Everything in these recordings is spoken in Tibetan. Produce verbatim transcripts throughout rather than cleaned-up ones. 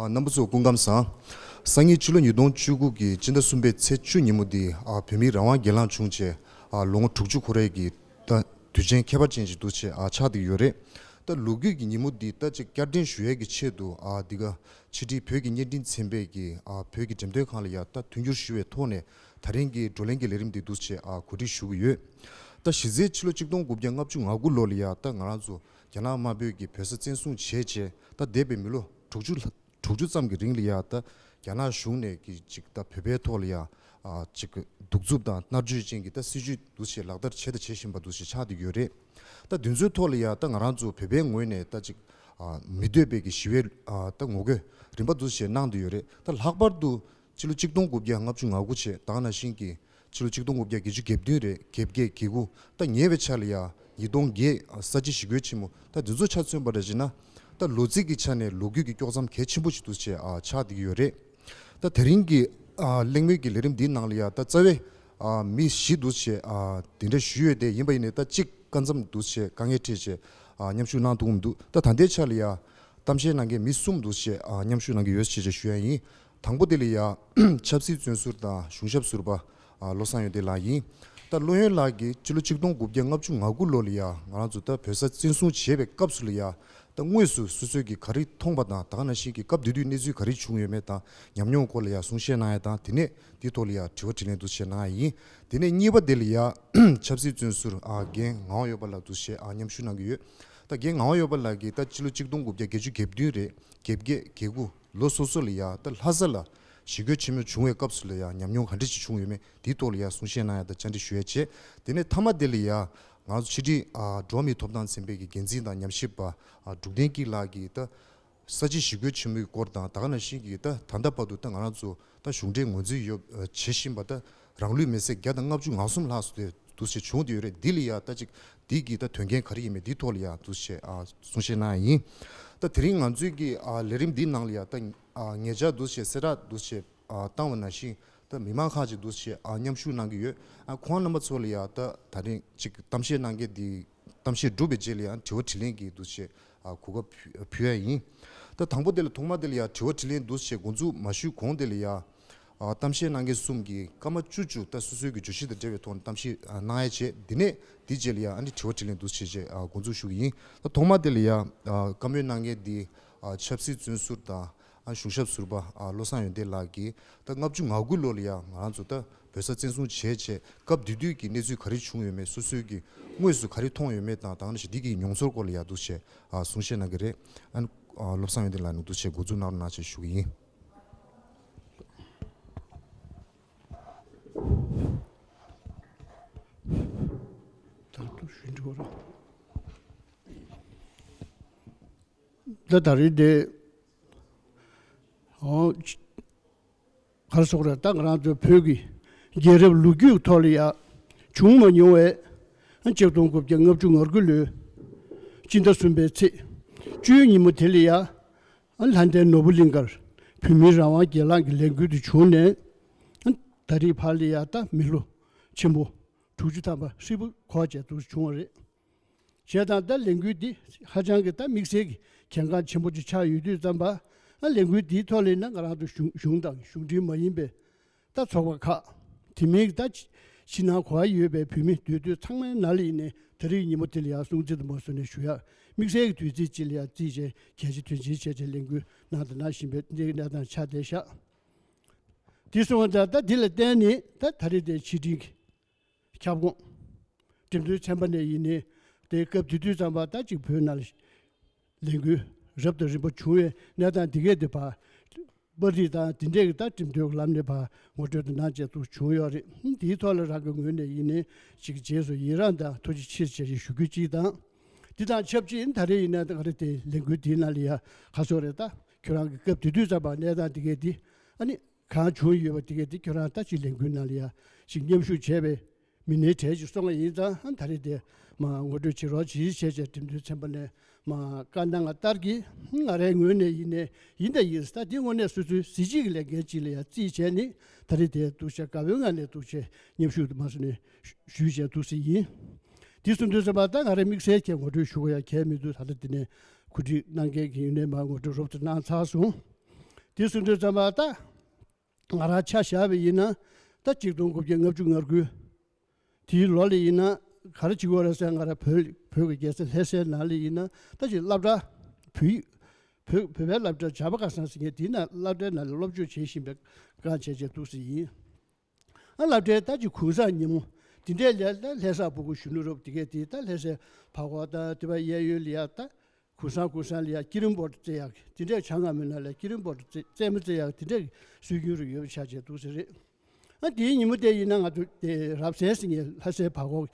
ཨ། རྣམ་པ་ཚོ་སྐུ་ཁམས་བཟང་། སང་ཉིན་ཕྱི་ལོ་ཉིས་སྟོང་བཅུ་དགུ་གི་སྤྱི་ཟླ་གསུམ་པའི་ཚེས་བཅུ་ཉིན་མོ་འདི། ཨ། བོད་མིའི་རང་དབང་སྒེར་ལངས་བྱུང་བྱས། ཨ། ལོ་ངོ་དྲུག་ཅུ་འཁོར་ཡས་ཀྱི་ད་དུས་ཆེན་ཁྱད་པར་ཅན་ཞིག་འདུག་བྱས། ཨ། ཆགས་བསྡད་ཀྱི་ཡོད་རེད། ད་ལོ་རྒྱུས་ཀྱི་ཉིན་མོ་འདི་ད་ཅིག་བསྐྱར་དྲན་ཞུ་ཡས་ཀྱི་ཆེད་དུ། ཨ། འདི་ག་ཕྱི་དྲིལ་བོད་ཀྱི་བརྙན་འཕྲིན་ཚན་པས་ཀྱི། ཨ། བོད་ཀྱི་འགྲེམས་སྟོན་ཁང་ལ་ཡ་ད་མཐུན་འགྱུར་ཞུ་བའི་ཐོག་ནས། ད་རིང་གི་བགྲོ་གླེང་གི་ལས་རིམ་འདི་འདུག་བྱས། ཨ། གོ་སྒྲིག་ཞུ་གི་ཡོད། ད་གཞི་རྩའི་ཕྱི་ལོ་ཆིག་སྟོང་དགུ་བརྒྱ་ལྔ་བཅུ་ང་དགུ་ལོ་ལ་ཡ་ད་ང་རང་ཚོ་རྒྱ་ནག་དམར་པོས་ཀྱི་བོད་ས་བཙན་བཟུང་བྱས་བྱས། ད་འདས་པའི་མི་ལོ་དྲུག་ཅུ་ལྷག་དྲུག་ཅུ་ཙམ་གྱི་རིང་ལ་ཡ་ད་རྒྱ་ནག་གཞུང་ནས་ཀྱི་ཅིག་ད་བོད་པའི་ཐོག་ལ་ཡ། ཨ། ཅིག་གདུག་རྩུབ་དང་མནར་གཅོད་ཅན་གྱི་ད་སྲིད་བྱུས་འདུག་བྱས་ལག་བསྟར་བྱས་དང་བྱེད་བཞིན་པ་འདུག་བྱས་ཆགས་བསྡད་ཡོད་རེད། ད་འདི་ཚོའི་ཐོག་ལ་ཡ་ད་ང་རང་ཚོ་བོད་པའི་ངོས་ནས་ད་ཅིག་ཨ། མི་འདོད་པའི་གི་ཞི་བའི། ཨ། ད་ངོ་རྒོལ་རིམ་པ་འདུག་བྱས་གནང་བསྡད་ཡོད་རེད། ད་ལྷག་པར་དུ་ཕྱི་ལོ་ཆིག་སྟོང་དགུ་བརྒྱ་ལྔ་བཅུ་ང་དགུ་བྱས། ད་ག་ནང་བཞིན་གྱི་ཕྱི་ལོ་ཆིག་སྟོང་དགུ་བརྒྱ་བརྒྱད་ཅུ་གྱ་བདུན་རེད། གྱ་བརྒྱད། གྱ་དགུ། ད་ཉེ་བའི་ཆར་ལ་ཡ་ཉིས་སྟོང་བརྒྱད། ཨ། ས་བྱི་ཞི་རྒོལ་ཆེན་མོ། ད་འདི་ཚོ་ཆ་མཚོན་པ་འདྲ་བྱས་ན། ད་ལོ་ཚིགས་ཀྱི་ཆ་ནས་ལོ་རྒྱུས་ཀྱི་དཀྱོག་མཚམས་གལ་ཆེན་པོ་ཞིག་འདུག་བྱས། ཨ། ཆགས་བསྡད་ཀྱི་ཡོད་རེད། ད་དེ་རིང་གི། ཨ། གླེང་མོལ་གྱི་ལས་རིམ་འདིའི་ནང་ལ་ཡ་ད་རྩ་བའི། ཨ། མི་བཞི་འདུག་བྱས། ཨ། དེ་འདྲ་ཞུས་ཡོད་དེ། ཡིན་པ་ཡིན་ནའི་ད་གཅིག་སྐབས་མཚམས་འདུག་བྱས་དཀའ་ངལ་འཕྲད་བྱས། ཨ། མཉམ་ཞུགས་གནང་ཐུབ་ཀྱི་མི་འདུག་ད་ད་ལྟའི་ཆ་ལ་ཡ་གཏམ་བཤད་གནང་མཁན་མི་གསུམ་འདུག་བྱས། ཨ། མཉམ་ཞུགས་གནང་གི་ཡོད་ཅེས་བྱས་ཞུ་ཡ་ཡིན། དང་པོ་དེ་ལ་ཡ་ཆབ་སྲིད་བཙོན་ཟུར་དང་གཞུང་ཞབས་ཟུར་པ། ཨ། བློ་བཟང་ཡོན་ཏན་ལགས་ཡིན། ད་བློ་ཡོན་ལགས་ཀྱིས་ཕྱི་ལོ་ཆིག་སྟོང་དགུ་བརྒྱ་ལྔ་བཅུ་ང་དགུ་ལོ་ལ་ཡ་ང་རང་ཚོ་ད་བོད་ས་བཙན་བཟུང་བྱས་པའི་སྐབས་སུ་ལ་ཡ། ད་དངོས་སུ་སོ་སོས་ཀྱིས་ག་རེ་མཐོང་བ་དང་། ད་ག་ནང་བཞིན་གྱི་སྐབས་དེ་དུས་གནས་ཚུལ་ག་རེ་བྱུང་ཡོད་མེད་དང་། ཉམས་མྱོང་སྐོར་ལ་ཡ་གསུང་བཤད་གནང་ཡ་དང་། དེ་ནས་དེའི་ཐོག་ལ་ཡ་དྲི་བ་དྲིས་ལན་འདུག་བྱས་གནང་ཡ་ཡིན། དེ་ནས་གཉིས་པ་དེ་ལ་ཡ་ཆབ་སྲིད་བཙོན་ཟུར། ཨ། རྒན་ངག་དབང་འོད་འབར་ལགས་འདུག་བྱས། ཨ། མཉམ་ཞུགས་གནང་གི་ཡོད། ད་རྒན་ངག་དབང་འོད་འབར་ལགས་ཀྱིས་ད་ཕྱི་ལོ་ཆིག་སྟོང་དགུ་བརྒྱ་བརྒྱད་ཅུ་གྱ་བདུན་རེད། གྱ་བརྒྱད། གྱ་དགུ། ལོ་སོ་སོ་ལ་ཡ་ད་ལྷ་ས་ལ་ཞི་རྒོལ་ཆེན་མོ་བྱུང་བའི་སྐབས་སུ་ལ་ཡ་ཉམས་མྱོང་ག་འདྲ་ཞིག་བྱུང་ཡོད་མེད། དེའི་ཐོག་ལ་ཡ་གསུང་བཤད་གནང་ཡ་དང་བཅར་འདྲི་ཞུ་ཡ་བྱས། དེ་ནས་མཐའ་མ་དེ་ལ་ཡ་ང་ཚོ་ཕྱི་དྲིལ། ཨ། འགྲོ་བ་མིའི་ཐོབ་ཐང་ཚན་པའི་གི་འགན་འཛིན་དང་ཉམས་ཞིབ་པ། ཨ། འབྲུག་བསྟན་སྐྱིད་ལགས་ཀྱིས་ད་ས་བྱི་ཞི་རྒོལ་ཆེན་མོའི་སྐོར་དང་། ད་ག་ནང་བཞིན་གྱི་ད་ད་ལྟ་བར་དུ་ད་ང་རང་ཚོ་ད་གཞུང་འབྲེལ་ངོས་འཛིན་ཡོད། ཨ། བྱེད་བཞིན་པ་ད་རང་ལུས་མེར་སྲེག་བརྒྱ་དང་ལྔ་བཅུ་ང་གསུམ་ལྷག་ཙམ་དེ་འདུག་སེ་བྱུང་བསྡད་ཡོད་རེད། འདི་ལ་ཡ་ད་ཅིག་འདི་གི་ད་དོན་རྐྱེན་ག་རེ་ཡིན་མིན་འདིའི་ཐོག་ལ་ཡ་འདུག་སེ། ཨ། གསུང་བཤད་གནང་ཡ་ཡིན། ད་དེ་རིང་ང་ཚོའི་གི། ཨ། ལས་རིམ་འདིའི་ནང་ལ་ཡ་ད། ཨ། ཉེ་ཆར་འདུག་སེ་གསལ་བསྒྲགས་འདུག་སེ། ཨ། བཏང་བ་ནང་བཞིན་ད་མི་མང་ཁག་ཅིག་འདུག་སེ། ཨ། མཉམ་ཞུགས་གནང་གི་ཡོད། ཨ། ཁོང་རྣམ་པ་ཚོ་ལ་ཡ་ད་ད་རིང་ཅིག་གཏམ་བཤད་གནང་མཁན་འདི། གཏམ་བཤད་གྲུབ་པའི་རྗེས་ལ་ཡ་དྲི་བ་དྲིས་ལན་གྱི་འདུག་སེ། ཨ། གོ་སྐབས་ཕུལ་ཡ་ཡིན། ད་དང་པོ་དེ་ལ། ཐོག་མ་དེ་ལ་ཡ་དྲི་བ་དྲིས་ལན་འདུག་སེ་འགོ་འཛུགས་མ་ཞུས་གོང་དེ་ལ་ཡ། ཨ། གཏམ་བཤད་གནང་མཁན་གསུམ་གྱིས་སྐར་མ་བཅུ་བཅུ་ད་སོ་སོའི་གི་བརྗོད་གཞི་དང་འབྲེལ་བའི་ཐོག་ནས་གཏམ་བཤད། ཨ། གནང་ཡ་བྱས། དེ་ནས་དེའི་རྗེས་ལ་ཡ་ཨ་ནི་དྲི་བ་དྲིས་ལན་འདུག་སེ་བྱས། ཨ། འགོ་འཛུགས་ཞུ་གི་ཡིན། ད་ཐོག་མ་དེ་ལ་ཡ། ཨ། བཀའ་མོལ་གནང་མཁན་འདི། ཨ། ཆབ་སྲིད་བཙོན་ཟུར་དང་། ཨ། གཞུང་ཞབས་ཟུར་པ། ཨ། བློ་བཟང་ཡོན་ཏན་ལགས་ཀྱིས་ད་ལྔ་བཅུ་ང་དགུ་ལོ་ལ་ཡ་ང་རང་ཚོ་ད་བོད་ས་བཙན་བཟུང་བྱས་བྱས་སྐབས་དེ་དུས་ཀྱི་གནས་ཚུལ་ག་རེ་བྱུང་ཡོད་མེད། སོ་སོའི་གི་དངོས་སུ་ག་རེ་མཐོང་ཡོད་མེད་དང་། ད་ག་ནང་བཞིན་འདི་གི་མྱོང་ཚོར་སྐོར་ལ་ཡ་འདུག་སེ། ཨ། གསུང་བཤད་གནང་གི་རེད། ཨ། ཨ། བློ་བཟང་ཡོན་ཏན་ལགས་ནས་འདུག་སེ་འགོ་འཛུགས་གནང་རོགས་གནང་ཞེས་ཞུ་གི་ཡིན། ད་དུ་ཞུ་འགྲོ་ར། ད་ད་རེས་དེ། ཨོ། ག་རེ་ཟེར་དགོས་རེད། ད་ང་རང་ཚོ་བོད་ཀྱི་རྒྱལ་རབས་ལོ་རྒྱུས་ཐོག་ལ་ཡ་བྱུང་མ་མྱོང་བའི་ཆིག་སྟོང་དགུ་བརྒྱ་ལྔ་བཅུ་ང་དགུ་ལོའི་སྤྱི་ཟླ་གསུམ་པའི་ཚེས་བཅུའི་ཉིན་མོ་དེ་ལ་ཡ། ཨ། ལྷ་ལྡན་ནོར་བུ་གླིང་ཁར་བོད་མིའི་རང་དབང་སྒེར་ལངས་ཀྱི་ལས་འགུལ་དེ་བྱུང་ནས། ཨ། ད་རེས་བར་ལ་ཡ་ད་མི་ལོ་ཆེན་པོ་དྲུག་ཅུ་ཐམ་པ་ཧྲིལ་པོ་འཁོར་བྱས་འདུག་བྱུང་བ་རེད། བྱས་ཙང་ད་ལས་འགུལ་འདི་ཧ་ཅང་གི་ད་དམིགས་བསལ་གྱི་གལ་འགངས་ཆེན་པོ་ཅིག་ཆགས་ཡོད་དུས་ཙམ་པ། ཨ། ལས་འགུལ་འདིའི་ཐོག་ལ་ཡིན་ན་ང་རང་ཚོ་གཞུང་གཞུང་དང་གཞུང་འབྲེལ་མ་ཡིན་པའི་ད་ཚོགས་པ་ཁག། དེ་མིན་ད་ཕྱི་ནང་ག་པར་ཡོད་པའི་བོད་མི་འདུས་སྡོད་ཚང་མའི་ནང་ལ་ཡིན་ནའི་ད་རེས་ཉིན་མོ་དེ་ལ་ཡང་སྲུང་བརྩི་དུ་མ་བཟུང་ནས་ཞུ་ཡག་དམིགས་བསལ་གྱི་དུས་ཚིགས་ཅིག་ལ་ཡང་བརྩིས་བྱས་གལ་ཆེ་དོན་ཆེན་བྱས་བྱས་ལས་འགུལ་གནང་དང་གནང་བཞིན་པའི་གནས་སྟངས་ཆགས་བསྡད་ཤག་དེ་སོང་ཙང་ད་འདི་ལ་བརྟེན་ནས་ད་ད་རེས་དེ་ཕྱི་དྲིལ་གྱི་ཁྱབ་ཁོངས་འགྲེམས་སྟོན་ཚན་པ་ནས་ཡིན་ནའི་དེ་སྐབས་དེ་དུས་ཙམ་པ་ད་ཅིག་བོད་ནང་ལ་ལས་འགུལ་རབ་དང་རིམ་པ་བྱུང་བའི་གནས་སྟངས་འདི་གས་དེ་ཕར་པར་རིས་དང་དེ་འདྲས་ཀྱི་ད་འགྲེམས་སྟོན་གྱི་ལམ་ནས་ཕར་ངོ་སྤྲོད་དང་གནང་བྱས་འདུག་བྱུང་ཡོད་རེད། དེའི་ཐོག་ལ་རང་གི་ངོས་ནས་ཡིན་ནའི་ཅིག་རྗེས་སུ་ཡི་རངས་དང་ཐུགས་རྗེ་ཆེ་ཞེས་ཞུ་རྒྱུ་གཅིག་དང་། འདི་དང་ཆབས་ཅིག་ད་རེས་ཡིན་ན་ད་ག་རེ་དེ་ལས་འགུལ་འདིའི་ནང་ལ་ཡ་ཁ་ཕྱོགས་རེད། ད་ཁྱོད་རང་གི་སྐབས་དེ་དུས་ཙམ་པ་གནས་སྟངས་འདི་གས་འདི་ཨ་ནི་གང་བྱུང་ཡོད་པ་འདི་གས་འདི་ཁྱོད་རང་ད་ཅིག་ལས་འགུལ་ནང་ལ་ཡ་ཞིག་མཉམ་ཞུགས་བྱས་པའི་མི་སྣའི་གྲས་ཅིག་སོང་བ་ཡིན་ཙང་། ཨ། ད་རེས་དེ་མ་ངོ་སྤྲོད་བྱེད་རོགས་གྱིས་བྱས་བྱས་འགྲེམས་སྟོན་ཚན་པ་ནས་མ་བཀའ་གནང་བ་ལྟར་གྱིས་ང་རའི་ངོས་ནས་ཡིན་ནའི་ཡིན་ད་ཡིན། ད་དེ་དངོས་གནས་སོ་སོའི་གཟི་བརྗིད་ཀྱི་ལས་འགན་ཅིག་ལ་ཡ་བརྩིས་བྱས་ནས་ད་རེས་དེ་འདུག་བྱས་དགའ་བོའི་ངང་ནས་འདུག་བྱས་མཉམ་ཞུགས་དུ་མ་སོང་ནས་ཞུས་བྱས་འདུག་སེ་ཡིན། དེ་སོང་དུས་ཙམ་པ་ད་ང་རའི་དམིགས་བསལ་གྱི་ངོ་སྤྲོད་ཞུ་དགོས་ཡ་གལ་མི་འདུག་ད་ལྟ་དེ་ནས་གོ་སྒྲིག་གནང་མཁན་གྱི་ཡིན་ནའི་མ་ངོ་སྤྲོད་རོབ་ཙམ་གནང་ཚར་སོང་། དེ་གསུང་དུས་ཙམ་པ་ད་ང་རང་ཆ་བཞག་པ་ཡིན་ན་ད་གཅིག་སྟོང་དགུ་བརྒྱ་ལྔ་བཅུ་ང་དགུ་དེའི་ལོ་ལ་ཡིན་ན་ག་རེ་བྱེད་དགོས་རེད་ཟེར། ང་རང་བོད་བོད་ཀྱི་རྒྱལ་ས་ལྷ་སའི་ནང་ལ་ཡིན་ན་ད་ཅིག་སློབ་གྲྭ་བོད་བོད་བོད་པའི་སློབ་གྲྭ་བྱམས་པ་ཁ་སང་ཟེར་མཁན་དེའི་ནང་སློབ་གྲྭའི་ནང་ལ་སློབ་སྦྱོང་བྱེད་བཞིན་པའི་སྒང་བྱས་བྱས་འདུག་ཟེར་ཡིན། ཨ་སློབ་གྲྭའི་ད་ཅིག་གུང་སེང་ཉིན་མོ་དེ་འདྲའི་ལས་ལ་ལྷ་སར་སྤུ་གུ་གཞོན་ནུ་རབ་དེ་གས་དེ་ད་ལྷ་སའི་བར་སྐོར་དང་དེ་བ་གཡས་གཡོན་ལ་ཡ་ད་གུང་སེང་གུང་སེང་ལ་ཡ་སྐྱིད་རིམ་པོར་རྩེ་ཡག་དེ་འདྲའི་བྱ་ངང་མོའི་ནང་ལ་སྐྱིད་རིམ་པོར་རྩེ་རྩེད་མོ་རྩེ་ཡག་དེ་འདྲའི་སྲོལ་རྒྱུན་རུ་ཡོད་པ་ཆགས་བྱས་འདུག་ཟེར་རེད། ཨ་དེའི་ཉིན་མོ་དེ་ཡིན་ན་ང་ཚོ་དེ་རབ་གསལ་ཟེར་མཁན་ལྷ་སའི་བར་སྐོར་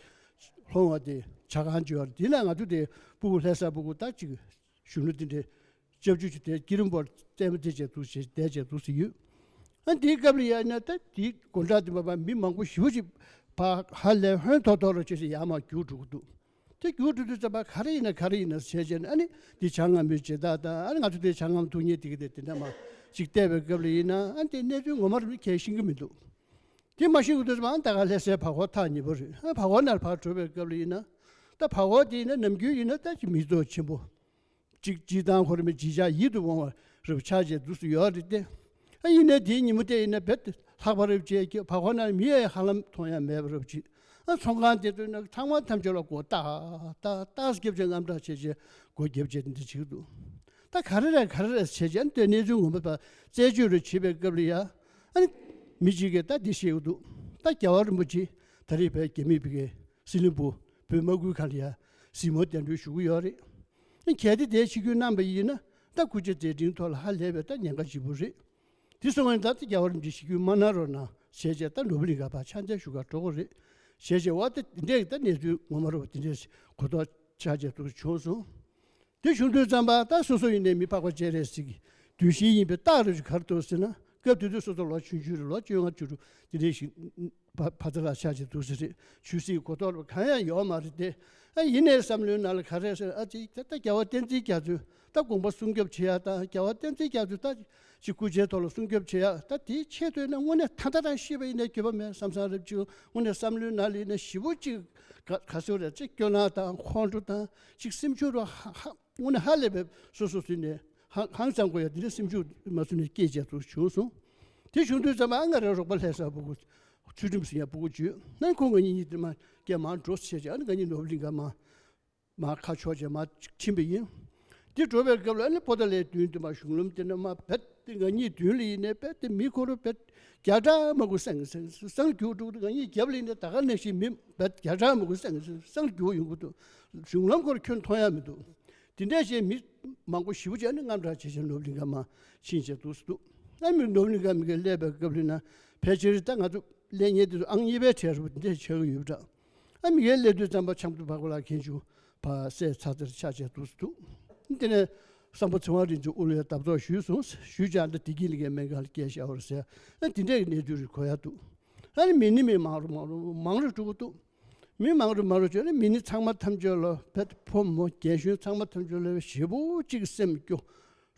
ལྷོ་ངོས་དེ་བྱ་ཁང་ཅིག་ཡོད་རེད། དེ་ན་ང་ཚོ་དེ་སྤུ་གུ་ལྷ་སར་སྤུ་གུ་ད་ཅིག་གཞོན་ནུ་དེ་འདྲའི་སྐྱབས་བཅོལ་གྱི་དེ་སྐྱིད་རིམ་པོར་རྩེད་མོ་རྩེ་བྱས་འདུག་ཟེར་བསྡད་བྱས་འདུག་ཟེར་ཡོད། ཨ་དེའི་སྐབས་ལ་ཡ་ན་ད་དེའི་དགོང་དག་དེ་མ་པ་མི་མང་པོ་ཞེ་པོ་ཅིག་ཕར་ཧ་ལས་ཧོན་ཐོག་ཐོག་རུ་བྱས་ཏེ་ཡར་མར་རྒྱུགས་འགྲོ་གི་འདུག་དེ་རྒྱུགས་འགྲོ་དུས་ཙམ་པ་ག་རེ་ཡིན་ན་ག་རེ་ཡིན་ན་བྱས་བྱས་ནས་ཨ་ནི་འདི་བྱ་ངང་མོའི་བྱེད་སྟངས་དང་ཨ་ནི་ང་ཚོ་དེ་བྱ་ངང་མཐོང་མཁན་དེ་གི་དེ་དེ་འདྲ་མ་ཅིག་བལྟས་པའི་སྐབས་ལ་ཡིན་ན་ཨ་ནི་དེ་གནས་ཚུལ་ངོ་མ་རུ་ཁས་ཤེས་ཀྱི་མི་འདུག་དེ་མ་ཤེས་ཀྱི་འདུག་ཙམ་པ་ཨ་ནི་ད་ག་ལྷ་སའི་བར་སྐོར་ཐག་ཉེ་པོ་རེད། ཨ་བར་སྐོར་ནང་ཕར་འགྲོ་བའི་སྐབས་ལ་ཡིན་ན་ད་བར་སྐོར་དེ་ཡིན་ན་ནམ་རྒྱུན་ཡིན་ན་ད་ཅིག་མི་ཚོགས་ཆེན་པོ། གཅིག་སྤྱིར་བཏང་ཁོ་རང་མི་ཅིག་ཆ་ཡིད་དུ་འོང་བ་རབ་ཆགས་བྱས་འདུག་སུ་ཡོད་རེད་དེ། ཨ་ཡིན་ནའི་དེའི་ཉིན་མོ་དེ་ཡིན་ན་རྦད་ལྷག་པ་རབ་བྱས་ཀྱི་བར་སྐོར་ན་མི་ཡང་ཧ་ལམ་མཐོང་ཡ་མེད་པ་རབ་ཅིག་ཨ་ཚོང་ཁང་དེ་ཚོའི་ནང་ཚང་མ་ཐམས་ཅད་ལ་སྒོ་ཏག་ཏག་ཏག་བརྒྱབ་བྱས་རྔམ་སྐྲག་བྱས་བྱས་སྒོ་བརྒྱབ་བྱས་འདི་བྱེད་ཀྱི་འདུག་ད་ག་རེ་རེད་ག་རེ་རེད་བྱས་བྱས་ཨ་ནི་དེ་གནས་ཚུལ་ངོ་མ་པ་རྩད་གཅོད་རུ་བྱེད་པའི་སྐབས་ལ་ཡ་ཨ་ནི་མི་གཅིག་གིས་ད་འདི་བཤད་ཀྱི་འདུག་ད་རྒྱལ་བ་རིན་པོ་ཆེ་ད་རེས་བོད་རྒྱ་མི་བི་གའི་སྲིད་བློན་པོ་བོད་དམག་ཁུལ་ཁང་ལ་ཡ་གཟིགས་མོ་གདན་འདྲེན་ཞུ་གི་ཡོད་རེད། གལ་ཏེ་དེ་ཆིབས་བསྒྱུར་གནང་བ་ཡིན་ན་ད་སྐུ་ཕྱྭ་མཛད་འཕྲིན་ཐོག་ལ་ཧ་ལས་པའི་ད་ཉེན་ཁ་ལྗིད་པོ་རེད། དེ་སོང་བ་ཡིན་ད་ད་རྒྱལ་བ་རིན་པོ་ཆེ་ཆིབས་བསྒྱུར་མ་གནང་རོགས་གནང་ཞེས་བྱས་ད་ནོར་བུ་གླིང་ག་ཕར་ཕྱག་འཚལ་ཞུ་གར་འགྲོ་དགོས་རེད། ཞེས་བྱས་བ་ད་དེ་འདྲས་ད་གནས་ཚུལ་ངོ་མ་རུ་བ་དེ་འདྲས་གོ་རྟོགས་ཆགས་བྱས་འདུག་བྱུང་སོང་། དེ་བྱུང་དུས་ཙམ་པ་ད་སོ་སོ་ཡིན་ནའི་མི་ཕག་པ་སྤྱན་རས་གཟིགས་ཀྱི་གདུལ་ཞིང་ཡིན་པའི་རྟགས་རེ་ཞིག་ག་རེ་འདུག་ཟེར་ན་སྐབས་དེ་དུས་སོ་སོ་ལོ་ཆུང་ཆུང་རེད། ལོ་བཅོ་ལྔ་བཅུ་དྲུག་དེ་འདྲས་ཞིག་ཕ་ཕ་ཚ་ལ་ཆགས་བྱས་འདུག་ཟེར་རེད། ཆོས་སྲིད་གོ་རྟོགས་གང་ཡང་ཡོད་མ་རེད་དེ། ཨ་ཡིན་ནའི་བསམ་བློའི་ནང་ལ་ག་རེ་ཟེར་ཨ་ཙི་ད་ལྟ་རྒྱལ་བ་བསྟན་འཛིན་རྒྱ་མཚོས་ད་དགོངས་པ་སྲུང་སྐྱོབ་བྱེད་ཡ་ད་རྒྱལ་བ་བསྟན་འཛིན་རྒྱ་མཚོས་ད་ཅིག་སྐུ་ཕྱྭའི་ཐོག་ལ་སྲུང་སྐྱོབ་བྱེད་ཡ་ད་དེའི་ཆེད་དུ་ཡིན་ན་དངོས་གནས་ད་ལྟ་རང་ཤི་བ་ཡིན་ནའི་འགྱོད་པ་མེད་བསམ་བསམ་རེད། ཅིག་དངོས་གནས་བསམ་བློའི་ནང་ལ་ཡིན་ན་ཞེ་པོ་ཅིག་ག་ག་ཚོད་རེད་ཅིག་སྐྱོ་སྣང་དང་ཁོང་ཁྲོ་དང་ཅིག་སེམས་ཤུགས་རུ་ཧ་ཧ་དངོས་གནས་ཧ་ལས་པའི་སོ་སོ་སུན་ནས་ཧང་ཧང་སང་དགོས་ཡ་དེ་འདྲའི་སེམས་ཤུགས་མ་སུན་ནས་སྐྱེས་བྱས་ཚུལ་བྱུང་སོང་། དེ་བྱུང་དུས་ཙམ་པ་ཨ་ང་རའི་རོགས་པ་ལྷ་ས་སྤུ་གུ་ཚུལ་ཁྲིམས་ཟེར་ཡ་སྤུ་གུ་བརྒྱུད་ནས་ཁོང་ང་གཉིས་གཉིས་དེ་མ་སྐད་མང་འགྲོ་བྱས་བྱས་ཨ་ནི་ང་གཉིས་ནོར་བུ་གླིང་ག་མ་མར་ཁ་ཕྱོགས་བྱས་མར་ཕྱིན་པ་ཡིན། དེ་འགྲོ་བའི་སྐབས་ལ་ཨ་ནི་པོ་ཏཱ་ལའི་མདུན་དུ་མར་གཞུང་ལམ་དེ་ནས་མར་རྦད་དེ་ང་གཉིས་མདུན་ལ་ཡིན་ནའི་རྦད་དེ་མི་ཁོ་རང་རྦད་བརྒྱ་ཕྲག་མང་པོ་སེང་སེང་སེང་རྒྱུག་འགྲོ་གི་འདུག་ང་གཉིས་རྒྱབ་ལ་ཡིན་ནའི་ད་ག་ནང་བཞིན་མི་རྦད་བརྒྱ་ཕྲག་མང་པོ་སེང་སེང་སེང་རྒྱུག་ཡོང་གི་འདུག་གཞུང་ལམ་ཁོ་རང་ཁྱོན་མཐོང་ཡ་མི་འདུག་དེ་འདྲ་བྱས་མི་མང་པོ་ཞེ་པོ་ཅིག་ཨ་ནི་རྔམ་སྐྲག་བྱས་བྱས་ནོར་བུ་གླིང་ག་མར་ཕྱིན་བྱས་འདུག་སེ་འདུག་ཨ་མི་ནོར་བུ་གླིང་ག་མི་ག་སླེབས་པའི་སྐབས་ལ་ན་ཕལ་ཆེར་ད་ང་ཚོ་སླེབས་མཁན་དེ་ཚོ་ཨང་གཉིས་པའི་གྲས་རུ་འདི་འདྲ་ཆགས་ཀྱི་ཡོད་པ་འདྲ། ཨ་མི་གའི་སླེབས་དུས་ཙམ་པ་ཆབ་མདོ་འཕགས་པ་ལགས་མཁན་ཆུང་ཕར་སྲས་ཚ་ཚེར་ཆགས་བྱས་འདུག་སེ་འདུག་དེ་ནས་སམ་བྷོ་ཚེ་དབང་རིན་ཆེན་དབུ་བློའི་བརྡ་གཏོང་ཞུས་སོང་། ཞུས་ཀྱང་འདི་བདེ་སྐྱིད་གླིང་གའི་སྨན་ཁང་ལ་སྐྱེལ་བཞག་པ་རེད་ཟེར། ཨ་དེ་འདྲའི་གནས་ཚུལ་རེ་གོ་ཡ་འདུག་ཨ་ནི་མི་ནི་མི་མང་རུ་མང་རུ་མང་རུ་འགྲོ་གི་འདུག་མི་མང་རུ་མང་རུ་བྱས་ནས་མི་ནི་ཚང་མ་ཐམས་ཅད་ལ་བེད་ཕོ་མོ་རྒན་གཞོན་ཚང་མ་ཐམས་ཅད་ལ་ཞེ་པོ་གཅིག་སེམས་སྐྱོ།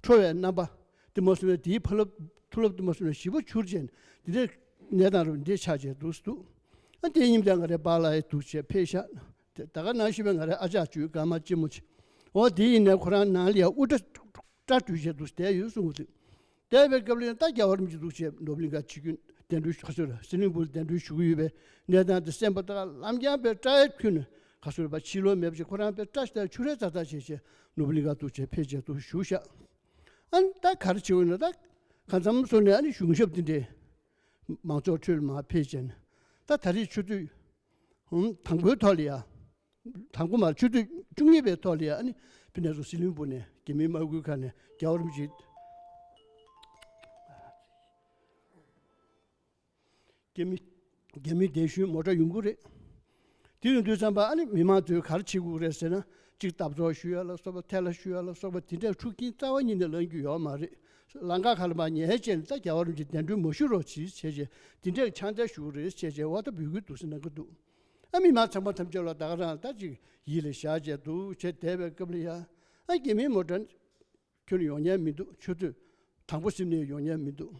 ཁྲོ་བའི་རྣམ་པ། དེ་མ་སོང་བའི་དེའི་ཕ་རླབས་མཐུ་རླབས་དེ་མ་སོང་བའི་ཞེ་པོ་འཕྱུར་བྱས་འདི་འདྲའི་གནས་སྟངས་རུ་འདི་ཆགས་བྱས་འདུག་སེ་འདུག་ཨ་དེའི་ཉིན་དེ་ང་རའི་པཱ་ལགས་འདུག་བྱས་ཕེབས་ཤག་དེ་ད་ག་ནང་བཞིན་པའི་ང་རའི་ཨ་ཅག་ཅུས་སྐར་མ་ལྕི་མོ་ཆེ། འོ་དེ་ཡིན་ནའི་ཁོ་རང་ནང་ལ་ཡ་དབུ་སྐྲ་སྐྲ་བྲུས་བྱས་འདུག་བསྡད་ཡོད་གསུངས་འདུག་བསྡད་པའི་སྐབས་ལ་ཡང་ད་རྒྱལ་བ་རིན་པོ་ཆེ་འདུག་བྱས་ནོར་བུ་གླིང་ག་ཆིབས་བསྒྱུར་གདན་འདྲེན་ཞུ་ཁ་སོ་ར་སྲིད་བློན་སྦུག་གདན་འདྲེན་ཞུ་གི་ཡོད་པའི་གནས་སྟངས་དེ་གསན་པ་ད་ལམ་རྐྱང་པའི་སྐྲ་ཡ་ཁྱུ་ནས་ཁ་སོ་ར་པ་ཕྱི་ལོགས་མེད་པ་ཅིག་ཁོ་རང་པའི་སྐྲ་ཞིག་ད་ཆུ་རེ་ཙག་ཙག་བྱས་བྱས་ནོར་བུ་གླིང་ག་འདུག་བྱས་ཕེབས་བྱས་འདུག་བཞུགས་ཤག་ཨ་ནི་ད་ག་རེ་བྱེད་འོས་ན་ད་གང་འཚམ་སོང་ནས་ཨ་ནི་གཞུང་ཞབས་འདི་འདྲའི་མང་ཚོགས་ཁྲོད་ལ་མར་ཕེབས་བྱས་ནས་ད་ད་རེས་ཆུ་ཚོད་ཧུམ་དང་པོའི་ཐོག་ལ་ཡ། དང་པོ་མར་ཆུ་ཚོད་བཅུ་གཉིས་པའི་ཐོག་ལ་ཡ་ཨ་ནི་ཕི་ནས་སུ་སྲིད་བློན་སྦུག་ནས་རྒྱ་མིའི་དམག་ཁུལ་ཁང་ནས་རྒྱལ་བ་རིན་པོ་ཆེ་རྒྱ་མི་རྒྱ་མི་གདན་ཞུའི་མོ་ཊ་ཡོང་གི་རེད། དེ་ཡོང་དུས་ཙམ་པ་ཨ་ནི་མི་མང་ཚོས་ག་རེ་བྱེད་དགོས་རེད་ཟེར་ན་གཅིག་འཐབ་རྩོད་ཞུ་ཡ་ལ་སོགས་པ་ཐལ་ལ་ཞུ་ཡ་ལ་སོགས་པ་དེ་འདྲའི་འཁྲུག་རྐྱེན་རྩ་བ་ཉིད་ནས་ལངས་རྒྱུ་ཡོད་མ་རེད། ལམ་ཁ་ཁ་ལ་མར་ཉལ་བྱས་ནས་ད་རྒྱལ་བ་རིན་པོ་ཆེ་གདན་འདྲེན་མ་ཞུ་རོགས་གྱིས་བྱས་བྱས་དེ་འདྲའི་ཕྱག་འཚལ་ཞུ་གི་རེད་བྱས་བྱས་འོ་ད་འབོད་སྐུལ་འདུག་ཟེར་གནང་གི་འདུག་ཨ་མི་མང་ཚང་མ་ཐམས་ཅད་ལ་ད་ག་རང་ད་ཅིག་ཡིད་ལ་བཞག་བྱས་འདུག་བྱས་བསྡད་པའི་སྐབས་ལ་ཡ། ཨ་རྒྱ་མིའི་མོ་ཊ་ཁྱོན་ཡོང་མཁན་མི་འདུག་ཆུ་ཚོད་དང་པོ་ཟིན་ནས་ཡོང་མཁན་མི་འདུག་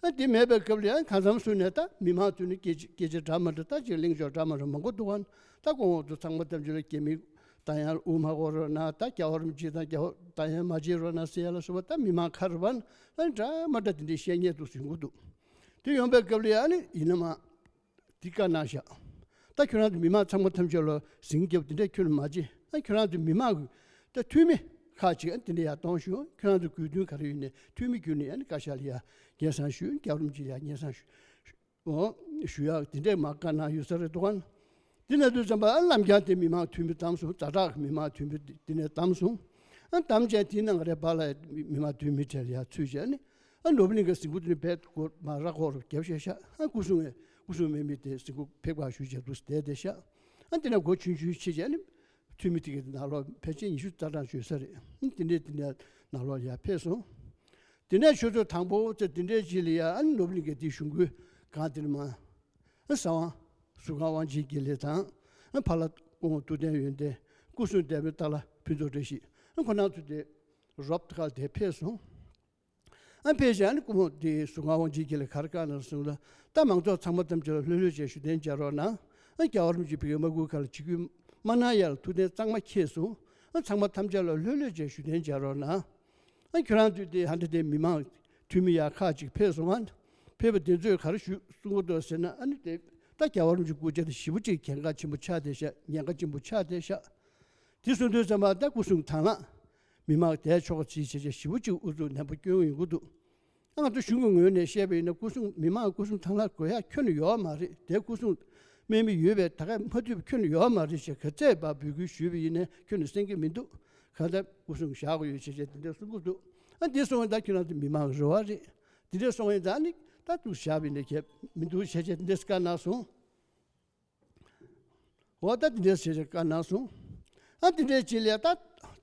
ཨ་དེ་མེད་པའི་སྐབས་ལ་ཡང་གང་འཚམ་སོང་ནས་ད་མི་མང་ཚོས་ནི་སྐད་ཆ་སྐད་ཆ་འདྲ་མི་འདྲ་ད་ཅིག་གླེང་ཕྱོགས་འདྲ་མི་འདྲ་མང་པོ་འདུག་ག་ད་ཁོང་ཚོ་ཚང་མ་ཐམས་ཅད་ལ་རྒྱ་མིའི་ ད་ཡང་དབུ་མ་གོ་རོགས་གནང་། ད་རྒྱལ་བ་རིན་པོ་ཆེ་དང་རྒྱལ་བ་ད་ཡང་མ་བརྗེད་རོགས་གནང་ཟེར་ཡ་ལ་སོགས་པ། ད་མི་མང་ཁ་རུ་བ་ཨ་ནི་འདྲ་མ་འདྲ་དེ་འདྲའི་བཤད་མཁན་འདུག་ཟེར་གྱི་འདུག་དེ་ཡོང་པའི་སྐབས་ལ་ཡ་ཨ་ནི་ཡིན་ན་མ་དེ་བཀའ་གནང་བཞག་ད་ཁྱོད་རང་ཚོ་མི་མང་ཚང་མ་ཐམས་ཅད་ལ་ཟིང་རྒྱབ་དེ་འདྲ་ཁྱོད་ལ་མ་བྱེད། ཨ་ཁྱོད་རང་ཚོ་མི་མང་གི་ད་འཐུས་མི་ཁག་ཅིག་ཨ་དེ་འདྲ་ཡར་གཏོང་ཤོག་ཁྱོད་རང་ཚོ་དགོས་འདུན་ག་རེ་ཡོད་ནས་འཐུས་མི་བརྒྱུད་ནས་ཨ་ནི་བཀའ་ཤག་ལ་ཡ་སྙན་སེང་ཞུ། རྒྱལ་བ་རིན་པོ་ཆེ་ལ་ཡ་སྙན་སེང་ཞུ། འོ། ཞུ་ཡག་དེ་འདྲས་མ་བཀའ་གནང་ཡོད་ས་རེད་འདུག་ག་དེ་ན་དུས་ཙམ་པ་ཨ་ནམ་རྒྱང་དེ་མི་མང་འཐུས་མི་བདམས་སོང་། ཛ་དྲག་གི་མི་མང་འཐུས་མི་དེ་ནས་བདམས་སོང་། ཨ་བདམས་བྱས་དེའི་ནང་རེ་བ་ལ་མི་མང་འཐུས་མི་གྲལ་ལ་ཡར་ཚུད་བྱས་ནས་ཨ་ནོར་བུ་གླིང་གི་གཟིགས་འབུལ་དེ་ནས་བེད་སྐོར་མ་ར་སྐོར་རྒྱབ་བྱས་ཤག་ཨ་སྐུ་སྲུང་ངས་སྐུ་སྲུང་མེད་མི་དེ་གཟིགས་འབུལ་ཕེབས་པ་ཞུས་བྱས་འདུག་བསྡད་བསྡད་ཤག་ཨ་དེ་ནས་སྒོ་ཆུང་ཆུང་ཕྱེ་བྱས་ནས་འཐུས་མི་དེ་གའི་ནང་ལོགས་ཕལ་ཆེར་ཉི་ཤུ་རྩ་གྲངས་ཡོད་ས་རེད། ཨ་དེ་འདྲས་དེ་ནས་ནང་ལོགས་ཡར་ཕེབས་སོང་། དེ་ནས་ཆུ་ཚོད་དང་པོ་ཚེ་དེ་འདྲའི་རྗེས་ལ་ཡ་ཨ་ནི་ནོར་བུ་གླིང་གི་དེའི་གཞུང་སྐུའི་སྒང་དེ་ནས་མ་ཨ་གསང་བ་ཟུར་ཁང་དབང་ཆེན་དགེ་ལེགས་དང་ཨ་ཕ་ལྷ་སྐུ་ངོ་ཐུབ་བསྟན་ཡོན་ཏན། སྐུ་སྲུང་སྡེ་པའི་ཏཱ་ལ་ཕུན་ཚོགས་བཀྲ་ཤིས། ཨ་ཁོ་རང་ཚོ་དེ་རོབ་ཁ་དེ་ཕེབས་སོང་། ཨ་ཕེབས་བྱས་ཨ་ནི་སྐུ་ངོ་དེའི་ཟུར་ཁང་དབང་ཆེན་དགེ་ལེགས་ག་རེ་བཀའ་གནང་སོང་ལ། ད་མང་ཚོགས་ཚང་མ་ཐམས་ཅད་ལ་ལྷོད་ལྷོད་བྱས་བཞུགས་གདན་འཇགས་རོགས་གནང་། ཨ་རྒྱལ་བ་རིན་པོ་ཆེ་ཕ་གིར་མ་བསྐུལ་ཁ་ལ་ཆིབས་བསྒྱུར་མ་གནང་ཡ་ལ་ཐུགས་གཏན་གཙང་མ་འཁེལ་སོང་། ཨ་ཚང་མ་ཐམས་ཅད་ལ་ལྷོད་ལྷོད་བྱས་བཞུགས་གདན་འཇགས་རོགས་གནང་། ཨ་ཁྱོད་རང་ཚོས་དེ་ཧ་འདྲ་དེ་མི་མང་འཐུས་མི་ཡག་ཁག་ཅིག་ཕེབས་སོང་ང་། ཕེབས་པ་དེ་ཚོས་ག་རེ་ཞུ་གསུང་གི་འདུག་ཟེར་ན། ཨ་ནི་དེ་ད་རྒྱལ་བ་རིན་པོ་ཆེ་སྐུ་ཕྱྭ་དེ་ཞེ་པོ་ཅིག་གལ་འགངས་ཆེན་པོ་ཆགས་བསྡད་ཤག་ཉེན་ཁ་ཆེན་པོ་ཆགས་བསྡད་ཤག་དེ་གསུང་དུས་ཙམ་པ་ད་སྐུ་སྲུང་དང་བླངས་མི་མང་དེ་ཕྱོགས་ཅིག་བྱས་བྱས་ཞེ་པོ་ཅིག་ཨུ་ཚུགས་ནན་པོ་སྐྱོན་ཡོང་གི་འདུག་ང་ཚོ་གཞུང་གི་ངོས་ནས་བཤད་པ་ཡིན་ན་སྐུ་སྲུང་མི་མང་སྐུ་སྲུང་དང་བླངས་དགོས་ཡ་ཁྱོན་ནས་ཡོད་མ་རེད། དེ་སྐུ་སྲུང་དམག་མི་ཡོད་པའི་ད་ག་མ་ཐུབ་ཁྱོན་ནས་ཡོད་མ་རེད་ཞེས་ག་ཚད་པ་འབོད་སྐུལ་ཞུས་པ་ཡིན་ན་ཁྱོན་ནས་གསན་གྱི་མི་འདུག་གང་ལྟར་སྐུ་སྲུང་བཞག་དགོས་ཡོད་ཅེས་བྱས་དེ་འདྲ་གསུང་གི་འདུག་ཨ་འདི་སོང་བ་ད་ཁྱོད་རང་ཚོ་མི་མང་རེ་བ་རེད། དེ་འདྲ་སོང་བ་ད་ནི་ད་འདུག་བཞག་པ་ཡིན་ན་ཁྱད་མི་འདུག་ཅེས་བྱས་དེ་འདྲ་བཀའ་གནང་སོང་། འོ་ད་དེ་འདྲ་བྱས་བྱས་བཀའ་གནང་སོང་། ཨ་དེ་འདྲའི་རྗེས་ལ་ད་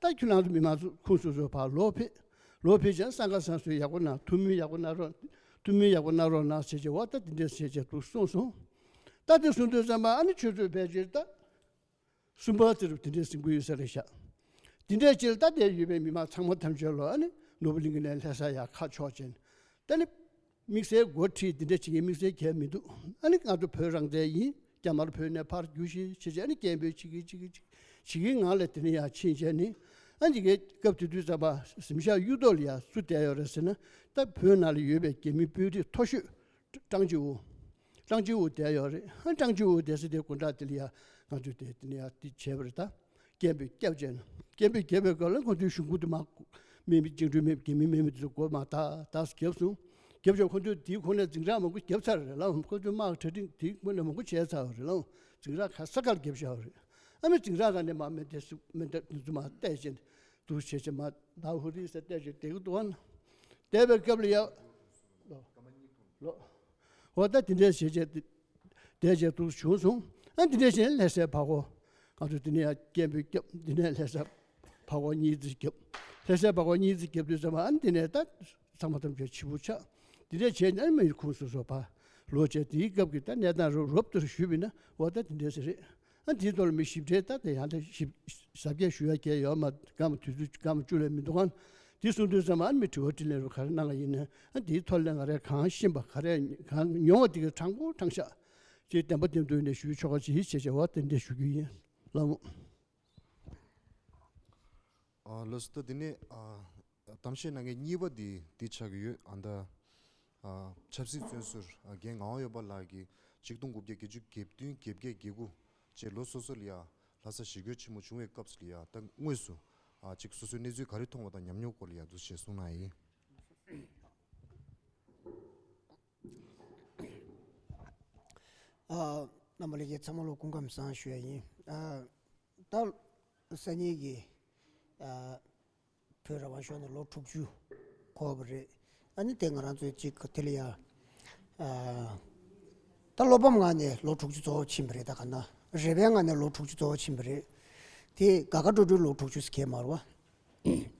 ད་ཁྱོད་རང་ཚོ་མི་མང་ཚོ་ཁོངས་སོ་སོ་ཕར་ལོག་ཕེབས། ལོག་ཕེབས་བྱས་སང་ཁ་སང་སོས་ཡག་པོ་གནང་། ཐུགས་སྨོན་ཡག་པོ་གནང་རོགས། ཐུགས་སྨོན་ཡག་པོ་གནང་རོགས་གནང་ཟེར་བྱས། འོ་ད་དེ་འདྲ་བྱས་བྱས་འདུག་གསུངས་སོང་། ད་དེ་གསུང་དུས་ཙམ་པ་ཨ་ནི་ཆུ་ཚོད་ཕལ་ཆེར་ད་གསུམ་པ་དེ་རུ་དེ་འདྲའི་ཟིན་གྱི་ཡོད་ས་རེད་ཤག་དེ་འདྲའི་རྗེས་ལ་ད་དེར་ཡོད་པའི་མི་མང་ཚང་མ་ཐམས་ཅད་ལ་ཨ་ནི་ནོར་བུ་གླིང་གི་ནས་ལྷ་ས་ཡར་ཁ་ཕྱོགས་བྱས་ནས་ད་ནི། དམིགས་བསལ་འགོ་ཁྲིད་འདི་འདྲ་བྱེད་མཁན་དམིགས་བསལ་གང་མི་འདུག་ཨ་ནི་ང་ཚོ་བོད་རང་བཙན་ཡིན། རྒྱ་དམར་བོད་ནས་ཕར་རྒྱུགས་ཤིག་བྱས་བྱས་ཨ་ནི་སྐད་འབོད་བྱེད་ཀྱི་བྱེད་ཀྱི་བྱེད་ཀྱི་ངང་ལ་དེ་ནས་ཡར་ཕྱིན་བྱས་ནི། ཨ་ནི་གའི་སྐབས་དེ་དུས་ཙམ་པ་གཟིམ་ཤག་གཡུ་ཐོག་ལ་ཡར་སུ་བསྡད་ཡོད་རེད་ཟེར་ན། ད་བོད་ནང་ལ་ཡོད་པའི་རྒྱ་མི་དཔོན་རིགས་མཐོ་ཤོས་ཀྲང་ཅིའུ། ཀྲང་ཅིའུ་བསྡད་ཡོད་རེད། ཨ་ཀྲང་ཅིའུ་བསྡད་ས་དེ་སྐུ་འདྲ་དེ་ལ་ཡར་ང་ཚོས་དེ་དེ་ནས་ཡར་དེ་བྱས་པ་རེད་ད། སྐད་འབོད་བརྒྱབ་བྱས་ན། སྐད་འབོད་བརྒྱབ་པའི་སྐབས་ལ་ཁོ་ཚོའི་གཞུང་གུ་དུ་མ་དམག་མི་བཅིངས་འགྲོལ་དམག་རྒྱ་མི་དམག་མི་དེ་ཚོ་སྒོ་མར་ཏག་ཏག་བརྒྱབ་སོང་། བརྒྱབ་བྱས་ཁོ་ཚོས་དེའི་ཁོངས་ནས་འཛིང་རགས་མང་པོ་བརྒྱབ་ཚར་རེད་ལགས། ཁོ་ཚོས་དམག་གྲ་སྒྲིག་དེའི་ཁོངས་ནས་མང་པོ་བྱས་ཚར་བ་རེད་ལགས། འཛིང་རགས་ག་ས་གར་བརྒྱབ་བཞག་པ་རེད། ཨ་མི་འཛིང་རགས་ག་ནས་མར་མེ་མདའ་སུ་མེ་མདའ་དེ་ཚོ་མར་གཏད་བྱས་འདུག་བྱས་བྱས་མར་ནཱ་ཧུ་རི་ཟེར་གཏད་བྱས་བསྡད་ཀྱི་འདུག་ཨ་ན། བསྡད་པའི་སྐབས་ལ་ཡ། ལོ། འོ་ད་དེ་འདྲས་བྱས་བྱས་དེ་བསྡད་བྱས་འདུག་བྱུང་སོང་། ཨ་དེ་འདྲས་བྱས་ནས་ལྷ་སའི་བར་སྐོར་ང་ཚོ་དེ་ནས་ཡར་སྐད་འབོད་བརྒྱབ། དེ་ནས་ལྷ་སའི་བར་སྐོར་གཉིས་ཙམ་བརྒྱབ། ལྷ་སའི་བར་སྐོར་གཉིས་ཙམ་བརྒྱབ་དུས་ཙམ་པ་ཨ་ནི་དེ་ནས་ད་ཚང་མ་ཐམས་ཅད་ཕྱི་པོ་ཆགས། དེ་འདྲས་བྱས་ནས་ཨ་ནི་མི་ཁོངས་སོ་སོ་ཕར་ལོག་བྱས། དེའི་སྐབས་ཀྱི་ད་གནས་སྟངས་རོབ་རོབ་ཏུ་ཞུས་པ་ཡིན་ན་འོ་ད་དེ་འདྲས་ཟེར་རེད། ཨ་དེའི་ཐོག་ལ་མི་ཞིབ་ཕྲའི་ད་དེ་ཡང་ད་ཞིབ་ཟབ་རྒྱས་ཞུ་ཡ་གལ་ཡོད་མ། སྐར་མ་དུས་ཚོད་སྐར་མ་བཅུ་ལས་མི་འདུག་ག་དེ་གསུང་དུས་ཙམ་པ་ཨ་ནི་མི་དྲི་བ་དྲིས་ལན་རུ་ག་རེ་གནང་བ་ཡིན་ན། ཨ་དེའི་ཐོག་ལ་ང་རས་གང་ཤེས་པ་ག་རེ་གང་མྱོང་བ་དེ་གའི་དྲང་པོ་དྲང་བཞག་ཅིག་བདེན་པ་བདེན་འདུག་ནས་ཞུ་ཆོག་ག་ཅིག་བྱས་བྱས་བ་དེ་འདྲས་ཞུ་རྒྱུ་ཡིན་ལགས་མོ། ཨ་ལགས་སོ། ད་དེ་ནས་ཨ་གཏམ་བཤད་གནང་མཁན་གཉིས་པ་འདི་འདི་ཆགས་ཀྱི་ཡོད། ཨ་ད་ཨ་ཆབ་སྲིད་བཙོན་ཟུར་ཨ་རྒན་ངག་དབང་འོད་འབར་ལགས་ཀྱིས་ཆིག་སྟོང་དགུ་བརྒྱ་བརྒྱད་ཅུ་གྱ་བདུན་གྱ་བརྒྱད་གྱ་དགུ་བཅས་ལོ་སོ་སོ་ལ་ཡ་ལྷ་ས་ཞི་རྒོལ་ཆེན་མོ་བྱུང་བའི་སྐབས་སུ་ལ་ཡ་ད་དངོས་སུ་ཨ་ཅིག་སོ་སོའི་གནས་ཚུལ་ག་རེ་མཐོང་བ་དང་ཉམས་མྱོང་སྐོར་ལ་ཡ་འདུག་སེ་གསུངས་གནང་ཡིན། ཨ་རྣམ་པ་ལྷན་རྒྱས་ཚང་མ་ལ་སྐུ་ཁམས་བཟང་ཞུ་ཡ་ཡིན། ཨ་ད་སང་ཉིན་གྱི་ཨ་བོད་རང་དབང་ཤོར་ནས་ལོ་དྲུག་ཅུ་འཁོར་བ་རེད། ཨ་ནི་དེ་ང་རང་ཚོའི་གཅིག་དེ་ལ་ཡ་ཨ་ད་བློ་ཕམ་ངང་ནས་ལོ་དྲུག་ཅུ་རྫོགས་ཕྱིན་པ་རེད། ད་ག་ན་རེ་བའི་ངང་ནས་ལོ་དྲུག་ཅུ་རྫོགས་ཕྱིན་པ་རེད། དེ་དགའ་དགའ་སྤྲོ་སྤྲོའི་ལོ་དྲུག་ཅུ་ཟེར་མཁན་མ་རེད་བ།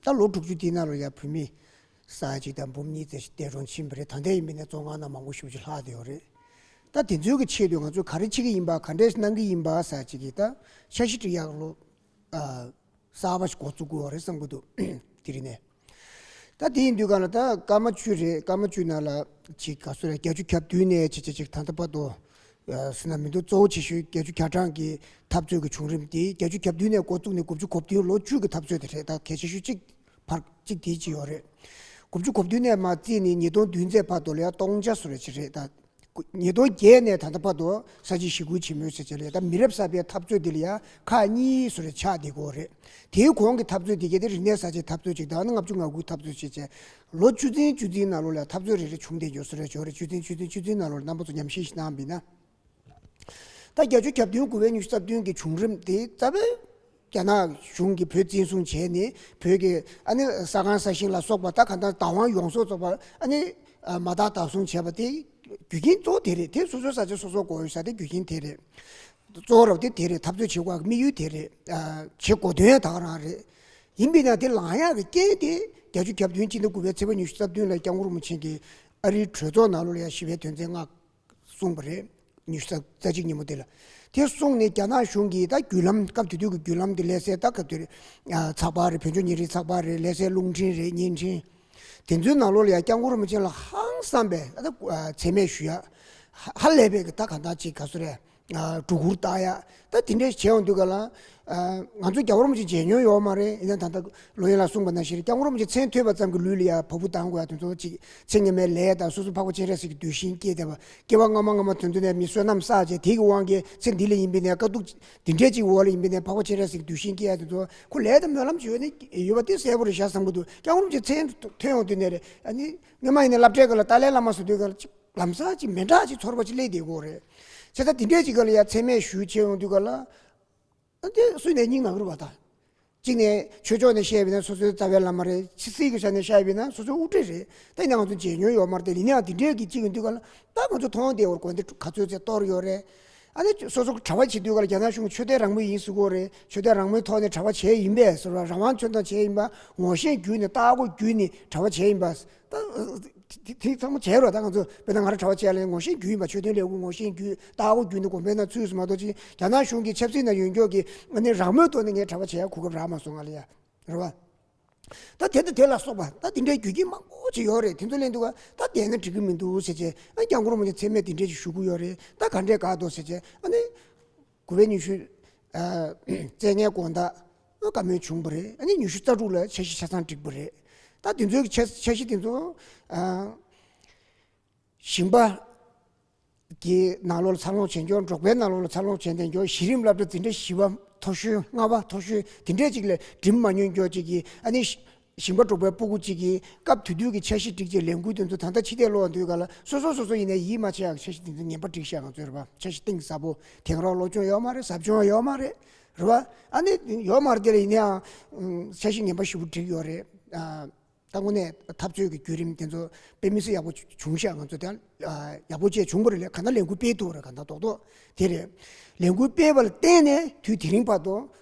ད་ལོ་དྲུག་ཅུ་དེའི་ནང་ལ་ཡ་བོད་མི་ས་ཡ་གཅིག་དང་འབུམ་གཉིས་ཙམ་ཞིག་འདས་གྲོངས་ཕྱིན་པ་རེད། ད་ལྟའི་ཡིན་པ་ཡིན་ན་བཙོན་ཁང་ནང་མང་པོ་ཞེ་པོ་ཅིག་ལྷག་བསྡད་ཡོད་རེད། ད་དེ་ཚོའི་གི་ཆེད་དུ་ང་ཚོས་ག་རེ་བྱེད་ཀྱི་ཡིན་པ་ག་འདྲས་གནང་གི་ཡིན་པ་ཟེར་ཅིག་གི་ད་འཆར་གཞི་སྒྲིག་ཡག་ལོ་ཨ་གསར་པ་ཞིག་འགོ་བཙུགས་དགོས་པ་རེད་བསམ་གྱི་འདུག་དེ་རིང་ནས། ད་དེ་ཡིན་དུས་ག་ལ་ད་སྐར་མ་བཅུ་རེད། སྐར་མ་བཅུ་ནང་ལ་ཅིག་ག་ཚོད་རེད། བརྒྱད་ཅུ་གྱ་བདུན་ནས་བྱས་བྱས་ཅིག་ད་ལྟ་བར་དུ་ ཟེར་ན་མི་འདུག་གཙོ་བོ་ཆེ་ཤོས་བརྒྱད་ཅུ་གྱ་གྲངས་ཀྱི་འཐབ་རྩོད་ཀྱི་བྱུང་རིམ་དེ་བརྒྱད་ཅུ་གྱ་བདུན་ནས་འགོ་བཙུགས་ནས་དགུ་བཅུ་གོ་བདུན་ལོ་བཅུ་གི་འཐབ་རྩོད་དེ་རེད། ད་གལ་ཆེ་ཤོས་གཅིག་བར་གཅིག་དེ་གཅིག་ཡོད་རེད། དགུ་བཅུ་གོ་བདུན་ནས་མར་བརྩིས་ནས་ཉིས་སྟོང་བདུན་ཚེས་བར་དུ་ལ་ཡ་སྟོང་ཆ་བཟོ་རེ་བྱེད་རེད། ད་ཉིས་སྟོང་བརྒྱད་ནས་ད་ལྟ་བར་དུ་ས་བྱི་ཞི་རྒོལ་ཆེན་མོའི་ཟེར་བྱས་ལ་ཡ་ད་མི་རབས་གསར་པའི་འཐབ་རྩོད་དེ་ལ་ཡ་ཁག་གཉིས་བཟོ་རེ་ཆགས་བསྡད་ཀྱི་ཡོད་རེད། དེའི་གོང་གི་འཐབ་རྩོད་དེ་ག་དེ་རིག་གནས་གསར་བརྗེའི་འཐབ་རྩོད་ཅིག་དང་ནི་ལྔ་བཅུ་ང་དགུའི་འཐབ་རྩོད་ཅིག་བྱས། ལོ་བཅུ་ཚན་བཅུ་ཚན་ནང་ལོགས་ལ་འཐབ་རྩོད་རེ་རེ་བྱུང་བསྡད་ཡོད་བཟོ་རེ་བྱས་རེད། བཅུ་ཚན་བཅུ་ཚན་བཅུ་ཚན་ནང་ལོགས་ལ་རྣམ་པ་ཚོ་ཉམས་ཞིབ་ཞིག་གནང་བ་ཡིན་ན། ད་བརྒྱད་ཅུ་གྱ་བདུན་དགུ་པའི་ཉི་ཤུ་རྩ་བདུན་གྱི་བྱུང་རིམ་དེ་རྩ་བའི་རྒྱ་ནག་གཞུང་གིས་བོད་བཙན་བཟུང་བྱས་ནས་བོད་ཀྱི་ཨ་ནི་ས་ཁང་ས་ཞིང་ལ་སོགས་པ་ད་ག་འདྲ་བདག་དབང་ཡོངས་རྫོགས་རྫོགས་པ་ཨ་ནི་མ་དག་བདག་བཟུང་བྱས་པ་དེ་རྒྱུ་རྐྱེན་གཙོ་བོ་དེ་རེད། དེ་སོ་སོའི་ས་ཆ་སོ་སོ་དགོས་ཡོད་ས་དེ་རྒྱུ་རྐྱེན་དེ་རེད། གཙོ་བོ་ར་བ་དེ་དེ་རེད། འཐབ་རྩོད་བྱེད་དགོས་དམིགས་ཡུལ་དེ་རེད། བྱེད་དགོས་དོན་ད་ག་རང་རེད། ཡིན་པས་ན་དེ་ལངས་ཡག་གི་རྐྱེན་དེ་བརྒྱད་ཅུ་གྱ་བདུན་སྤྱི་ཟླ་དགུ་པའི་ཚེས་པ་ཉི་ཤུ་རྩ་བདུན་ལ་སྐྱབས་མགོན་རིན་པོ་ཆེ་གིས་ཨ་རིའི་གྲོས་ཚོགས་ནང་ལོགས་ལ་ཡ་ཞི་བའི་དོན་ཚན་ལྔ་གསུངས་པ་རེད། ཉི་ཤུ་རྩ་གཅིག་ཉིན་མོ་དེ་ལ། དེ་གསུངས་ནས་རྒྱ་ནག་གཞུང་གིས་ད་བརྒྱུད་ལམ་སྐབས་དེ་དུས་ཀྱི་བརྒྱུད་ལམ་དེ་ལས་སའི་ད་སྐབས་དེར་ཚགས་པར་རེད། བོད་ལྗོངས་ཉིན་རེའི་ཚགས་པར་རེད། ལས་སའི་རླུང་འཕྲིན་རེད། བརྙན་འཕྲིན། དེ་ཚོའི་ནང་ལོགས་ལ་ཡང་སྐྱབས་མགོན་རིན་པོ་ཆེ་ལ་ཧང་སངས་པའི་ཨ་ད་མཚན་སྨད་ཞུ་ཡ། ཧ་ལས་པའི་གི་ད་གང་ལྟར་ཅིག་ག་ཚོད་རེད། སྒྲོ་སྐུར་བཏགས་ཡ། ད་དེ་འདྲས་བྱས་ཡོང་དུས་ག་ལ། ང་ཚོ་རྒྱལ་བ་རིན་པོ་ཆེ་མཇལ་མྱོང་ཡོད་མ་རེད། ཡིན་ན་ད་ལྟ་ལོ་ཡན་ལགས་གསུངས་པ་ནང་བཞིན་རེད། སྐྱབས་མགོན་རིན་པོ་ཆེ་མཚན་ཐོས་པ་ཙམ་གྱིས་ལུས་ལ་ཡ་བ་སྤུ་ལྡང་དགོས་ཡ། དེ་ཚོ་ཅིག་ཚེ་སྔ་མའི་ལས་དང་སོ་སོ་འཕགས་པ་སྤྱན་རས་གཟིགས་ཀྱི་གདུལ་ཞིང་སྐྱེས་བསྡད་པ། སྐྱེ་བ་སྔ་མ་སྔ་མ་དོན་དུ་ནས་མི་བསོད་ནམས་བསགས་བྱས་དེ་གི་དབང་གིས་ཚེ་འདི་ལ་ཡིན་པས་ནས་དཀའ་སྡུག་འདི་འདྲས་ཅིག་འོག་ལ་ཡིན་པས་ནས་འཕགས་པ་སྤྱན་རས་གཟིགས་གདུལ་ཞིང་སྐྱེ་ཡ་དེ་ཚོ་ཁོ་ལས་དང་སྨོན་ལམ་བྱོས་ནས་ཡོད་པ་དེ་གསལ་པོ་རེད་ཤག་བསམ་གྱི་འདུག་སྐྱབས་མགོན་རིན་པོ་ཆེ་མཚན་ཐོས་ཡོང་དུས་ནས་རེད། ཨ་ནི་སྔོན་མ་ཡིན་ན་སློབ་གྲྭའི་སྐབས་ལ་ཏཱ་ལའི་བླ་མ་ཟེར་དུས་སྐབས་ལ་ཅིག་ལམ་སང་ཅིག་མི་འདྲ་ཅིག་ཚོར་བ་ཅིག་སླེབས་བསྡད་ཀྱི་ཡོད་རེད། བྱས་ཙང་དེ་འདྲས་ཅིག་སྐབས་ལ་ཡ་མཚན་སྨད་ཞུས་བྱས་ཡོང་དུས་སྐབས་ལ། ཨ་དེ་སུས་ནས་སྙིང་ནག་རུ་བ་དང་། གཅིག་ནས་ཆོས་ཕྱོགས་ནས་བཤད་པ་ཡིན་ན་སོ་སོའི་རྩ་བའི་བླ་མ་རེད། ཕྱི་སྲིད་ཀྱི་ཆ་ནས་བཤད་པ་ཡིན་ན་སོ་སོའི་དབུ་ཁྲིད་རེད། ད་ཡིན་ན་ང་ཚོ་མཇལ་མྱོང་ཡོད་མ་རེད་དེ། ཡིན་ནའང་དེ་འདྲས་ཀྱི་གཅིག་ཡིན་དུས་ག་ལ་ད་ང་ཚོ་མཐོང་བསྡད་ཡོད་རེད། དགོན་སྡེ་ག་ཚོད་ཚད་གཏོར་ཡོད་རེད། ཨ་ནི་སོ་སོ་གྲྭ་པ་བྱེད་དུས་ག་ལ་རྒྱ་ནག་གཞུང་ཆོས་དད་རང་མོས་ཡིན་ཟེར་གྱི་ཡོད་རེད། ཆོས་དད་རང་མོས་ཐོག་ནས་གྲྭ་པ་བྱས་ཡིན་པས་ཟེར་བ། རང་དབང་ཆོས་དང་བྱས་ཡིན་པ། ངོ་ཤེས་བརྒྱུད་ནས་ལྟ་སྒོ་བརྒྱུད་ནས་གྲྭ་པ་བྱས་ཡིན་པ། ད་དེ་དེ་ཚང་མ་བྱས་རོགས། ད་ང་ཚོ་དཔེར་ན་ང་རང་གྲྭ་པ་བྱས་ལ་ངོ་ཤེས་བརྒྱུད་ཡིན་པ། ཆོས་དོན་ལས་ཁུངས་ངོ་ཤེས་བརྒྱུད་ལྟ་སྒོ་བརྒྱུད་ནས་དགོན་པའི་ནང་ཚུད་སོང་མ་གཏོགས་ཅིག་རྒྱ་ནག་གཞུང་གི་ཆབ་སྲིད་ནང་ཡོད་མཁན་གྱི་ཨ་ནི་རང་མོས་ཐོག་ནས་ངས་གྲྭ་པ་བྱས་ཡ་གོ་སྐབས་རག་མ་སོང་ང་ལ་ཡ། རེད་བ། ད་དེ་དང་དེ་ལ་སོགས་པ་ད་དེ་འདྲའི་རྒྱུ་རྐྱེན་མང་པོ་ཅིག་ཡོད་རེད། དེ་ཚོ་ལེན་འདུག་ག་ད་བསྡད་ན་འགྲིག་གི་མི་འདུག་ཟེར་བྱས། ཨ་སྐྱབས་མགོན་རིན་པོ་ཆེ་མཚན་སྨད་དེ་འདྲས་ཅིག་ཞུ་གི་ཡོད་རེད། ད་ག་འདྲས་ག་འདུག་ཟེར་བྱས། ཨ་ནི་དགུ་པའི་ཉི་ཤུ་བཙས་ལྔའི་དགོང་དག་བཀའ་མོལ་བྱུང་བ་རེད། ཨ་ནི་ཉི་ཤུ་རྩ་དྲུག་ལ་འཆར་གཞི་ཆ་ཚང་བསྒྲིགས་པ་རེད། ད་དེ་ཚོའི་འཆར་འཆར་གཞི་དེ་ཚོ་ཨ་ཞིང་པ་གི་ནང་ལོགས་ལ་འཚར་ལོངས་བྱེད་མཁན། འབྲོག་པའི་ནང་ལོགས་ལ་འཚར་ལོངས་བྱེད་བསྡད་མཁན། གཞི་རིམ་སློབ་གྲྭ་འཛིན་གྲྭ་བཞི་པ་མཐོ་ཤོས་ལྔ་པ་མཐོ་ཤོས་དེ་འདྲས་ཅིག་ལས་འགྲིམ་མ་མྱོང་མཁན་ཅིག་གིས། ཨ་ནི་ཞིང་པ་འབྲོག་པའི་སྤུ་གུ་གཅིག་གིས་སྐབས་དེ་དུས་ཀྱི་འཆར་གཞི་སྒྲིག་བྱས་ལས་འགུལ་དེ་ཚོ་ད་ལྟ་ཕྱི་བལྟས་ཀློག་ཡོང་དུས་ག་ལ་སོ་སོ་སོ་སོ་ཡིན་ནའི་ཡིད་མ་ཆེས་ཡག་འཆར་གཞི་དེ་ཚོ་ངན་པ་བསྒྲིགས་ཤག་ང་ཚོས་རེད་པ། འཆར་གཞི་གཏིང་ཟབ་པོ། དེང་རབས་སློབ་སྦྱོང་ཡོད་མ་རེད། ཟབ་སྦྱོང་ཡོད་མ་རེད། རེད་པ། ཨ་ནི་ཡོད་མ་རེད། དེ་ལ་ཡིན་ནའང་འཆར་གཞི་ངན་པ་ཞེ་པོ་བསྒྲིགས་ཡོད་རེད། ཨ་ད་དངོས་གནས་འཐབ་རྩོད་ཀྱི་བརྒྱུད་རིམ་དེ་ཚོ་དཔེ་མི་སྲིད་ཡག་པོ་བྱུང་ཤག་ང་ཚོ་དེ་ཡག་པོ་བྱས་བྱུང་བ་རེད་ལ། གང་ལྟར་ལས་འགུལ་སྤེལ་ཐུབ་པ་རེད། གང་ལྟར་རྡོག་རྡོག་དེ་རེད། ལས་འགུལ་སྤེལ་བ་ལ་བརྟེན་ནས་དུས་དེ་རིང་བར་དུ་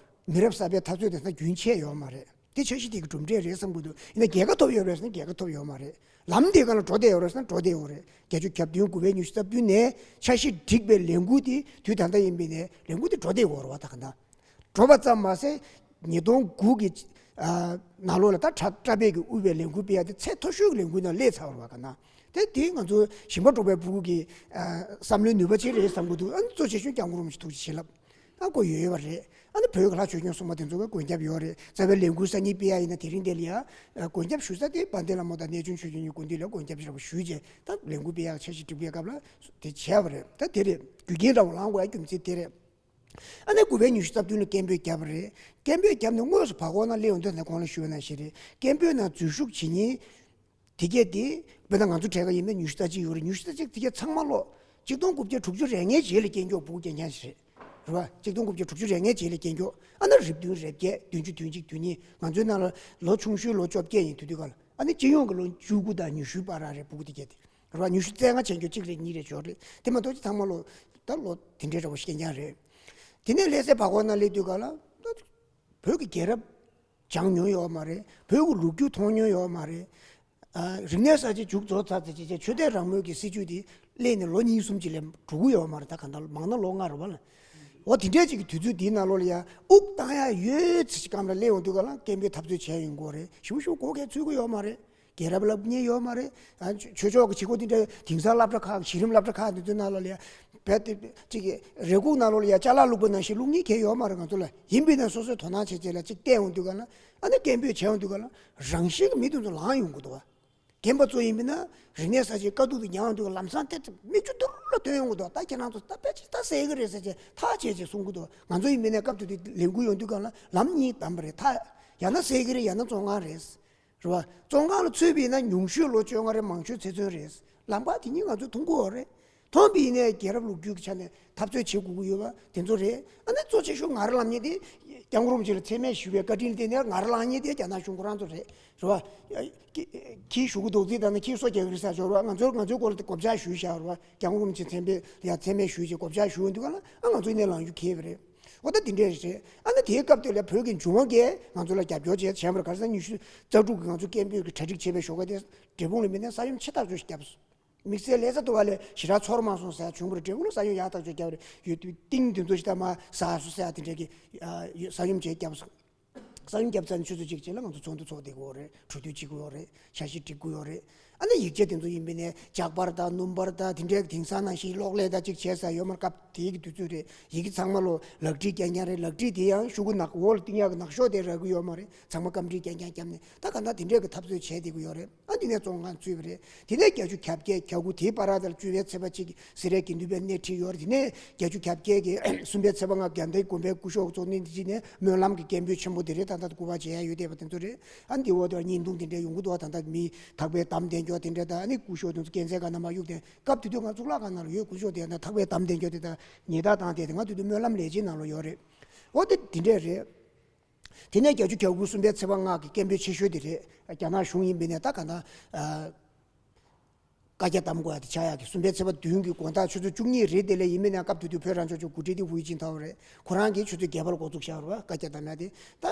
མི་རབས་གསར་པའི་འཐབ་རྩོད་དེ་ཚོ་རྒྱུན་ཆད་ཡོད་མ་རེད། དེ་འཆར་གཞི་དེ་གི་གྲུབ་འབྲས་རེད་བསམ་གྱི་འདུག་ཡིན་ན་རྒྱལ་ཁ་ཐོབ་ཡོད་རེད་ཟེར་ན་རྒྱལ་ཁ་ཐོབ་ཡོད་མ་རེད། ལམ་དེའི་སྒང་ལ་འགྲོ་བསྡད་ཡོད་རེད་ཟེར་ན་འགྲོ་བསྡད་ཡོད་རེད། བརྒྱད་ཅུ་གྱ་བདུན་དགུ་པའི་ཉི་ཤུ་རྩ་བདུན་ནས་འཆར་གཞི་བསྒྲིགས་པའི་ལས་འགུལ་དེ་དུས་ད་ལྟ་ཡིན་པས་ནས་ལས་འགུལ་དེ་འགྲོ་བསྡད་ཡོད་རེད་པ། ད་ག་འདྲ་འགྲོ་བ་ཙམ་མ་ཟད་ཉིས་སྟོང་དགུ་གི་ནང་ལོགས་ལ་ད་གྲྭ་གྲྭ་པས་ཀྱི་དབུས་པའི་ལས་འགུལ་སྤེལ་ཡ་དེ་ཚད་མཐོ་ཤོས་ཀྱི་ལས་འགུལ་ནང་སླེབས་ཚར་བ་རེད་པ། ག་འདྲ་དེ་དེ་ང་ཚོ་ཞིང་པ་འབྲོག་པའི་སྤུ་གུ་གི་བསམ་བློའི་ནུས་པ་ཅིག་རེད་བསམ་གྱི་འདུག་ཨ་ནི་གཙོ་ཆེ་ཤོས་སྐྱབས་མགོན་རིན་པོ་ཆེ་ཐུགས་རྗེ་བྱིན་རླབས། ཨ་ཁོ་ཡོད་ཡོད་པ་རེད། ཨ་ནི་བོད་ཀྱི་ལྷ་ཆོས་སྐྱོང་སྲུང་མ་དེ་ཚོ་གི་མགོན་སྐྱབས་ཡོད་རེད། རྩ་བའི་ལས་འགུལ་གསར་རྙིང་སྤེལ་ཡ་ཡིན་ན་དེ་རིང་དེ་ལ་ཡ་མགོན་སྐྱབས་ཞུ་ས་དེ་དཔལ་ལྡན་བླ་མ་དང་གནས་ཆུང་ཆོས་རྒྱལ་གཉིས་སྐུ་མདུན་ལ་མགོན་སྐྱབས་ཞུ་བ་ཞུས་རྗེས་ད་ལས་འགུལ་སྤེལ་ཡག་འཆར་གཞི་སྒྲིག་པའི་སྐབས་ལ་དེ་བྱས་པ་རེད། ད་དེ་རེད། རྒྱུ་རྐྱེན་འདྲ་བོ་ལངས་དགོས་ཡ་རྒྱུ་མཚན་དེ་རེད། ཨ་ནི་དགུ་པའི་ཉི་ཤུ་རྩ་བདུན་ལ་སྐད་འབོད་བརྒྱབ་པ་རེད། སྐད་འབོད་བརྒྱབ་ནས་དངོས་སུ་བར་སྐོར་ནང་སླེབས་ཡོང་དུས་ད་གོང་ལ་ཞུས་པ་ནང་བཞིན་རེད། སྐད་འབོད་ནང་འཛུལ་ཞུགས་བྱེད་མཁན་དེ་གས་དེ་དཔེར་ན་ང་ཚོ་གྲས་ཀ་ཡིན་ན་ཉི་ཤུ་རྩ་གཅིག་ཡོད་རེད། ཉི་ཤུ་རྩ་གཅིག་དེ་གས་ཚང་མ་ལོ་གཅིག་སྟོང་དགུ་བརྒྱ་དྲུག་ཅུ་རེ་ལྔའི་རྗེས་ལ་སྐྱེས་མཁན་སྤུ་གུ་རྐྱང་རྐྱང་ཞིག་རེད། རེད་བ། གཅིག་སྟོང་དགུ་བརྒྱ་དྲུག་ཅུ་རེ་ལྔའི་རྗེས་ལ་སྐྱེས་མཁན། ཨ་ན་རེབ་བདུན་རེབ་བརྒྱད་བདུན་ཅུ་བདུན་གཅིག་བདུན་གཉིས། ང་ཚོའི་ནང་ལ་ལོ་ཆུང་ཤོས་ལོ་བཅོ་བརྒྱད་ཡིན་དུས་དུས་ག་ལ་ཨ་ནི་སྤྱི་ཡོངས་ཀྱི་ལོ་བཅུ་དགུ་དང་ཉི་ཤུའི་བར་ར་རེད་སྤུ་གུ་དེ་གས་དེ། རེད་བ། ཉི་ཤུ་རྩ་ལྔ་བྱས་མཁན་གཅིག་རེད་གཉིས་རེད་ཅིག་ཡོད་རེད། དེ་མ་གཏོགས་ཅི་ཚང་མ་ལོ་ད་ལོ་དེ་འདྲའི་འདྲ་བོ་ཞིག་རྐྱང་རྐྱང་རེད། དེ་ནས་ལྷ་སའི་བར་སྐོར་ནང་སླེབས་དུས་ག་ལ་ད་བོད་ཀྱི་རྒྱལ་རབས་སྦྱངས་མྱོང་ཡོད་མ་རེད། བོད་ཀྱི་ལོ་རྒྱུས་མཐོང་མྱོང་ཡོད་མ་རེད། ཨ་རིག་གནས་གསར་བརྗེ་མཇུག་རྫོགས་ཚར་ཚེ་ཅིག་བྱས་ཆོས་དད་རང་མོས་ཀྱི་སྲིད་བྱུས་དེ་སླེབས་ནས་ལོ་གཉིས་གསུམ་ཅིག་ལས་འགྲོ་གི་ཡོད་མ་རེད། ད་ག་འདྲ་མང་ན་ལོ་ལྔ་རེད་བ་ལ། འོ་དེ་འདྲས་ཅིག་གི་དུས་ཚོད་དེའི་ནང་ལོགས་ལ་ཡ་དབུགས་བཏང་ཡ་ཡོད་ཚེ་ཅིག་གམ་ལ་སླེབས་ཡོང་དུས་ག་ལ་སྐད་འབོད་འཐབ་རྩོད་བྱས་ཡོང་གི་ཡོད་རེད། ཞེ་པོ་ཞེ་པོ་གོ་སྐབས་འཚོལ་གི་ཡོད་མ་རེད། རྒྱལ་རབས་བསླབ་མཁན་ཡོད་མ་རེད། ཨ་ཆོས་ཆོས་ཕྱོགས་ཀྱི་བྱེད་སྒོ་དེ་འདྲ་དེང་སང་སློབ་གྲྭ་ཁག་གཞི་རིམ་སློབ་གྲྭ་ཁག་དེ་ཚོའི་ནང་ལོགས་ལ་ཡ་རྦད་དེ་གཅིག་གི་རེ་སྒུག་ནང་ལོགས་ལ་ཡ་ཅ་ལག་བླུགས་པ་ནང་བཞིན་བླུགས་མཁན་གང་ཡོད་མ་རེད། ང་ཚོ་ལ་ཡིན་པས་ན་སོ་སོའི་དོ་སྣང་བྱེད་བྱེད་ལ་གཅིག་བལྟས་འོང་དུས་ག་ལ་ཨ་ནི་སྐད་འབོད་བྱས་འོང་དུས་ག་ལ་རང་བཞིན་གྱི་མི་དེ་ཚོ་ལངས་ཡོང་གི་འདུག་བ། རྒན་པ་ཚོ་ཡིན་པས་ན་རིག་གནས་གསར་བརྗེའི་དཀའ་སྡུག་དེ་མྱངས་འོང་དུས་ག་ལམ་སང་དེ་མིག་ཆུ་རྡོལ་ལ་ཐོན་ཡོང་གི་འདུག་ད་ཁྱེད་རང་ཚོ་ད་དཔེ་ཆ་ད་ཟེར་གི་རེད་ཟེར་བྱས་ཐག་བཅད་བྱས་གསུང་གི་འདུག་ང་ཚོ་ཡིན་པས་ན་སྐབས་དེ་དུས་ལས་འགུལ་ཡོང་དུས་ག་ལ་ལམ་གཉིས་བདམས་པ་རེད། ད་ཡང་ན་ཟེར་གི་རེད། ཡང་ན་བཙོན་ཁང་རེད། རེད་བ། བཙོན་ཁང་ལ་ཚུད་པ་ཡིན་ན་ཉུང་ཤོས་ལོ་བཅོ་ལྔ་རེད། མང་ཤོས་ཚེ་བཙོན་རེད། ལམ་ཁ་དེ་གཉིས་ང་ཚོས་མཐོང་གི་ཡོད་རེད། མཐོང་པ་ཡིན་ནའི་རྒྱལ་རབས་ལོ་རྒྱུས་ཀྱི་ཆ་ནས་འཐབ་རྩོད་བྱེད་དགོས་ཀྱི་ཡོད་པ་དེ་ཚོ་རེད། ཨ་ནི་གཙོ་ཆེ་ཤོས་ང་རང་ལབ་མཁན་དེ་སྐྱབས་མགོན་རིན་པོ་ཆེ་ལ་མཚན་སྨད་ཞུས་པའི་བཀའ་དྲིན་ལ་བརྟེན་ནས་ང་རང་ལབ་མཁན་དེ་རྒྱ་ནག་གཞུང་ཁོ་རང་ཚོ་རེད། རེད་བ། ཁྱི་ཁྱི་ཞུ་གུ་རྡོག་རྫིས་དང་ནི་ཁྱི་སོ་རྒྱག་གི་རེད་ཟེར་ཞོར་བ། ང་ཚོར་ང་ཚོའི་སྐོར་ལ་དེ་གོ་བཅག་ཞུས་བཞག་རེད་བ། སྐྱབས་མགོན་རིན་པོ་ཆེ་མཚན་སྨད་ལ་ཡ་མཚན་སྨད་ཞུས་བྱས་གོ་བཅག་ཞུས་ཡོང་དུས་ག་ལ་ཨ་ང་ཚོ་ཡིན་ནའི་ལངས་རྒྱུ་ཁེལ་བ་རེད། འོ་ད་དེ་འདྲས་རེད། ཨ་ནི་དེའི་སྐབས་དེ་ལ་བོད་ཀྱི་འབྱུང་བ་འགས་ང་ཚོ་ལ་རྒྱབ་སྐྱོར་བྱས་བྱས་པར་ག་རེ་ཟེར་ན་ཉི་ཤུ་རྩ་དྲུག་གི་ང་ཚོ་སྐད་འབོད་ཀྱི་གྲ་སྒྲིག་བྱས་པའི་ཞོགས་ཀ་དེ་འབྲས་སྤུངས་ལ་མི་སྣ་ས་ཡོམ་ཆེ་ཐག་ཆོད་ཞིག་བརྒྱབ་སོང་། དམིགས་བསལ་ལས་ས་དུ་བ་ལས་ཞེ་དྲག་ཚོར་མ་སོང་ཟེར་ཡ་བྱུང་བ་རེད། འབྲས་སྤུངས་ལ་ས་ཡོམ་ཡག་ཐག་ཆོད་བརྒྱབ་པ་རེད། ཡོད་དུས་ཏིང་དེ་ཚོ་ཞིག་ད་མ་ཟ་སོང་ཟེར་ཡ་དེ་འདྲས་ཀྱི་ཨ་ས་ཡོམ་བྱས་བརྒྱབ་སོང་། ས་ཡོམ་བརྒྱབ་ཚར་ནས་ཆུ་ཚོད་གཅིག་རྗེས་ལ་ང་ཚོ་ཚོགས་འདུ་ཚོགས་བསྡད་དགོས་རེད། གྲོས་བསྡུར་བྱེད་དགོས་རེད། འཆར་གཞི་སྒྲིག་དགོས་རེད། ཨ་ནི་ཡིག་ཆ་དེ་ཚོ་ཡིན་པས་ནས་ཇག་པར་དང་སྣུམ་པར་དང་དེ་འདྲའི་དེང་སང་ནང་བཞིན་གློག་ཀླད་དང་གཅིག་བྱས་ས་ཡོད་མ་རེད། སྐབས་དེའི་གི་དུས་ཚོད་རེད། ཡི་གེ་ཚང་མ་ལོ་ལག་བྲིས་རྐྱང་རྐྱང་རེད། ལག་བྲིས་དེ་ཡང་ཤོག་གུ་ནག་འོག་ལ་བཏིང་ཡག་གི་ནག་ཤོག་དེ་རག་གི་ཡོད་མ་རེད། ཚང་མ་སྐམ་བྲིས་རྐྱང་རྐྱང་བརྒྱབ་ནས་ད་ག་འདྲ་དེ་འདྲའི་གི་འཐབ་རྩོད་བྱས་བསྡད་གི་ཡོད་རེད། ཨ་དེ་ནས་བཙོན་ཁང་ཚུད་པ་རེད། དེ་ནས་བརྒྱད་ཅུ་གྱ་བརྒྱད་གྱ་དགུ་དེའི་བར་དེ་ལ་བཅུ་པའི་ཚེས་པ་གཅིག་གི་སེ་རའི་དགེ་འདུན་པའི་སྣེ་ཁྲིད་ཡོད་རེད། དེ་ནས་བརྒྱད་ཅུ་གྱ་བརྒྱད་ཀྱི་གསུམ་པའི་ཚེས་པ་ལྔ་དགའ་ལྡན་དགོན་པའི་སྐུ་ཞབས་གཙོ་གནད་གཅིག་ནས་སྨོན་ལམ་གྱི་སྐད་འབོད་ཆེན་པོ་དེ་རེད། ད་ལྟ་སྐུ་པར་མཇལ་ཡ་ཡོད་བསྡད་པ་དེ་ཚོ་རེད། ཨ་འདི་འོག་དེར་བརྙན་ཐུང་དེ་འདྲ་ཡོང་གི་འདུག་ད་ལྟ་མི་ཐག་པས་བསྡམས་བསྡད་མཁན་དེ་འདྲ་དང་། ཨ་ནི་སྐུ་ཞབས་དེ་ཚོ་སྐས་འཛེག་ག་ན་མ་གཡུག་དེ་སྐབས་དེ་དུས་ང་གཙུག་ལག་ཁང་ནང་ལ་ཡོད། སྐུ་ཞབས་དེ་ད་ཐག་པས་བསྡམས་བསྡད་མཁན་དེ་དང་ཉེས་རྡུང་བཏང་བསྡད་དེ། ང་དེ་དུས་སྨོན་ལམ་ལས་བྱེད་ནང་ལ་ཡོད་རེད། འོ་དེ་དེ་འདྲས་རེད། དེ་ནས་བརྒྱད་ཅུ་གྱ་དགུ་གསུམ་པའི་ཚེས་པ་ལྔ་གི་སྐད་འབོད་ཆེ་ཤོས་དེ་རེད། རྒྱ་ནག་གཞུང་ཡིན་པས་ནས་ད་ག་ད་ཨ་བཀའ་རྒྱ་བསྡམ་དགོས་ཡ་དེ་ཆགས་ཡག་གི་གསུམ་པའི་ཚེས་པ་བདུན་གྱི་དགོང་དག་ཆུ་ཚོད་བཅུ་གཉིས་རེད། དེ་ལས་ཡིན་མིན་ན་སྐབས་དེ་དུས་བོད་རང་སྐྱོང་ལྗོངས་འགོ་ཁྲིད་དེ་ཧུའུ་ཅིན་ཐའོ་རེད། ཁོ་རང་གིས་ཆུ་ཚོད་བརྒྱད་པ་ལ་འགོ་བཙུགས་བཞག་རེད་བ། བཀའ་རྒྱ་བསྡམ་ཡ་དེ་ད་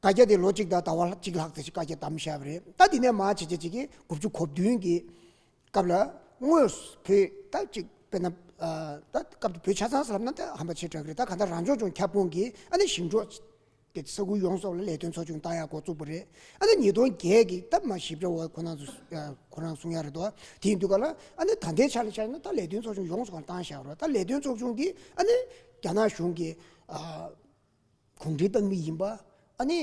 བཀའ་རྒྱ་དེ་ལོ་གཅིག་དང་ཟླ་བ་གཅིག་ལྷག་ཙམ་ཞིག་བཀའ་རྒྱ་བསྡམས་བཞག་པ་རེད། ད་དེ་ནས་མར་བྱས་བྱས་བྱས་ཀྱི་དགུ་བཅུ་གོ་བདུན་གྱི་སྐབས་ལ་དངོས་སུ་བོད་ད་གཅིག་དཔེར་ན་ཨ་ད་སྐབས་དེ་བོད་ཆ་ཚང་ཟེར་ལབ་ན་ད་ཧམ་པ་ཆེ་དྲགས་ཀྱི་རེད། ད་ག་ད་རང་སྐྱོང་ལྗོངས་ཁྱབ་ཁོངས་ཀྱི་ཨ་ནི་ཞིང་འབྲོག་གི་ས་ཁུལ་ཡོངས་སུ་ལ་ལས་དོན་ཚོགས་ཆུང་བཏང་ཡག་འགོ་བཙུགས་པ་རེད། ཨ་ནི་ཉིས་སྟོང་བརྒྱད་ཀྱི་སྟབས་མ་ཞིབ་ཕྲ་བ་ཁོ་རང་ཚོ་ཨ་ཁོ་རང་གསུང་ཡག་རེད་དོ། དེ་ཡིན་དུས་ག་ལ་ཨ་ནི་ད་ལྟའི་ཆ་ལ་ཆ་ན་ད་ལས་དོན་ཚོགས་ཆུང་ཡོངས་སུ་གང་བཏང་བཞག་རེད། ད་ལས་དོན་ཚོགས་ཆུང་འདི་ཨ་ནི་རྒྱ་ནག་གཞུང་གི་ཨ་གུང་ཁྲན་ཏང་མི་ཡིན་པ། ཨ་ནི་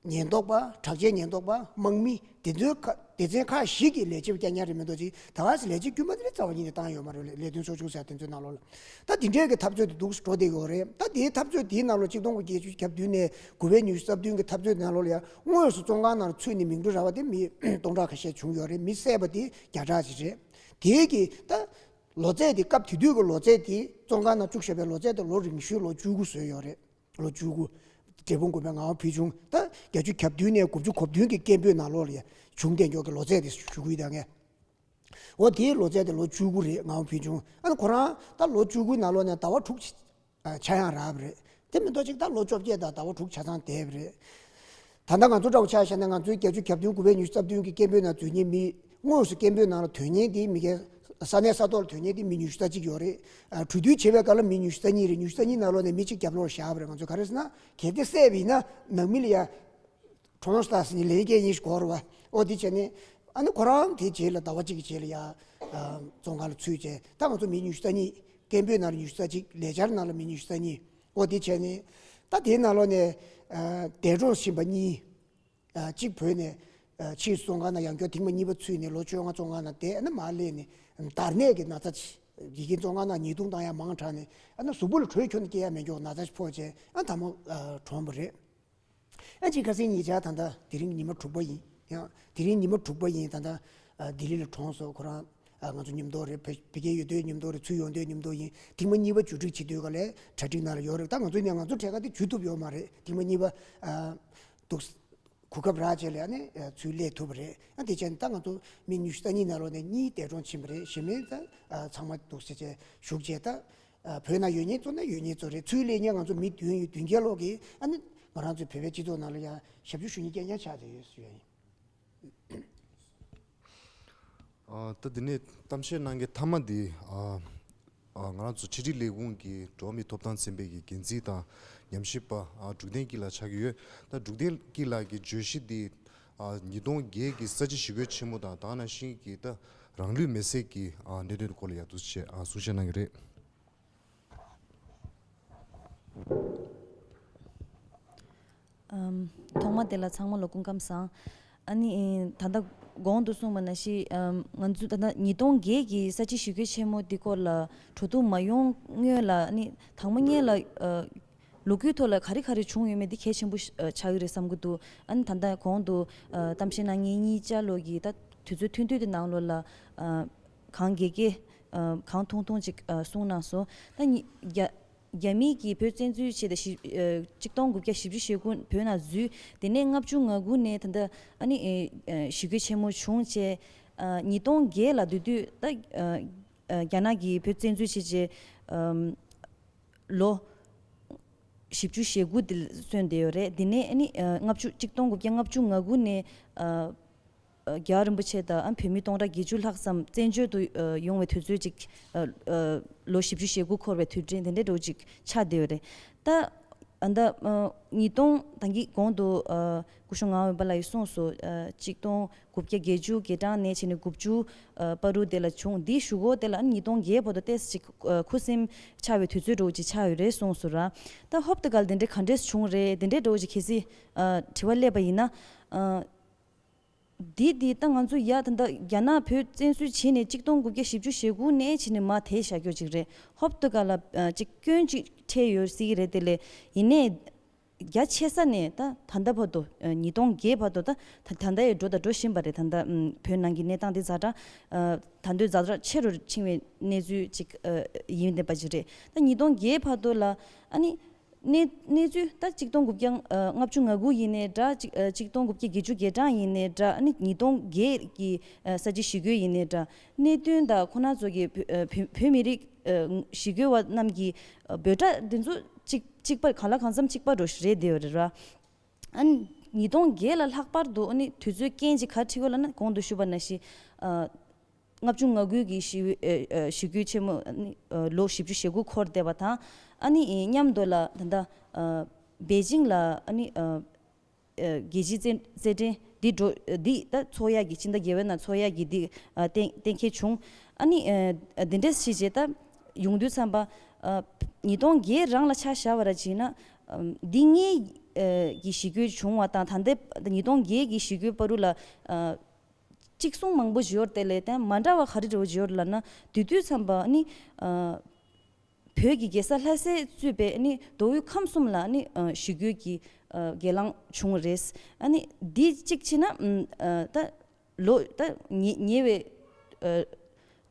ཉེན་རྟོག་པ། དྲག་ཆས་ཉེན་རྟོག་པ། དམག་མི། སྡེ་ཚན་ཁག་སྡེ་ཚན་ཁག་བཞི་གི་ལས་བྱེད་པ་རྐྱང་རྐྱང་རེད་མ་གཏོགས་ཅིག་ད་ག་སེ་ལས་བྱེད་དཀྱུས་མ་དེ་རྩ་བ་ཉིད་ནས་བཏང་ཡོད་མ་རེད། ལས་ལས་དོན་ཚོགས་ཆུང་ཟེར་དེ་ཚོའི་ནང་ལོགས་ལ། ད་དེ་འདྲའི་གི་འཐབ་རྩོད་དེ་འདུག་སེ་འགྲོ་བསྡད་ཡོད་རེད། ད་དེའི་འཐབ་རྩོད་དེའི་ནང་ལོགས་གཅིག་སྟོང་དགུ་བརྒྱད་ཅུ་གྱ་བདུན་ནས་དགུ་པའི་ཉི་ཤུ་རྩ་བདུན་གི་འཐབ་རྩོད་ནང་ལོགས་ལ་ཡང་དངོས་སུ་བཙོན་ཁང་ནང་ཚུད་ནས་མིང་འབྲུ་ར་བ་དེ་མི་སྟོང་ཕྲག་ཁ་ཤས་བྱུང་ཡོད་རེད། མི་བསད་པ་དེ་བརྒྱ་ཕྲག་ཅིག་རེད། དེའི་གི་ད་ལོ་ཚད་དེ་སྐབས་དེ་དུས་ཀྱི་ལོ་ཚད་དེ་བཙོན་ཁང་ནང་བཅུག་བཞག་པའི་ལོ་ཚད་དེ་ལོ་རིང་ཤོས་ལོ་བཅུ་དགུ་བཟོས་ཡོད་རེད། ལོ་བཅུ་དགུ། འབྲས་སྤུངས་དགོན་པའི་ངག་དབང་ཕུལ་བྱུང་ད་བརྒྱད་ཅུ་གྱ་བདུན་ནས་དགུ་བཅུ་གོ་བདུན་གྱི་སྐད་འབོད་ནང་ལོགས་ལ་བྱུང་བསྡད་མགྱོགས་ཀྱི་ལོ་ཚད་དེ་ཞུ་གི་ཡོད་ད་ངས། འོ་དེའི་ལོ་ཚད་དེ་ལོ་བཅུ་དགུ་རེད། ངག་དབང་ཕུལ་བྱུང་ཨ་ནི་ཁོ་རང་ད་ལོ་བཅུ་དགུའི་ནང་ལོགས་ནས་ཟླ་བ་དྲུག་ཆ་ཡང་རག་པ་རེད། དེ་མིན་ཐོག་ཅིག་ད་ལོ་བཅོ་བརྒྱད་དང་ཟླ་བ་དྲུག་ཆ་ཚང་བསྡད་པ་རེད། ད་ལྟ་ང་ཚོ་འདྲ་བོ་ཆ་བཞག་ན་ང་ཚོའི་བརྒྱད་ཅུ་གྱ་བདུན་དགུ་པའི་ཉི་ཤུ་རྩ་བདུན་གྱི་སྐད་འབོད་ནང་འཛུལ་མཁན་མི་དངོས་སུ་སྐད་འབོད་ནང་ལ་འཛུལ་མཁན་དེ་མི་གའི་ས་གནས་ས་ཐོག་ལ་འཛུལ་མཁན་དེ་མི་ཉི་ཤུ་རྩ་གཅིག་ཡོད་རེད། ཨ་གྲོས་བསྡུར་བྱེད་པའི་སྐབས་ལ་མི་ཉི་ཤུ་རྩ་གཉིས་རེད། ཉི་ཤུ་རྩ་གཉིས་ནང་ལོགས་ནས་མི་གཅིག་རྒྱབ་ལོགས་བཞག་པ་རེད། ང་ཚོས་ག་རེ་ཟེར་ན་གལ་ཏེ་བསད་པ་ཡིན་ན་ནང་མི་ལ་ཡ་གྲོངས་སོང་ཟེར་ནས་ལན་སྐྱེལ་ཉིན་ཞིག་འགོར་བ། ཨོ་དེ་བྱས་ནས་ཨ་ནི་ཁོ་རང་དེ་རྗེས་ལ་ཟླ་བ་གཅིག་གི་རྗེས་ལ་ཡ་ཨ་བཙོན་ཁང་ལ་ཚུད་བྱས། ད་ང་ཚོ་མི་ཉི་ཤུ་རྩ་གཉིས། སྐད་འབོད་ནང་ལ་ཉི་ཤུ་རྩ་གཅིག་ལས་འཆར་ནང་ལ་མི་ཉི་ཤུ་རྩ་གཉིས། ཨོ་དེ་བྱས་ནས་ད་དེའི་ནང་ལོགས་ནས་ཨ་འདས་གྲོངས་ཕྱིན་པ་གཉིས། ཨ་གཅིག་བོད་ནས་ཨ་ཕྱིས་སུ་བཙོན་ཁང་ནང་ཡང་བསྐྱར་ཐེངས་མ་གཉིས་པ་ཚུད་ནས་ལོ་བཅོ་ལྔ་བཙོན་ཁང་ནང་བསྡད། ཨ་ནི་མར་སླེབས་ནས་འདར་ནད་ཀྱི་ན་ཚ་ཅིག་ཡི་གེ་བཙོན་ཁང་ནང་ཉེས་རྡུང་བཏང་ཡ་མང་དྲགས་ནས་ཨ་ནི་གཟུགས་པོ་ལ་དྲོད་ཁྱོན་ནས་སྐྱེ་ཡ་མེད་མགྱོགས་ན་ཚ་ཅིག་ཕོག་བྱས་ཨ་ཐ་མ་ཨ་གྲོངས་པ་རེད། ཨ་ཅེ་ཁ་སང་ཉེ་ཆར་ད་ལྟ་དེ་རིང་ཉི་མ་དྲུག་པ་ཡིན། ཡང་དེ་རིང་ཉི་མ་དྲུག་པ་ཡིན། ད་ལྟ་ཨ་ལྡི་ལི་ལ་གྲོངས་སོང་། ཁོ་རང་ཨ་ང་ཚོ་མཉམ་དུ་རེད། བོད་བོད་རྒྱལ་ཡོད་དུས་མཉམ་དུ་རེད། ཚུར་ཡོང་དུས་མཉམ་དུ་ཡིན། ཐེངས་མ་གཉིས་པ་བརྒྱུད་སྒྲིག་བྱེད་དུས་ག་ལས་གྲ་སྒྲིག་ནང་ལ་ཡོད་རེད། ད་ང་ཚོ་ནས་ང་ཚོ་གྲས་ཀ་དེ་འཇུ་ཐུབ་ཡོད་མ་རེད། ཐེངས་མ་གཉིས་པ་ཨ་འདུག་གོ་སྐབས་རག་བྱས་ལ་ཨ་ནི་ཨ་ཚུར་སླེབས་ཐུབ་པ་རེད། ཨ་དེ་བྱས་ནས་ད་ང་ཚོ་མི་ཉི་ཤུ་རྩ་གཉིས་ནང་ལོགས་ནས་གཉིས་འདས་གྲོངས་ཕྱིན་པ་རེད། གཞན་མི་ད་ཨ་ཚང་མ་འདུག་ཟེར་བྱས་བཞུགས་བྱས་ད། ཨ་བོད་ནང་ཡོད་མཁན་ཚོ་ན་ཡོད་མཁན་ཚོ་རེད། ཚུར་སླེབས་མཁན་ང་ཚོ་མི་བདུན་ཡོད། བདུན་བརྒྱད་ལོག་གིས་ཨ་ནི་ང་རང་ཚོའི་བོད་པའི་སྤྱི་ཚོགས་ནང་ལ་ཡང་ཞབས་ཞུ་ཞུ་མཁན་རྐྱང་རྐྱང་ཆགས་བསྡད་ཡོད་ཞུ་ཡ་ཡིན། ཨ་ད་འདི་ནས་གཏམ་བཤད་གནང་མཁན་མཐའ་མ་འདི་ཨ་ཨ་ང་རང་ཚོ་ཕྱི་དྲིལ་ལས་ཁུངས་ཀྱི་འགྲོ་བ་མིའི་ཐོབ་ཐང་ཚན་པའི་གི་འགན་འཛིན་དང་ཉམས་ཞིབ་པ་ཨ་འབྲུག་བསྟན་སྐྱིད་ལགས་ཆགས་ཀྱི་ཡོད། ད་འབྲུག་བསྟན་སྐྱིད་ལགས་ཀྱི་བརྗོད་གཞི་འདི་ ཨ་ཉིས་སྟོང་བརྒྱད་ཀྱི་ས་བྱི་ཞི་རྒོལ་ཆེན་མོ་དང་དེ་ནང་བཞིན་གྱི་ད་རང་ལུས་མེར་སྲེག་གི་ཨ་གནད་དོན་སྐོར་ལ་ཡང་འདུག་སེ་བྱས་ཨ་གསུང་བཤད་གནང་གི་རེད། ཨམ། ཐོག་མ་དེ་ལ་ཚང་མ་ལ་སྐུ་ཁམས་བཟང་། ཨ་ནི་ད་ལྟ་གོང་དུ་གསུངས་པ་ནང་བཞིན་ཨམ། ང་ཚོ་ད་ལྟ་ཉིས་སྟོང་བརྒྱད་ཀྱི་ས་བྱི་ཞི་རྒོལ་ཆེན་མོ་འདི་སྐོར་ལ་གྲོས་བསྡུར་མ་ཡོང་སྔོན་ལ་ཨ་ནི་དང་པོ་སྔོན་ལ་ཨ། ལོ་རྒྱུས་ཐོག་ལ་ག་རེ་ག་རེ་བྱུང་ཡོད་མེད་འདི་གལ་ཆེན་པོ་ཞིག་ཨ་ཆགས་ཀྱི་རེད་བསམ་གྱི་འདུག་ཨ་ནི་ད་ལྟ་གོང་དུ་ཨ་གཏམ་བཤད་གནང་མཁན་གཉིས་ཆ་ལོ་གིས་ད་དུས་ཚོད་ཐུང་ཐུང་དེ་ནང་ལོགས་ལ་ཨ་གང་དགེ་དགེ་ཨ་གང་ཐུང་ཐུང་ཅིག་ཨ་གསུངས་གནང་སོང་། ད་ཉི་རྒྱ་རྒྱ་མིས་ཀྱིས་བོད་བཙན་འཛུལ་བྱས་ཏེ་ཞི་ཨ་གཅིག་སྟོང་དགུ་བརྒྱ་བཞི་བཅུ་ཞེ་དགུ་བོད་ནང་འཛུལ། དེ་ནས་ལྔ་བཅུ་ང་དགུ་ནས་ད་ལྟ་ཨ་ནི་ཨ་ཞི་རྒོལ་ཆེན་མོ་བྱུང་བྱས་ཨ་ཉིས་སྟོང་བརྒྱད་ལ་སྡོད་དུས་ད་ཨ་ཨ་རྒྱ་ནག་གིས་བོད་བཙན་འཛུལ་བྱས་བྱས་ཨ་ལོ་བཞི་བཅུ་ཞེ་དགུ་དེ་སོན་བསྡད་ཡོད་རེད། དེ་ནས་ཨ་ནི་ཨ་ལྔ་བཅུ་གཅིག་སྟོང་དགུ་བརྒྱ་ལྔ་བཅུ་ང་དགུ་ནས་ཨ་ཨ་རྒྱལ་བ་རིན་པོ་ཆེ་དང་ཨ་བོད་མི་སྟོང་ཕྲག་བརྒྱད་ཅུ་ལྷག་ཙམ་བཙན་བྱོལ་དུ་ཨ་ཡོང་བའི་དུས་ཚོད་ཅིག་ཨ་ཨ་ལོ་བཞི་བཅུ་ཞེ་དགུ་འཁོར་བའི་དུས་དྲན་དེ་འདྲའི་འདྲ་བོ་ཅིག་ཆགས་བསྡད་ཡོད་རེད། ད་ཨ་ད་ཨ་ཉིས་སྟོང་ད་གིན་གོང་དུ་ཨ་སྐུ་ཞབས་ངག་དབང་འོད་འབར་ལགས་ཀྱིས་གསུངས་སོང་། ཨ་གཅིག་སྟོང་དགུ་བརྒྱ་བརྒྱད་ཅུ་གི་གྲངས་ནས་བྱས་ནས་དགུ་བཅུ་ཨ་བར་དུ་དེ་ལ་བྱུང་། འདིའི་གཞུག་གུ་དེ་ལ་ཉིས་སྟོང་བརྒྱད་བར་དུ་ཏོག་ཙམ་ཅིག་ཨ་ཁུ་སིམ་ཆགས་པའི་དུས་ཚོད་འདྲ་བོ་ཅིག་ཆགས་ཡོད་རེད་གསུངས་སོང་ར། ད་ཧོབ་ཏེ་ག་ལ་དེ་འདྲའི་ག་འདྲས་བྱུང་རེད། དེ་འདྲའི་འདྲ་བོ་ཅིག་གལ་སྲིད་ཨ་དྲི་བ་སླེབས་པ་ཡིན་ན་ཨ་འདི་འདི་ད་ང་ཚོ་ཡ་ད་ལྟ་རྒྱ་ནག་བོད་བཙན་འཛུལ་བྱས་ནས་གཅིག་སྟོང་དགུ་བརྒྱ་བཞི་བཅུ་ཞེ་དགུ་ནས་བྱས་ནས་མར་དེད་བཞག་རྒྱུ་ཅིག་རེད། ཧོབ་ཏེ་ག་ལ་ཨ་ཅིག་སྐྱོན་ཅིག་འཕྲད་ཡོད་སྲིད་ཀྱི་རེད། དེ་ལས་ཡིན་ནའི་རྒྱ་ཆེ་ས་ནས་ད་ད་ལྟ་བར་དུ་ཨ་ཉིས་སྟོང་བརྒྱད་བར་དུ་ད་ད་ད་ལྟ་ཡང་འགྲོ་དང་འགྲོ་བཞིན་པ་རེད། ད་ལྟ་ཨམ་བོད་ནང་གི་གནས་སྟངས་དེ་ཛ་དྲག་ཨ་ད་དུང་ཛ་དྲག་ཆེ་རུ་ཕྱིན་པའི་གནས་ཚུལ་ཅིག་ཨ་ཡིན་བསྡད་པ་ཅིག་རེད། ད་ཉིས་སྟོང་བརྒྱད་བར་དུ་ལ་ཨ་ནི་གནས་གནས་ཚུལ་ད་གཅིག་སྟོང་དགུ་བརྒྱ་ཨ་ལྔ་བཅུ་ང་དགུ་ཡིན་ནའི་འདྲ། གཅིག་ཨ་གཅིག་སྟོང་དགུ་བརྒྱ་བརྒྱད་ཅུ་གྱ་གྲངས་ཡིན་ནའི་འདྲ། ཨ་ནི་ཉིས་སྟོང་བརྒྱད་ཀྱི་ཨ་ས་བྱི་ཞི་རྒོལ་ཡིན་ནའི་འདྲ། གནད་དོན་དང་ཁོ་ན་ཚོ་གི་བོད་ཨ་བོད་བོད་མི་རིགས་ཨ་ཞི་རྒོལ་བ་རྣམས་ཀྱི་ཨ་འབོད་སྒྲ་འདི་ཚོ་གཅིག་གཅིག་པ་གང་ལ་གང་འཚམ་གཅིག་པ་འདྲ་བོ་ཞིག་རེད་བསྡད་ཡོད་རེད་ར། ཨ་ནི་ཉིས་སྟོང་བརྒྱད་ལ་ལྷག་པར་དུ་ཨ་ནི་དུས་ཚོད་རྐྱེན་གྱིས་ག་རེ་འཁྲི་དགོས་ལབ་ན་གོང་དུ་ཞུས་པ་ནང་བཞིན་ཨ་ལྔ་བཅུ་ང་དགུ་གི་ཞི་ཨ་ཨ་ཞི་རྒོལ་ཆེན་མོ་ཨ་ནི་ཨ་ལོ་བཞི་བཅུ་ཞེ་དགུ་འཁོར་བསྡད་པ་དང་། ཨ་ནི་མཉམ་དུ་ལ་ད་ལྟ་ཨ་པེ་ཅིང་ལ་ཨ་ནི་ཨ་ཨ་རྒྱལ་སྤྱིའི་རྩེད་རྩེད་འགྲན་འདི་འགྲོ་འདི་ད་ཚོགས་ཡག་གི་སྤྱི་ཟླ་བརྒྱད་པའི་ནང་ཚོགས་ཡག་གི་འདི་ཨ་གཏན་གཏན་འཁེལ་བྱུང་། ཨ་ནི་ཨ་འདི་འདྲས་ཞིག་བྱས་ད་ཡོང་དུས་ཙམ་པ་ཨ་ཉིས་སྟོང་བརྒྱད་རང་ལ་ཆ་བཞག་པ་ར་བྱས་ན་ཨ་འདི་སྔའི་ཨ་གི་ཞི་རྒོལ་བྱུང་བ་དང་ད་ལྟའི་ཉིས་སྟོང་བརྒྱད་ཀྱི་ཞི་རྒོལ་བར་དུ་ལ་ཨ། གཅིག་མཚུངས་མང་པོ་ཞིག་ཡོད་རེད། དེ་ལས་དེ་མ་འདྲ་བ་ག་རེ་འདྲ་བོ་ཞིག་ཡོད་རེད་ལབ་ན། དེ་དུས་ཙམ་པ་ནི་ཨ་བོད་ཀྱི་རྒྱལ་ས་ལྷ་སའི་གཙོས་པའི་ནི་མདོ་དབུས་ཁམས་གསུམ་ལ་ནི་ཨ་ཞི་རྒོལ་གྱི་ཨ་སྒེར་ལངས་བྱུང་བ་རེད། ཨ་ནི་འདི་གཅིག་བྱས་ན་ཨ་ད་ལོ་ད་ཉེ་ཉེ་བའི་ཨ་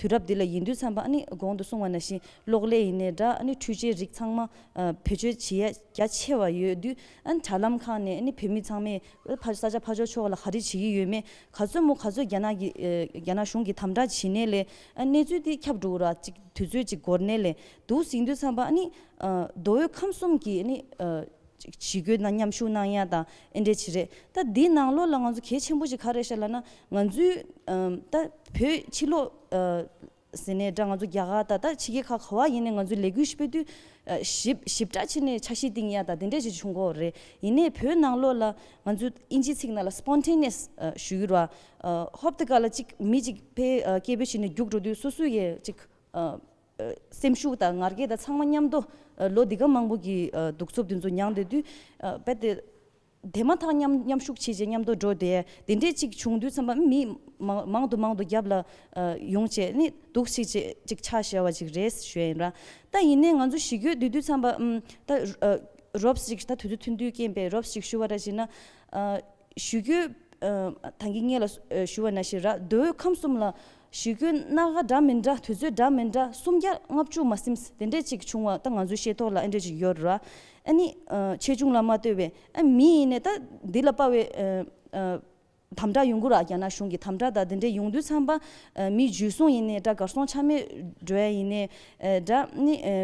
དུས་རབས་འདི་ལ་ཡིན་དུས་ཙམ་པ་ཨ་ནི་གོང་དུ་གསུངས་པ་ནང་བཞིན་གློག་ཀླད་ཡིན་ནའི་འདྲ། ཨ་ནི་འཕྲུལ་ཆས་རིགས་ཚང་མ་ཨ་བེད་སྤྱོད་བྱེད་ཡ་རྒྱ་ཆེ་བ་ཡོད་དུས། ཨ་ནི་དྲ་ལམ་ཁག་ནས་ཨ་ནི་བོད་མི་ཚང་མས་ཕ་ས་ཆ་ཕར་ཕྱོགས་ཕྱོགས་ལ་ག་རེ་བྱེད་ཀྱི་ཡོད་མེད། ག་ཚོད་མོ་ག་ཚོད་རྒྱ་ནག་གི་ཨ་རྒྱ་ནག་གཞུང་གིས་དམ་དྲག་བྱེད་ནའི་ལས་ཨ་གནས་ཚུལ་དེ་ཁྱབ་འགྲོ་གི་ར། ཅིག་དུས་ཚོད་ཅིག་འགོར་ནའི་ལས་འདུག་ཟིན་དུས་ཙམ་པ་ཨ་ནི་ཨ་མདོ་དབུས་ཁམས་གསུམ་གྱི་ཨ་ནི་ཨ་ཅིག་ཞི་རྒོལ་ནང་མཉམ་ཞུགས་གནང་ཡ་དང་ཨེ་འདྲས་བྱེད་རེད། ད་འདིའི་ནང་ལོགས་ལ་ང་ཚོ་གལ་ཆེན་པོ་ཞིག་ག་རེ་ཤག་ལབ་ན། ང་ཚོའི་ཨ་ད་བོད་ཕྱི་ལོགས་ཨ་ཟེར་ནའི་འདྲ། ང་ཚོ་རྒྱ་གར་ད་ད་ཕྱི་རྒྱལ་ཁག་ག་བ་ཡིན་ནའི་ང་ཚོས་ལས་འགུལ་ཞིག་སྤེལ་དུས་ཨ་ཞིབ་ཞིབ་ཕྲ་བྱས་ནས་འཆར་གཞི་བཏིང་ཡ་ད་དེ་འདྲས་ཞིག་བྱུང་གི་ཡོད་རེད། ཡིན་ནའི་བོད་ནང་ལོགས་ལ་ང་ཚོས་ཨིན་ཇིའི་ཚིག་ནང་ལ་སྤོན་ཊེ་ནི་ཡས་ཨ་ཞུ་གི་རེད་བ། ཨ་ཧོབ་ཏེ་ག་ལ་ཅིག་མི་ཅིག་ཕར་ཨ་སྐད་འབོད་བྱས་ནས་རྒྱུགས་འགྲོ་དུས་སོ་སོ་ཡས་ཅིག་ཨ་ཨ་སེམས་ཤུགས་དང་ངར་སྐད་དང་ཚང་མ་མཉམ་དུ་ཨ་ལོ་འདི་ག་མང་པོ་གི་ཨ་གདུག་རྩུབ་དེ་ཚོ་མྱངས་བསྡད་དུས་ཨ་རྦད་དེ་དེ་མ་ཐག་མཉམ་མཉམ་ཞུགས་བྱས་བྱས་མཉམ་དུ་འགྲོ་བསྡད་དེ་འདྲས་ཅིག་བྱུང་དུས་ཙམ་པ་མི་མང་མང་དུ་མང་དུ་རྒྱབ་ལ་ཨ་ཡོང་བྱས་ནི་འདུག་ཅིག་ཅིག་ཅིག་ཆ་བཞག་པ་ཅིག་རེད་ཞུ་ཡ་ཡིན་ར། ད་ཡིན་ནའི་ང་ཚོ་ཞི་རྒོལ་བསྡུས་དུས་ཙམ་པ་ཨམ་ད་ཨ་རོབ་ཅིག་ད་དུས་ཚོད་ཐུང་ཐུང་རྐྱེན་པས་རོབ་ཅིག་ཞུ་བ་ར་བྱས་ན་ཨ་ཞི་རྒོལ་ཨ་ད་གིན་སྔོན་ལ་ཨ་ཞུ་བ་ནང་བཞིན་ར། མདོ་དབུས་ཁམས་གསུམ་ལ་ཞི་རྒོལ་སྣ་ཁ་འདྲ་མི་འདྲ་དུས་ཚོད་འདྲ་མི་འདྲ་སུམ་བརྒྱ་ལྔ་བཅུ་མ་ཟིན་དེ་འདྲས་ཅིག་བྱུང་བ་ད་ང་ཚོའི་ཤེས་རྟོགས་ལ་ཨེ་འདྲས་ཅིག་ཡོད་ར། ཨ་ནི་ཨ་ཆེ་ཆུང་ལ་མ་ལྟོས་པའི་ཨ་མི་ཡིན་ནའི་ད་འདི་ལ་དཔའ་བའི་ཨ་ཨ་དམ་དྲག་ཡོང་གི་ར། རྒྱ་ནག་གཞུང་གི་དམ་དྲག་དང་དེ་འདྲས་ཡོང་དུས་ཙམ་པ་ཨ་མི་འཇུ་བཟུང་ཡིན་ནའི་འདྲ། གར་སོང་ཆ་མེད་འགྲོ་ཡ་ཡིན་ནའི་ཨ་འདྲ། ཨ་ནི་ཨ་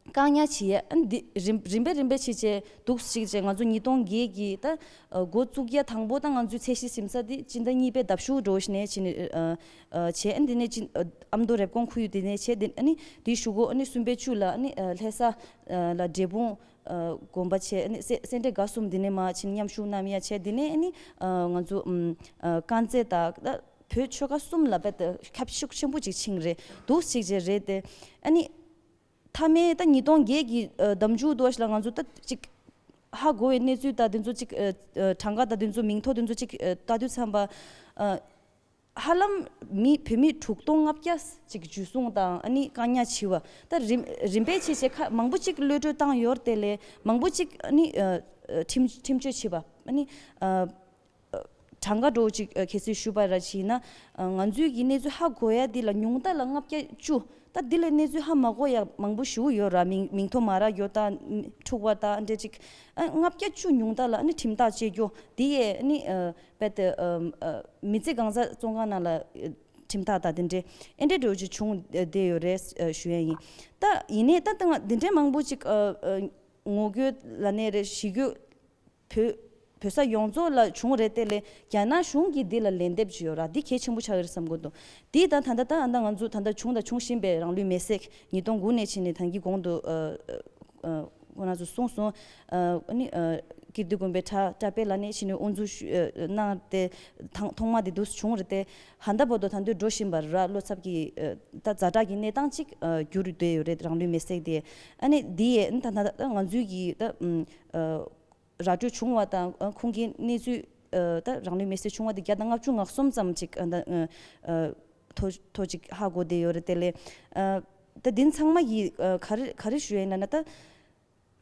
བཀག་ཉར་བྱེད་ཡས་ཨ་ནི་འདི་རིམ་རིམ་པས་རིམ་པས་བྱས་བྱས་འདུག་ཅིག་བྱས་ང་ཚོ་ཉིས་སྟོང་བརྒྱད་ཀྱི་ད་ཨ་འགོ་བཙུགས་ཡ་དང་པོ་ད་ང་ཚོའི་ཚད་གཞི་ཟིན་ས་དེ་སྤྱི་ཟླ་གཉིས་པའི་ཟླ་གཞུག་འགྲོ་བཞིན་ནས་བྱས་ནས་ཨ་ཨ་བྱས། ཨ་ནི་དེ་ནས་སྤྱི་ཨ་ཨ་མདོ་རེབ་གོང་ཁུལ་དེ་ནས་བྱས། དེ་ཨ་ནི་དེའི་གཞུག་གུ་ཨ་ནི་གསུམ་པའི་བཅུ་ལ་ཨ་ནི་ཨ་ལྷ་ས་ཨ་ལ་འབྲས་སྤུངས་ ཨ་དགོན་པ་བྱས། ཨ་ནི་སེ་སེ་འབྲས་དགའ་གསུམ་འདི་ནས་མར་ཕྱིན་མཉམ་ཞུགས་གནང་ཡ་བྱས། འདི་ནས་ཨ་ནི་ཨ་ང་ཚོ་ཨམ་ཨ་དཀར་མཛེས་དང་ད་བོད་ཆོལ་ཁ་གསུམ་ལ་རྦད་དེ་ཁྱབ་ཤུགས་ཆེན་པོ་ཅིག་ཕྱིན་རེད། འདུག་ཅིག་བྱས་རེད་དེ། ཨ་ནི་མཐའ་མའི་ད་ཉིས་སྟོང་བརྒྱད་ཀྱི་ཨ་ཟླ་མཇུག་དུ་བ་ཞིག་ལ་ང་ཚོ་ད་ཅིག་ཧ་གོ་བའི་གནས་ཚུལ་ད་དེ་ཚོ་ཅིག་ཨ་ཨ་གྲངས་ཀ་ད་དེ་ཚོ་མིང་ཐོ་དེ་ཚོ་ཅིག་ཨ་ལྟ་དུས་ཙམ་པ། ཨ་ཧ་ལམ་མི་བོད་མི་དྲུག་སྟོང་ལྔ་བརྒྱ་ཅིག་འཇུ་བཟུང་དང་ཨ་ནི་བཀག་ཉར་བྱས་པ། ད་རིམ་རིམ་པས་བྱས་བྱས་ཁ་མང་པོ་ཅིག་གློད་གྲོལ་བཏང་ཡོད་རེད་དེ། ལས་མང་པོ་ཅིག་ཨ་ནི་ཨ་ཨ་ཁྲིམས་ཁྲིམས་གཅོད་བྱས་པ། ཨ་ནི་ཨ་ཨ་གྲངས་ཀ་འདྲ་བོ་ཅིག་ཨ་གལ་སྲིད་ཞུ་བ་ར་བྱས་ན། ཨ་ང་ཚོའི་གི་གནས་ཚུལ་ཧ་གོ་ཡ་འདི་ལ་ཉུང་མཐའ་ལ་ལྔ་བརྒྱ་བཅུ། ད་འདི་ལས་གནས་ཚུལ་ཧ་མ་གོ་ཡ་མང་པོ་ཞེ་པོ་ཡོད་ར། མིང་མིང་ཐོ་མ་རག་ཡོད་ད། འཁྲུག་པ་ད་འདྲ་ཅིག་ཨ་ལྔ་བརྒྱ་བཅུ་ཉུང་མཐའ་ལ་ཨ་ནི་ཁྲིམས་ཐག་བཅད་རྒྱུ་འདི་ཡས་ཨ་ནི་ཨ་རྦད་དེ་ཨ་ཨ་མི་ཚེ་གང་ཟག་བཙོན་ཁང་ནང་ལ་ཨ་ཁྲིམས་ཐག་དང་དེ་འདྲའི་ཨེ་འདྲའི་འགྲོ་རྒྱུ་བྱུང་བསྡད་ཡོད་རེད། ཨ་ཞུ་ཡ་ཡིན། ད་ཡིན་ནའི་ད་ལྟ་ང་འདི་འདྲའི་མང་པོ་ཅིག་ཨ་ཨ་ངོ་རྒོལ་ལབ་ནའི་རེད། ཞི་རྒོལ་བོད་བོད་ས་ཡོངས་རྫོགས་ལ་བྱུང་རེད་དེ། ལས་རྒྱ་ནག་གཞུང་གིས་འདི་ལ་ལན་འདེབས་བྱས་ཡོད་ར། འདི་གལ་ཆེན་པོ་ཆགས་ཀྱི་རེད་བསམ་གྱི་འདུག་འདི་ད་ད་ལྟ་ད་ཨ་ད་ང་ཚོ་ད་ལྟ་བྱུང་དང་འབྱུང་བཞིན་པའི་རང་ལུས་མེར་སྲེག་ཉིས་སྟོང་དགུ་ནས་ཕྱིན་ནས་ད་གིན་གོང་དུ་ཨ་ཨ་ཁོང་རྣམ་ཚོས་གསུངས་སོང་། ཨ་ནི་ཨ་ཀིརྟི་དགོན་པའི་གྲྭ་གྲྭ་པ་ལབ་ནས་ཕྱིན་ནས་དབུ་འཛུགས་ཞུ་ཨ་གནང་སྟེ། ཐང་ཐོག་མ་དེ་འདུག་བྱུང་རེད་དེ། ཧ་ད་བར་དུ་ད་དུང་འགྲོ་བཞིན་པ་ར། བློ་འཚབ་ཀྱི་ཨ་ད་ཛ་དྲག་གི་གནས་སྟངས་ཅིག་ཨ་གྱུར་བསྡད་ཡོད་རེད། རང་ལུས་མེར་སྲེག་དེ། ཨ་ནི་འདི་ཡས་ད་ད་ད་ང་ཚོའི་གི་ད་ཨ་ར་སྤྲོད་བྱུང་བ་དང་། ཨ་ཁོང་གི་གནས་ཚུལ་ཨ་ད་རང་ལུས་མེར་སྲེག་བྱུང་བ་དེ་བརྒྱ་དང་ལྔ་བཅུ་ང་གསུམ་ཙམ་ཅིག་ཨ་ད་ཨ་ཨ་ཐོ་ཐོ་ཅིག་ཧ་གོ་བསྡད་ཡོད་རེད་དེ། ལས་ཨ་ད་འདི་ཚང་མ་གི་ཨ་ག་རེ་ག་རེ་ཞུ་ཡ་ཡིན་ན་ན། ད་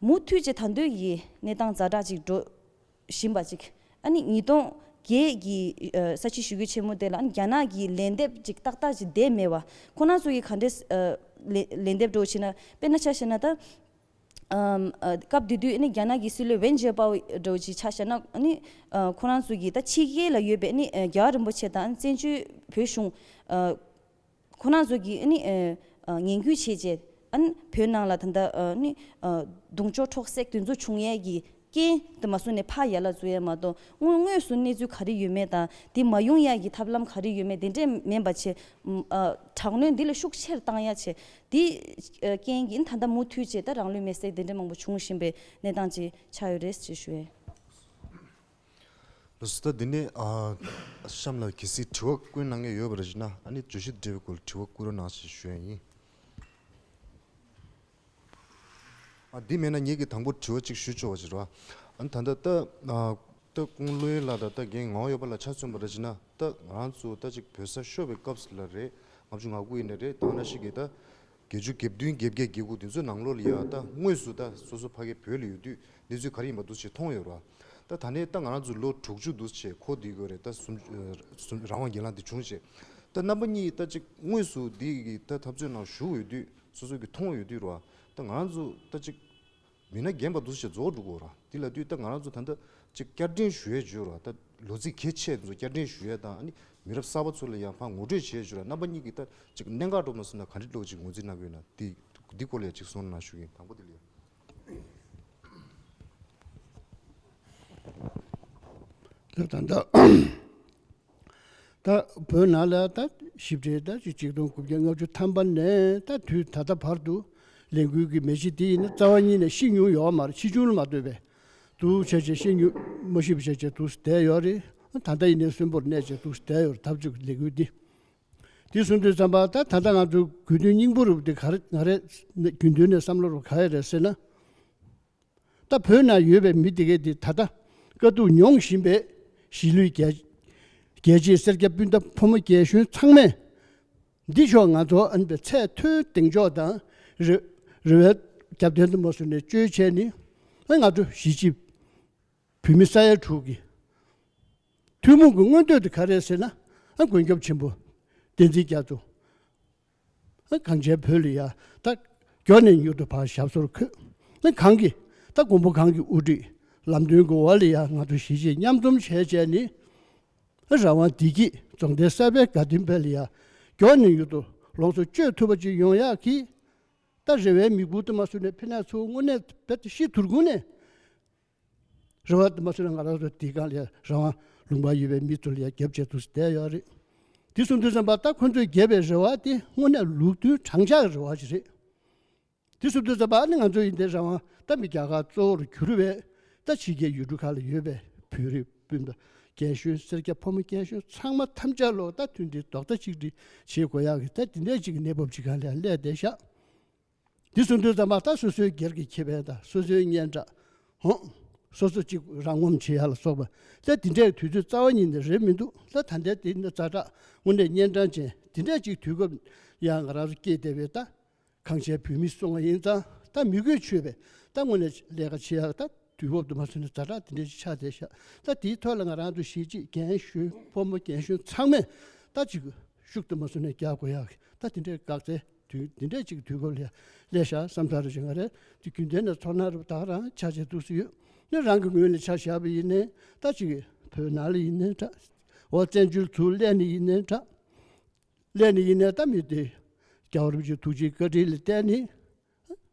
མུ་མཐུད་ཅིག་ད་དུང་གི་གནས་སྟངས་ཛ་དྲག་ཅིག་འགྲོ་བཞིན་པ་ཅིག་ཨ་ནི་ཉིས་སྟོང་བརྒྱད་ཀྱི་ཨ་ས་བྱི་ཞི་རྒོལ་ཆེན་མོ་དེ་ལ་ཨ་ནི་རྒྱ་ནག་གི་ལན་འདེབས་ཅིག་ཏག་ཏག་ཅིག་བསྡད་མེད་པ། ཁོ་རང་ཚོ་གི་ག་འདྲས་ཨ་ལན་ལན་འདེབས་འགྲོ་བྱས་ན། དཔེར་ན་ཆ་བཞག་ན་ད། ཨམ་ཨ་སྐབས་དེ་དུས་ནི་རྒྱ་ནག་གི་སྲིད་བློན་ཝེན་ཇེ་པའོ་འདྲ་བོ་ཅིག་ཆ་བཞག་ན་ནི། ཨ་ཁོ་རང་ཚོ་གིས་ད་ཕྱི་རྒྱལ་ལ་ཡོད་པའི་ནི་ཨ་རྒྱལ་བ་རིན་པོ་ཆེ་དང་བཙན་བྱོལ་བོད་གཞུང་། ཨ་ཁོ་རང་ཚོ་གིས་ནི་ཨ་ཨ་ངན་སྐུལ་བྱས་རྗེས། ཨ་ནི་བོད་ནང་ལ་ད་ལྟ་ཨ་ནི་ཨ་རྡུང་གཅོག་འཕྲོག་བསྲེགས་དེ་ཚོ་བྱུང་ཡས་ཀྱི་རྐྱེན་དེ་མ་སོང་ནས་ཕར་ཡར་ལ་འཛུལ་ཡས་མ་གཏོགས། དངོས་དངོས་སུ་གནས་ཚུལ་ག་རེ་ཡོད་མེད་དང་། དེ་མ་ཡོང་ཡ་གི་ཐབས་ལམ་ག་རེ་ཡོད་མེད་དེ་འདྲས་མིན་པ་བྱས། ཨ་དྲག་གནོན་འདི་ལ་ཤུགས་ཆེར་བཏང་ཡ་བྱས། དེ་ཨ་རྐྱེན་གྱིས་ད་ལྟ་མུ་མཐུད་བྱས་ད་རང་ལུས་མེར་སྲེག་དེ་འདྲས་མང་པོ་བྱུང་བཞིན་པའི་གནས་སྟངས་ཅིག་ཆགས་ཡོད་རེད་ཅེས་ཞུ་ཡས། ལགས་སོ། ད་འདི་ནས་ཨ་གཤམ་ལ་གལ་སྲིད་དྲི་བ་བཀོད་གནང་མཁན་ཡོད་པ་རེད་ན། ཨ་ནི་བརྗོད་གཞི་དེ་འབྲེལ་བའི་སྐོར་ལ་དྲི་བ་བཀོད་རོགས་གནང་ཞེས་ཞུ་ཡ་ཡིན། ཨ་འདི་མེད་ན་ངེད་ཀྱིས་དང་པོ་དྲི་བ་གཅིག་ཞུ་ཆོག་པ་ཞིག་རེད་བ། ཨ་ནི་ད་ལྟ་ད་ཨ་ད་སྐུ་ངོ་བློ་ཡུལ་ལགས་དང་ད་རྒན་ངག་དབང་འོད་འབར་ལགས་ཆ་མཚོན་པ་རེད་ན། ད་ང་རང་ཚོ་ད་ཅིག་བོད་ས་ཤོར་བའི་སྐབས་ལ་རེད། ལྔ་བཅུ་ང་དགུ་ཡིན་ན་རེད། ད་ནང་བཞིན་གྱི་ད་བརྒྱད་ཅུ་གྱ་བདུན་གྱ་བརྒྱད་གྱ་དགུ་དེ་ཚོའི་ནང་ལོགས་ལ་ཡ། ད་དངོས་སུ་ད་སོ་སོ་ཕ་གི་བོད་ལ་ཡོད་དུས་གནས་ཚུལ་ག་རེ་ཡིན་པ་འདུག་སེ་མཐོང་ཡོད་རེད་བ། ད་ད་ནས་ད་ང་རང་ཚོ་ལོ་དྲུག་ཅུ་འདུག་སེ་འཁོར་བསྡད་ཡོད་རེད། ད་གསུམ་གསུམ་རང་དབང་སྒེར་ལངས་དེ་བྱུང་རྗེས། ད་རྣམ་པ་གཉིས་ད་ཅིག་དངོས་སུ་འདི་གི་ད་འཐབ་རྩོད་ནང་ཞུགས་ཡོད་དུས། སོ་སོ་གི་མཐོང་ཡོད་དུས་རེད་བ། ད་ང་རང་ཚོ་ད་ཅིག་མི་སྣ་རྒན་པ་འདུག་སེ་རྫོགས་འགྲོ་གི་ཡོད་རེད་བ། དེ་ལབ་དུས་ད་ང་རང་ཚོ་ད་ལྟ་ཅིག་བསྐྱར་དྲན་ཞུ་ཡས་བརྗོད་རེད་བ། ད་ལོ་ཚིགས་གལ་ཆེ་ཚོ་བསྐྱར་དྲན་ཞུ་ཡས་དང་། ཨ་ནི་མི་རབས་གསར་པ་ཚོ་ལ་ཡང་ཕར་ངོ་སྤྲོད་བྱེད་ཞུ་ར། རྣམ་པ་གཉིས་ཀྱིས་ད་ཅིག་གནད་འགག་འདྲ་མ་སོང་ན་ག་འདྲ་འདྲ་བོ་ཅིག་ངོས་འཛིན་གནང་གི་ཡོད་ན། དེ་དེ་སྐོར་ལ་ཡང་ཅིག་གསུང་རོགས་གནང་ཞུ་གི་ཡིན། དང་པོ་དེ་ལ་ཡ། ད་ད་ད་ད་བོད་ནང་ལ་ད་ཞིབ་ཕྲའི་ད་ཅིག་ཆིག་སྟོང་དགུ་བརྒྱ་ལྔ་བཅུ་ཐམ་པ་ནས་ད་དུས་ད་ལྟ་བར་དུ་ལས་འགུལ་གྱི་མེ་ལྕེ་དེ་ཡིན་ན་རྩ་བ་ཉིད་ནས་ཤི་མྱོང་ཡོད་མ་རེད། ཤི་བྱུང་ལ་མ་ལྟོས་པས། འདུག་བྱས་བྱས་ཤེས་ཉུང་མ་ཤེས་པ་བྱས་བྱས་འདུག་བསྡད་ཡོད་རེད། ད་ལྟ་ཡིན་ནའི་གསོན་པོར་གནས་བྱས་འདུག་བསྡད་ཡོད་རེད། ཐབས་ཇུས་ལས་འགུལ་འདི། དེ་གསུངས་དུས་ཙམ་པ་ད་ད་ལྟ་ང་ཚོ་དགོས་འདུན་སྙིང་པོ་རུ་དེ་ག་རེ་ང་རེ་རྒྱུན་དུ་ནས་བསམ་བློ་རུ་ག་རེ་རེད་ཟེར་ན། ད་བོད་ནང་ཡོད་པའི་མི་དེ་གས་དེ་ད་ལྟ་དཀའ་སྡུག་མྱོང་བཞིན་པའི་གཞིས་ལུས་རྒྱལ་རྒྱལ་གཅེས་སེར་སྐྱ་སྤུན་ཟླ་ཕོ་མོ་རྒན་གཞོན་ཚང་མས། འདི་ཕྱོགས་ང་ཚོ་ཨ་ནི་པའི་ཚད་མཐོའི་གདེང་འཇོག་དང་། རེ་རེ་བའི་རྒྱབ་རྟེན་དུ་མ་བཟུང་ནས་བཅོལ་བྱས་ནི། ཨ་ང་ཚོ་གཞིས་བྱེས་བོད་མི་ས་ཡ་དྲུག་གི་ཐུན་མོང་གི་མངོན་འདོད་དེ་ག་རེ་ཟེར་ན། ཨ་མགོན་སྐྱབས་ཆེན་པོ་བསྟན་འཛིན་རྒྱ་མཚོ། ཨ་གངས་ཅན་བོད་ལ་ཡ་ད་མགྱོགས་ནས་མྱུར་དུ་ཕར་ཞབས་སོར་འཁོད། ཨ་གང་གི་ད་མགོན་པོ་གང་གི་དབུ་ཁྲིད་ལམ་སྟོན་གྱི་འོག་ལ་ཡ་ང་ཚོ་གཞིས་བྱེས་མཉམ་འཛོམས་བྱས་བྱས་ནི། རང་དབང་བདེ་སྐྱིད་རྫོགས་ལྡན་གསར་པའི་དགའ་སྟོན་དཔལ་ལ་ཡ་མགྱོགས་ནས་མྱུར་དུ་ལོངས་སུ་སྤྱོད་ཐུབ་པ་ཅིག་ཡོང་ཡག་གི། ད་རེ་བའི་མིག་དཔེ་དུ་མ་བཟུང་ནས་ཕི་ནས་ཚུར་དངོས་གནས་རྦད་དེ་ཤི་དུར་དགུང་ནས། རེ་བ་དུ་མ་བཟུང་ནས་ང་རང་ཚོ་དེ་གང་ལ་ཡ་རང་དབང་ལུང་པ་ཡོད་པའི་མི་ཚོ་ལ་ཡ་རྒྱབ་བྱས་འདུག་བསྡད་ཡོད་རེད། དེ་གསུངས་དུས་ཙམ་པ་ད་ཁོ་ཚོས་བརྒྱབ་པའི་རེ་བ་དེ་དངོས་གནས་ལུགས་མཐུན་དྲང་བཞག་གི་རེ་བ་ཞིག་རེད། དེ་སོང་དུས་ཙམ་པ་ནི་ང་ཚོ་ཡིན་དེ་རང་དབང་ད་མི་རྒྱ་གར་གཙོ་བོར་གྱུར་བའི་ད་ཕྱི་རྒྱལ་ཡུལ་གྲུ་ཁག་ལ་ཡོད་པའི་བོད་རིགས་སྤུན་ཟླ་རྒན་གཞོན་སེར་སྐྱ་ཕོ་མོ་རྒན་གཞོན་ཚང་མ་ཐམས་ཅད་ལོ་ད་མཐུན་སྒྲིལ་རྡོག་རྩ་གཅིག་སྒྲིལ་བྱེད་དགོས་ཡག་གི་ད་དེ་འདྲའི་ཅིག་གི་གནས་བབ་ཅིག་ག་ལ་སླེབས་བསྡད་ཤག་དེ་སོང་དུས་ཙམ་པ་ད་སོ་སོའི་སྒེར་གྱི་ཁེ་ཕན་དང་སོ་སོའི་སྙན་གྲགས་ཧོ། སོ་སོ་གཅིག་རང་ངོམ་བྱེད་ཡ་ལ་སོགས་པ་ད་དེ་འདྲའི་དུས་ཚོད་རྩ་བ་ཉིད་ནས་རེད་མི་འདུག་ད་ད་ལྟའི་དེ་ནི་ཛ་དྲག་དངོས་གནས་གཉན་འཕྲང་ཅན་དེ་འདྲའི་ཅིག་དུས་སྐབས་ཡང་ང་རང་ཚོ་སྐྱེས་བསྡད་པའི་ད་གངས་ཅན་བོད་མི་སོང་བ་ཡིན་ཙང་ད་མི་དགོས་ཆོད་པའི་ད་དངོས་གནས་ལས་ཀ་བྱེད་ཡ་ད་དུས་བབ་དུ་མ་སོང་ནས་ཛ་དྲག་དེ་འདྲའི་ཅིག་ཆགས་བསྡད་ཤག་ད་དེའི་ཐོག་ལ་ང་རང་ཚོ་གཞིས་བྱེས་རྒན་གཞོན་ཕོ་མོ་རྒན་གཞོན་ཚང་མས་ད་ཅིག་ཤུགས་དུ་མ་སོང་ནས་རྒྱག་དགོས་ཡ་ད་དེ་འདྲའི་འགག་རྩའི་དུས་འདི་འདྲའི་ཅིག་དུས་སྐབས་ལ་སླེབས་ཤག་བསམ་ཚར་རེ་བཞིན་ང་རེ་དུས་རྒྱུན་ལྡན་ནས་ཚོར་སྣང་རེ་བ་ད་ག་རང་ཆ་ཆེ་འདུག་སེ་ཡོད། ནི་རང་གི་ངོས་ནས་ཆ་བཞག་པ་ཡིན་ནའི་ད་ཅིག་བོད་ནང་ལ་ཡིན་ནའི་འདྲ། འོ་བཙན་བྱོལ་ཚུར་སླེབས་ནས་ཡིན་ནའི་འདྲ། སླེབས་ནས་ཡིན་ནའི་ད་མི་དེ་རྒྱལ་བ་རིན་པོ་ཆེའི་ཐུགས་རྗེའི་བཀའ་དྲིན་ལ་བརྟེན་ནས་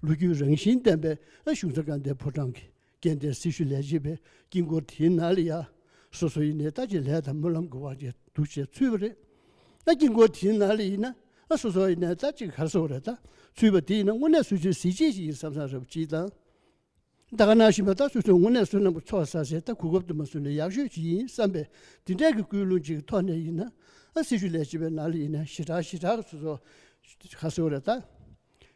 ལོ་རྒྱུས་རང་བཞིན་ལྡན་པའི་གཞུང་ཚབ་དགའ་ལྡན་ཕོ་བྲང་གི་སྐལ་ལྡན་སྲི་ཞུ་ལས་བྱེད་པའི་དཀྱིལ་འཁོར་དེའི་ནང་ལ་ཡ་སོ་སོ་ཡིན་ནའི་ད་ཅིག་ལས་དང་སྨོན་ལམ་གྱི་དབང་ཆེན་འདུ་བྱས་ཚུད་པ་རེད། ད་དཀྱིལ་འཁོར་དེའི་ནང་ལ་ཡིན་ན་ཨ་སོ་སོ་ཡིན་ནའི་ད་ཅིག་ག་རེ་ཟེར་དགོས་རེད་ད་ཚུད་པ་དེ་ཡིན་ན་དངོས་གནས་སོ་སོའི་གཟི་བརྗིད་ཅིག་ཡིན་བསམ་བསམ་རེ་བ་ཅིག་དང་། ད་ག་ནང་བཞིན་པ་ད་སོ་སོའི་དངོས་གནས་བསོད་ནམས་ཀྱི་ཚོགས་བསགས་སའི་ད་གོ་སྐབས་དུ་མ་སོང་ནས་ཡག་ཤོས་ཅིག་ཡིན་བསམ་པའི་དེ་འདྲའི་གི་ཀུན་སློང་ཅིག་གི་ཐོག་ནས་ཡིན་ན་ཨ་སྲི་ཞུ་ལས་བྱེད་པའི་ནང་ལ་ཡིན་ན་ཞེ་དྲག་ཞེ་དྲག་གི་སོ་སོ་ག་རེ་ཟེར་དགོས་རེད་ད།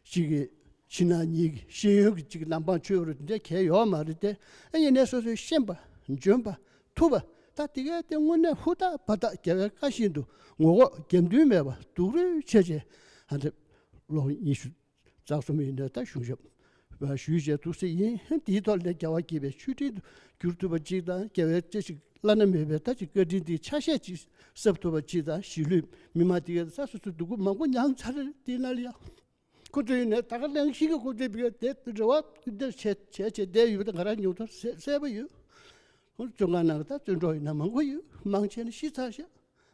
གཅིག་གི་ཕྱི་ནང་གཉིས་ཀྱི་ཤེས་ཡོན་གྱི་གཅིག་ལམ་སྤང་ཆོས་རུ་དེ་འདྲ་གལ་ཡོད་མ་རེད་དེ། ཨ་ཡིན་ནའི་སོ་སོའི་ཤེས་པ་འཇོན་པ་ཐུབ་པ་ད་དེ་གའི་དེ་དངོས་གནས་ཧུར་ཐག་འབད་ཐག་རྒྱལ་བའི་བཀའ་བཞིན་དུ་ངོ་ལྐོག་རྒྱབ་མདུན་མེད་པ་སྡུག་རུས་བྱས་བྱས་ཨ་འདྲ་ལོ་ཉི་ཤུ་རྩ་གསུམ་ཡིན་ནའི་ད་གཞུང་ཞབས་ཞུས་བྱས་འདུག་སེ་ཡིན། དེའི་ཐོག་ལས་རྒྱལ་བ་དགྱེས་པའི་མཆོད་སྤྲིན་དུ་གྱུར་ཐུབ་པ་ཅིག་དང་རྒྱལ་བའི་བཀྲ་ཤིས་བླ་ན་མེད་པའི་ད་ཅིག་བཀའ་དྲིན་དེའི་ཆ་ཤས་ཅིག་གསབ་ཐུབ་པ་ཅིག་དང་གཞིས་ལུས་མི་མང་དེ་གའི་ས་སོ་སོ་སྡུག་པོ་མང་པོ་མྱངས་ཚར་དེའི་ནང་ལ་ཡང་། ཁོ་ཚོ་ཡིན་ནའི་ད་ག་གླེང་གཞི་གི་ཁོ་ཚོའི་བི་ག་དེ་རེ་བ་འདིར་བྱས་བྱས་བྱས་བསྡད་ཡོད་པ་དང་ང་རང་མྱོང་ཚོར་གསལ་གསལ་པོ་ཡོད། ཁོང་ཚོ་བཙོན་ཁང་ནང་ལ་ད་བཙོན་གྲོགས་ཡིན་ན་མང་པོ་ཡོད་མང་ཆེ་ནི་ཤི་ཚར་ཤག་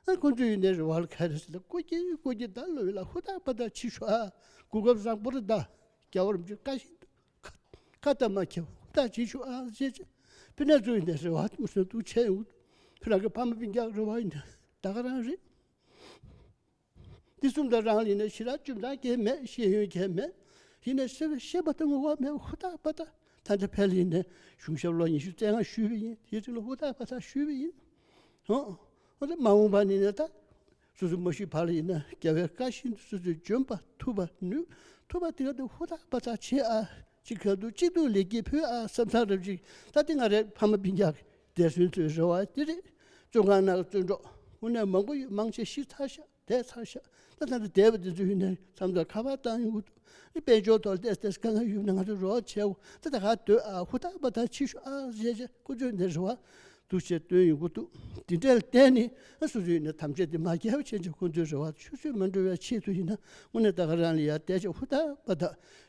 ཨ་ཁོང་ཚོ་ཡིན་ནའི་རེ་བ་ལ་ག་རེ་ཟེར་ན་སྐུ་སྐྱིད་སྐུ་སྐྱིད་ད་ལོ་ཡིན་ལ་ཧུར་ཐག་འབད་ཐག་བྱེད་ཤོག་ཨ། གོ་སྐབས་བཟང་པོ་རེད་ད། རྒྱལ་བ་རིན་པོ་ཆེ་བཀའ་བཞིན་དུ་ཁ་ཁ་ཏ་མ་ཁྱེར་ཧུར་ཐག་བྱེད་ཤོག་ཨ་ཟེར་བྱས་ཕི་ནས་ཚོ་ཡིན་ནའི་རེ་བ་མུ་སོན་འདུག་བྱས་ཡོང་། ཁྱོད་རང་གི་ཕ་མ་སྤུན་ཀྱག་རེ་བ་ཡིན་ནའི་ད་ག་རང་རེད། འདི་གསུམ་དང་རང་ལ་ཡིན་ན་ཞེ་དྲག་བཅུད་མཐའ་གང་ཡང་མེད། ཤེས་ཡོན་གང་ཡང་མེད། ཡིན་ན་སེམས་ཤེས་པ་དང་ངོ་བོ་མེད་པ་ཧུར་ཐག་འབད་ཐག་ད་ལྟ་ཕལ་ཡིན་ན་གཞུང་ཞབས་ལོ་ཉི་ཤུ་རྩ་ལྔ་ཞུས་པ་ཡིན། དེའི་རིང་ལ་ཧུར་ཐག་འབད་ཐག་ཞུས་པ་ཡིན། ཧོ། ཧོ་ད་མ་འོངས་པ་ནི་ནི་ད་སོ་སོ་མ་ཤི་བར་ལ་ཡིན་ན་རྒྱལ་བའི་བཀའ་བཞིན་དུ་སོ་སོས་འཇོན་པ་ཐུབ་པ་ནུས་ཐུབ་པ་དེ་ག་དུ་ཧུར་ཐག་འབད་ཐག་བྱེད་ཨ། ཅིག་ག་དུ་གཅིག་ཏུ་ལེགས་སྐྱེས་ཕུལ་ཨ་བསམ་བསམ་རབ་ཅིག་ད་དེ་ང་རའི་ཕ་མ་སྤུན་ཀྱག་གི་འདས་གསོན་ཚོའི་རེ་བ་དེ་རེད། བཙོན་ཁང་ནང་གི་བཙོན་གྲོགས་དངོས་གནས་མང་པོ་ཡོད། མང་ཆེ་ཤི་ཚར་ཤག་དེ་ཚར་ཤག་ད་ད་ལྟ་བསྡད་པ་དེ་ཚོ་ཡིན་ནའི་མཚམས་མཚམས་ཁ་པར་བཏང་ཡོང་གི་འདུག་དཔལ་འབྱོར་ཐོག་ཏོག་ཙམ་དཀའ་ངལ་ཡོད་ན་ང་ཚོ་རོགས་བྱེད་འོ། ད་ད་ག་སྡོད་ཨ། ཧུར་ཐག་པ་ད་ཕྱི་ཤོག་ཨ་ཟེར་བྱས་ཁོ་ཚོས་འདི་རེ་བ་འདུག་བྱས་བཏོན་ཡོང་གི་འདུག་དེ་འདྲ་ལ་བརྟེན་ནས་ཨ་སོ་སོ་ཡིན་ནའི་དམ་བཅའ་དེ་མ་འགལ་བ་བྱས་བྱས་ཁོ་ཚོའི་རེ་བ་ཆུད་ཟོས་མ་འགྲོ་བའི་ཆེད་དུ་ཡིན་ན་དངོས་གནས་ད་ག་རང་ལ་ཡ་བལྟས་བྱས་ཧུར་ཐག་པ་ད་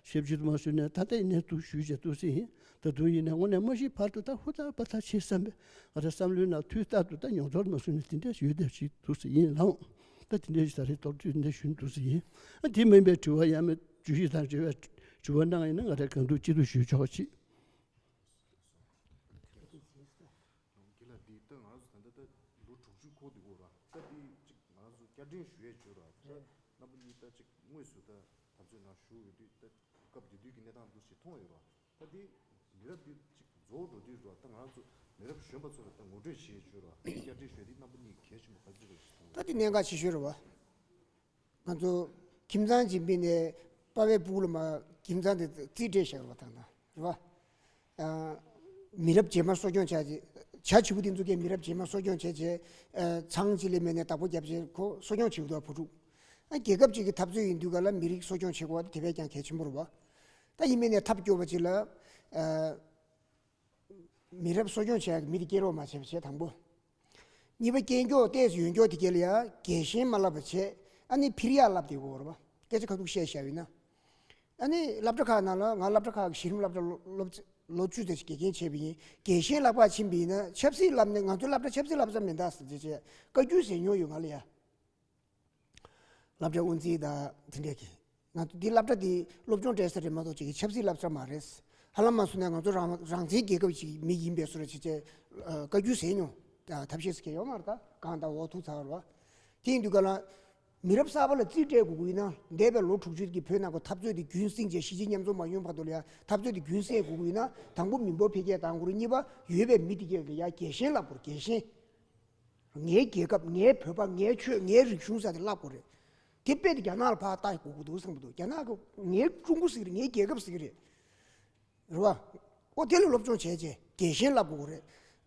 ཞབས་ཕྱི་དུ་མ་བཟུང་ནས་ད་ལྟ་ཡིན་ནའི་འདུག་ཞུས་བྱས་འདུག་སེ་ཡིན། ད་དུང་ཡིན་ནའི་དངོས་གནས་མ་ཤི་བར་དུ་ད་ཧུར་ཐག་པ་ད་བྱེད་བསམ་པའི་ང་རའི་བསམ་བློའི་ནང་དུས་རྟག་ཏུ་ད་མྱོང་ཚོར་མ་བཟུང་ནས་དེ་འདྲ་ཞུས་བསྡད་ཅིག་འདུག་སེ་ཡིན་ལགས། ད་དེ་འདྲའི་ད་རེས་མདོར་བསྡུས་འདི་ཞུ་འདུག་ཟེར་ཡིན། ཨ་དེ་མིན་པའི་དྲི་བ་ཡང་མེད། བརྗོད་གཞི་དང་འབྲེལ་བའི་དྲི་བ་གནང་ཡིན་ན་ང་རའི་གང་ཐུབ་ཅི་ཐུབ་ཞུ་ཆོག་ཅིག་རྒན་ལགས་འདི་ལྟ་ང་ཚོ་ད་ལྟ་ད་ལོ་དྲུག་ཅུ་འཁོར་འདུག་གོ་ར། ད་འདི་ཅིག་ང་ཚོ་བསྐྱར་དྲན་ཞུ་ཡས་བྱོས་ར། ད་རྣམ་པ་གཉིས་ད་ཅིག་དངོས་སུ་ད་འཐབ་རྩོད་ནང་ཞུགས་ཡོད་དུས་ད་སྐབས་དེ་དུས་ཀྱི་གནས་སྟངས་འདུག་ཅིག་མཐོང་ཡོད་ར། ད་འདི་མི་རབས་འདི་ཅིག་རྫོགས་འགྲོ་དུས་ར། ད་ང་ཚོ་མི་རབས་གཞོན་པ་ཚོ་ལ་ད་ངོ་སྤྲོད་བྱེད་ཆོག་ར། བསྐྱར་དྲན་ཞུ་ཡས་འདི་རྣམ་པ་གཉིས་གལ་ཆེན་པོ་ག་ཚོད་རེད་ཞུ་དང་། ད་འདི་གནད་འགག་ཆེ་ཤོས་རེད་བ། ང་ཚོ་ཁྱིམ་ཚང་གཅིག་པའི་ནས་པ་ཕའི་སྤུ་གུ་ལ་མ་ཁྱིམ་ཚང་དེ་རྩིས་སྤྲད་བཞག་རེད་བ། ད་ད་རེད་བ། ཨ། མི་རབས་རྗེས་མ་གསོ་སྐྱོང་བྱ་བྱ་བྱིའུ་དེ་ཚོ་གའི་མི་རབས་རྗེས་མ་གསོ་སྐྱོང་བྱས་བྱས། ཨ། ཚང་གཅིག་ལས་མེད་ནས་བདག་པོ་རྒྱབ་བྱས་ཁོ་གསོ་སྐྱོང་བྱེད་དགོས་བ་བུ་ཕྲུག་ཨ། རྒྱལ་ཁབ་ཅིག་གི་འཐབ་རྩོད་ཡིན་དུས་ག་ལ་མི་རིགས་གསོ་སྐྱོང་བྱེད་དགོས་བ་དེ་དེ་བས་ཀྱང་གལ་ཆེན་པོ་རེད་བ། ད་ཡིན་མིན་ནས་ཐབས་སྐྱོ་བ་ཅིག་ལ། ཨ། མི་རབས་གསོ་སྐྱོང་བྱེད་ཡག་གི་མི་དེ་སྐྱེ་རོགས་མ་བྱེད་པ་བྱས་དང་པོ། གཉིས་པ་སྐྱེ་མགྱོགས་ཏོག་ཙམ་ཡོད་མགྱོགས་དེ་ག་ལ་ཡ་རྒྱལ་ཞེན་མ་བསླབ་པ་བྱས། ཨ་ནི་ཕིར་ཡག་བསླབ་བསྡད་དགོས་རེད་བ། སྐད་ཆ་ཁ་ཐུག་བཤད་བཞག་ཡིན་ན། ཨ་ནི་སློབ་གྲྭ་ཁག་ནང་ལ་ང་སློབ་གྲྭ་ཁག་གི་གཞི་རིམ་སློབ་གྲྭ་སློབ་ལོ་བཅུ་ཙམ་ཞིག་དགེ་རྒན་བྱས་པ་ཡིན། རྒྱལ་ཞེན་བསླབ་ག་ཕྱིན་པ་ཡིན་ན་ཆབ་སྲིད་བསླབ་ནས་ང་ཚོ་སློབ་གྲྭ་ཆབ་སྲིད་བསླབ་ས་མི་འདུག་ཟེར་བྱས་བྱས་བཀའ་བཀྱོན་ཟེར་མྱོང་ཡོད་ང་ལ་ཡ། སློབ་གྲྭ་དབུ་འཛིན་དང་དེ་འདྲས་ཀྱིས། ང་ཚོ་འདི་སློབ་གྲྭ་འདི་སློབ་སྦྱོང་སྤྲད་ས་རེད་མ་གཏོགས་ཅིག་གི་ཆབ་སྲིད་བསླབ་ས་མ་རེད། ཧ་ལམ་མ་སོང་ན་ང་ཚོ་རང་རང་བཙན་རྒྱལ་ཁབ་ཅིག་མི་ཡིན་པའི་བཟོ་འདྲ་བྱས་བྱས། ཨ། བཀའ་བཀྱོན་ཟེར་མྱོང་། ཨ། ཐབས་ཤེས་ཟེར་མཁན་ཡོད་མ་རེད། ད་གང་ལྟར་འོ་ཐུག་ཚར་བ་རེད་བ། དེ་ཡིན་དུས་ག་ལ། མི་རབས་གསར་པ་ལ་རྩིས་སྤྲད་དགོས་ཀྱི་ཡིན་ན། འདས་པའི་ལོ་དྲུག་ཅུ་གི་བོད་ནང་གི་འཐབ་རྩོད་དེ་རྒྱུན་བསྲིངས་བྱས། གཞིས་བྱེས་མཉམ་འཛོམས་མ་ཡོང་བར་དུ་ལ་ཡང་འཐབ་རྩོད་དེ་རྒྱུན་བསྲིངས་དགོས་ཀྱི་ཡིན་ན། དང་པོ་མི་འབོར་འཕེལ་རྒྱས་དང་པོ་རེད། གཉིས་པ་ཡོད་པའི་མི་དེ་གས་ལ་ཡང་རྒྱལ་ཞེན་བསླབ་དགོས། རྒྱལ་ཞེན། ངའི་རྒྱལ་ཁབ། ངའི་བོད་པ། ངའི་ཆོས། ངའི་རིག་གཞུང་ཟེར་དེ་བསླབ་དགོས་རེད། དེ་དཔེ་དེ་རྒྱ་ནག་ལ་ཕར་ལྟ་དགོས་ཀྱི་འདུག་བསམ་གྱི་འདུག་རྒྱ་ནག་གི་ངའི་ཀྲུང་གོ་ཟེར་གྱི་རེད། ངའི་རྒྱལ་ཁབ་ཟེར་གྱི་རེད། རེད་བ། ཨོ་དེ་ལ་སློབ་སྦྱོང་བྱས་རྗེས་རྒྱལ་ཞེན་བསླབ་དགོས་རེད།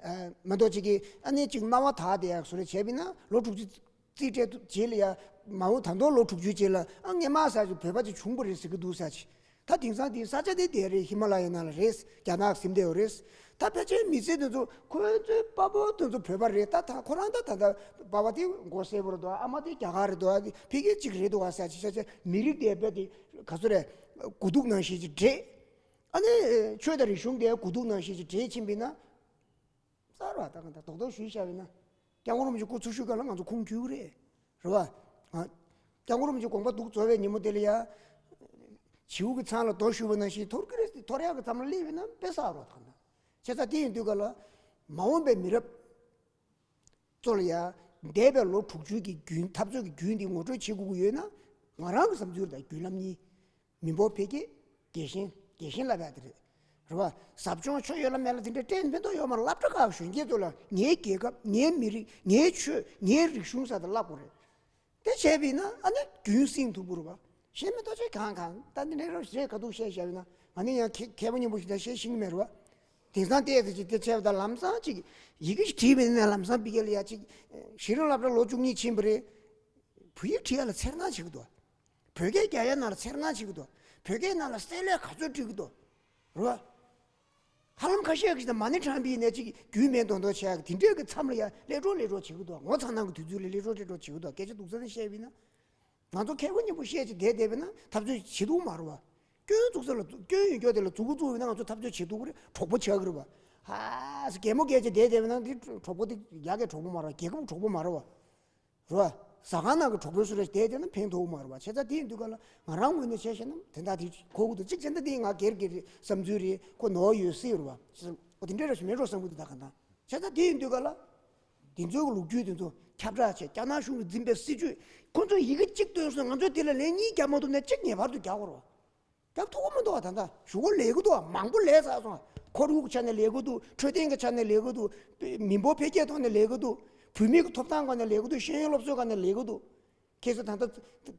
ཨ། མ་གཏོགས་ཅིག་གིས་ཨ་ནི་ཅིག་རྣ་བ་དག་དེ་ཡག་བཟོ་རེ་བྱས་པ་ཡིན་ན། ལོ་དྲུག་ཅུ་རྩིས་སྤྲད་རྗེས་ལ་ཡ། མ་འོངས་ད་དུང་ལོ་དྲུག་ཅུའི་རྗེས་ལ། ཨ། སྔོན་མ་ཟེར་ཅིག་བོད་པ་ཅིག་བྱུང་བ་རེད་ཟེར་གྱི་འདུག་ཟེར་ཅིག་ད་དེང་སང་དེ་ས་ཆ་དེ་དེ་རེད། ཧི་མ་ལ་ཡའི་ནང་ལ་རེད། རྒྱ་ནག་ཟིན་བསྡད་ཡོད་རེད། ད་ཕལ་ཆེར་མི་སེར་དེ་ཚོ་ཁོ་ཚོའི་པ་ཕ་དེ་ཚོ་བོད་པ་རེད། ད་ད་ཁོ་རང་ད་ད་ད་པ་ཕ་དེ་མགོ་སེར་པོ་རེད་འདུག་ཨ་མ་དེ་རྒྱ་གར་རེད་འདུག་ཨ། དེ་ཕ་གི་གཅིག་རེད་འདུག་ཨ་ཟེར་ཅིག་ཆ་ཆ་མི་རིགས་དེ་རྦད་དེ་ག་ཚོད་རེད། དགུ་གཏུག་ནང་བཞིན་ཅིག་འདྲེས། ཨ་ནི་ཆོས་དང་རིག་གཞུང་དེ་དགུ་གཏུག་ནང་བཞིན་ཅིག་འདྲེས་ཕྱིན་པ་ཡིན་ན། གསར་བ་ད་ག་ད་རྡོག་རྡོག་ཞུས་བཞག་པ་ཡིན་ན། སྐྱབས་མགོན་རིན་པོ་ཆེ་སྐུ་འཚོ་བཞུགས་སྐབས་ལ་ང་ཚོ་ཁུངས་འཁྱོལ་གྱི་རེད། རེད་བ། ཨ། སྐྱབས་མགོན་རིན་པོ་ཆེ་དགོངས་པ་འདུག་རྫོགས་པའི་ཉིན་མོ་དེ་ལ་ཡ། བྱིའུ་གི་ཚང་ལ་རྡོ་གཞུས་པ་ནང་བཞིན་འཐོར་གྱི་རེད། འཐོར་ཡག་གི་མཚམས་ལ་སླེབས་པ་ཡིན་ན་དཔེ་གསར་བ་ད་ག་ད། བྱས་ཙང་དེ་ཡིན་དུས་ག་ལ། མ་འོངས་པའི་མི་རབས་ཚོ་ལ་ཡ། འདས་པའི་ལོ་དྲུག་ཅུ་གི་རྒྱུན། འཐབ་རྩོད་ཀྱི་རྒྱུན་འདི་ངོ་སྤྲོད་བྱེད་དགོས་ཀྱི་ཡོད་ན། ང་རང་གི་བསམ་ཚུལ་དང་བརྒྱུད་ལམ་གཉིས། མི་འབོར་འཕེལ་རྒྱས། རྒྱལ་ཞེན། རྒྱལ་ཞེན་ལབ་ཡག་དེ་རེད། རེད་བ། ཟབ་སྦྱོང་ཆོས་ཡོད་ལ་མེད་ལ་དེ་འདྲ་སྤྲད་ཕན་ཐོགས་ཡོད་མ་རེད། སློབ་གྲྭ་ཁག་གཞོན་སྐྱེས་ཚོ་ལ་ངའི་རྒྱལ་ཁབ། ངའི་མི་རིགས། ངའི་ཆོས། ངའི་རིག་གཞུང་ཟེར་དེ་བསླབ་དགོས་རེད། དེ་བྱས་པ་ཡིན་ན་ཨ་ནི་རྒྱུན་བསྲིང་ཐུབ་ཀྱི་རེད་བ། གཞན་མི་ཐོག་ཆེ་གང་གང་ད་འདི་འདྲ་རོ་ཞེས་ག་འདུག་བཤད་བཞག་པ་ཡིན་ན། ང་ནི་ཡང་མཁས་མཁས་པ་སྙན་པོ་ཞིག་ད་བཤད་ཤེས་ཀྱི་མེད་རེད་བ། དེང་སང་བལྟས་ཚེ་ཅིག་དེ་བྱས་པ་ད་ལམ་སང་ཅིག་ཡི་གེ་ཞིག་བྲིས་པ་ཡིན་ན། ལམ་སང་ཕ་གི་ལ་ཡ་ཅིག་གཞི་རིམ་སློབ་གྲྭ་ལོ་བཅུ་གཉིས་ཕྱིན་པ་རེད། བོད་ཡིག་བྲིས་ཡག་ལ་འཚེར་སྣང་བྱེད་ཀྱི་འདུག་བོད་སྐད་རྒྱག་ཡག་ནང་ལ་འཚེར་སྣང་བྱེད་ཀྱི་འདུག་བོད་སྐད་ནང་ལ་གསལ་ལེ་ག་ཚོད་འབྲི་གི་འདུག་རེད་བ། ཧ་ལམ་ཁ་ཤས་ཀྱིས་ད་མ་ཎི་བགྲངས་པ་ཡིན་ནའི་ཅིག་རྒྱུས་མེད་མདོག་མདོག་བྱེད་ཡག་གི་དེ་འདྲའི་གི་མཚམས་ལ་ཡ་ལྷོད་འགྲོ་ལྷོད་འགྲོ་བྱེད་ཀྱི་འདུག་ངོ་ཚ་སྣང་གི་དུས་ཚོད་ལ་ལྷོད་འགྲོ་ལྷོད་འགྲོ་བྱེད་ཀྱི་འདུག་སྐད་ཆ་སྡུག་ས་ནས་བཤད་པ་ཡིན་ན། ང་ཚོ་མཁས་པ་སྙན་པོ་བཤད་ཅིག་བསྡད་བསྡད་པ་ཡིན་ན་འཐབ་རྩོད་བྱེད་ཐུབ་མ་རེད་བ། སྐྱོན་འཛུགས་ས་ལ་སྐྱོན་ཡོད་རྒྱུ་དེ་ལ་མཛུབ་གུ་བཙུགས་པ་ཡིན་ན་ང་ཚོ་འཐབ་རྩོད་བྱེད་ཐུབ་ཀྱི་རེད། གྲོགས་པོ་ཆགས་ཀྱི་རེད་བ། ཧ་ཟེར་གད་མོ་བགད་ཅིག་བསྡད་བསྡད་པ་ཡིན་ན་དེ་གྲོགས་པོ་དེ་ཡ་གི་གྲོགས་པོ་མ་རེད་བ། རྒྱལ་ཁབ་གྲོགས་པོ་མ་རེད་བ། རེད་བ། ཟ་ཁང་ནང་གི་གྲོགས་པོའི་བཟོ་འདྲ་བསྡད་བསྡད་ན་ཕན་ཐོགས་མ་རེད་བ། བྱས་ཙང་དེ་ཡིན་དུས་ག་ལ་ང་རང་ངོས་ནས་བྱས་བཤད་ན་དེ་འདྲ་དེ་གོ་གི་འདུག་གཅིག་བྱས་ན་དེ་ང་སྒེར་གྱི་རེད། བསམ་ཚུལ་རེད། ཁོ་ནོར་ཡོད་སྲིད་རེད་བ། ཨོ་དེ་འདྲ་རེ་ཞིག་མེད་འགྲོ་བསམ་གི་འདུག་ད་ག་ད། བྱས་ཙང་དེ་ཡིན་དུས་ག་ལ། དེ་ཚོའི་ལོ་རྒྱུས་དེ་ཚོ་ཁྱབ་བསྒྲགས་བྱས། རྒྱ་ནག་གཞུང་གིས་འཛིན་པའི་སྲིད་བྱུས་ཁོ་ཚོས་ཡི་གེ་གཅིག་བཏོན་སོང་། ང་ཚོས་དེ་ལ་ལན་གཉིས་རྒྱབ་མ་ཐུབ་ན་གཅིག་ངེས་པར་དུ་རྒྱག་དགོས་རེད་བ། རྒྱབ་ཐུབ་ཀྱི་མི་འདུག་བ། ད་ལྟ་ཞུ་སྒོ་ལས་ཀྱི་འདུག་བ། མང་པོ་ལས་ཚར་སོང་། ཁོར་ཡུག་གི་ཆ་ནས་ལས་ཀྱི་འདུག་འཕྲོད་བསྟེན་གྱི་ཆ་ནས་ལས་ཀྱི་འདུག་མི་འབོར་འཕེལ་རྒྱས་ཐོག་ནས་ལས་ཀྱི་འདུག་བུད་མེད་ཀྱི་ཐོབ་ཐང་སྒང་ནས་ལས་ཀྱི་འདུག་ཤེས་ཡོན་སློབ་གསོའི་སྒང་ནས་ལས་ཀྱི་འདུག་ཁྱེད་ཚོ་ད་ལྟ་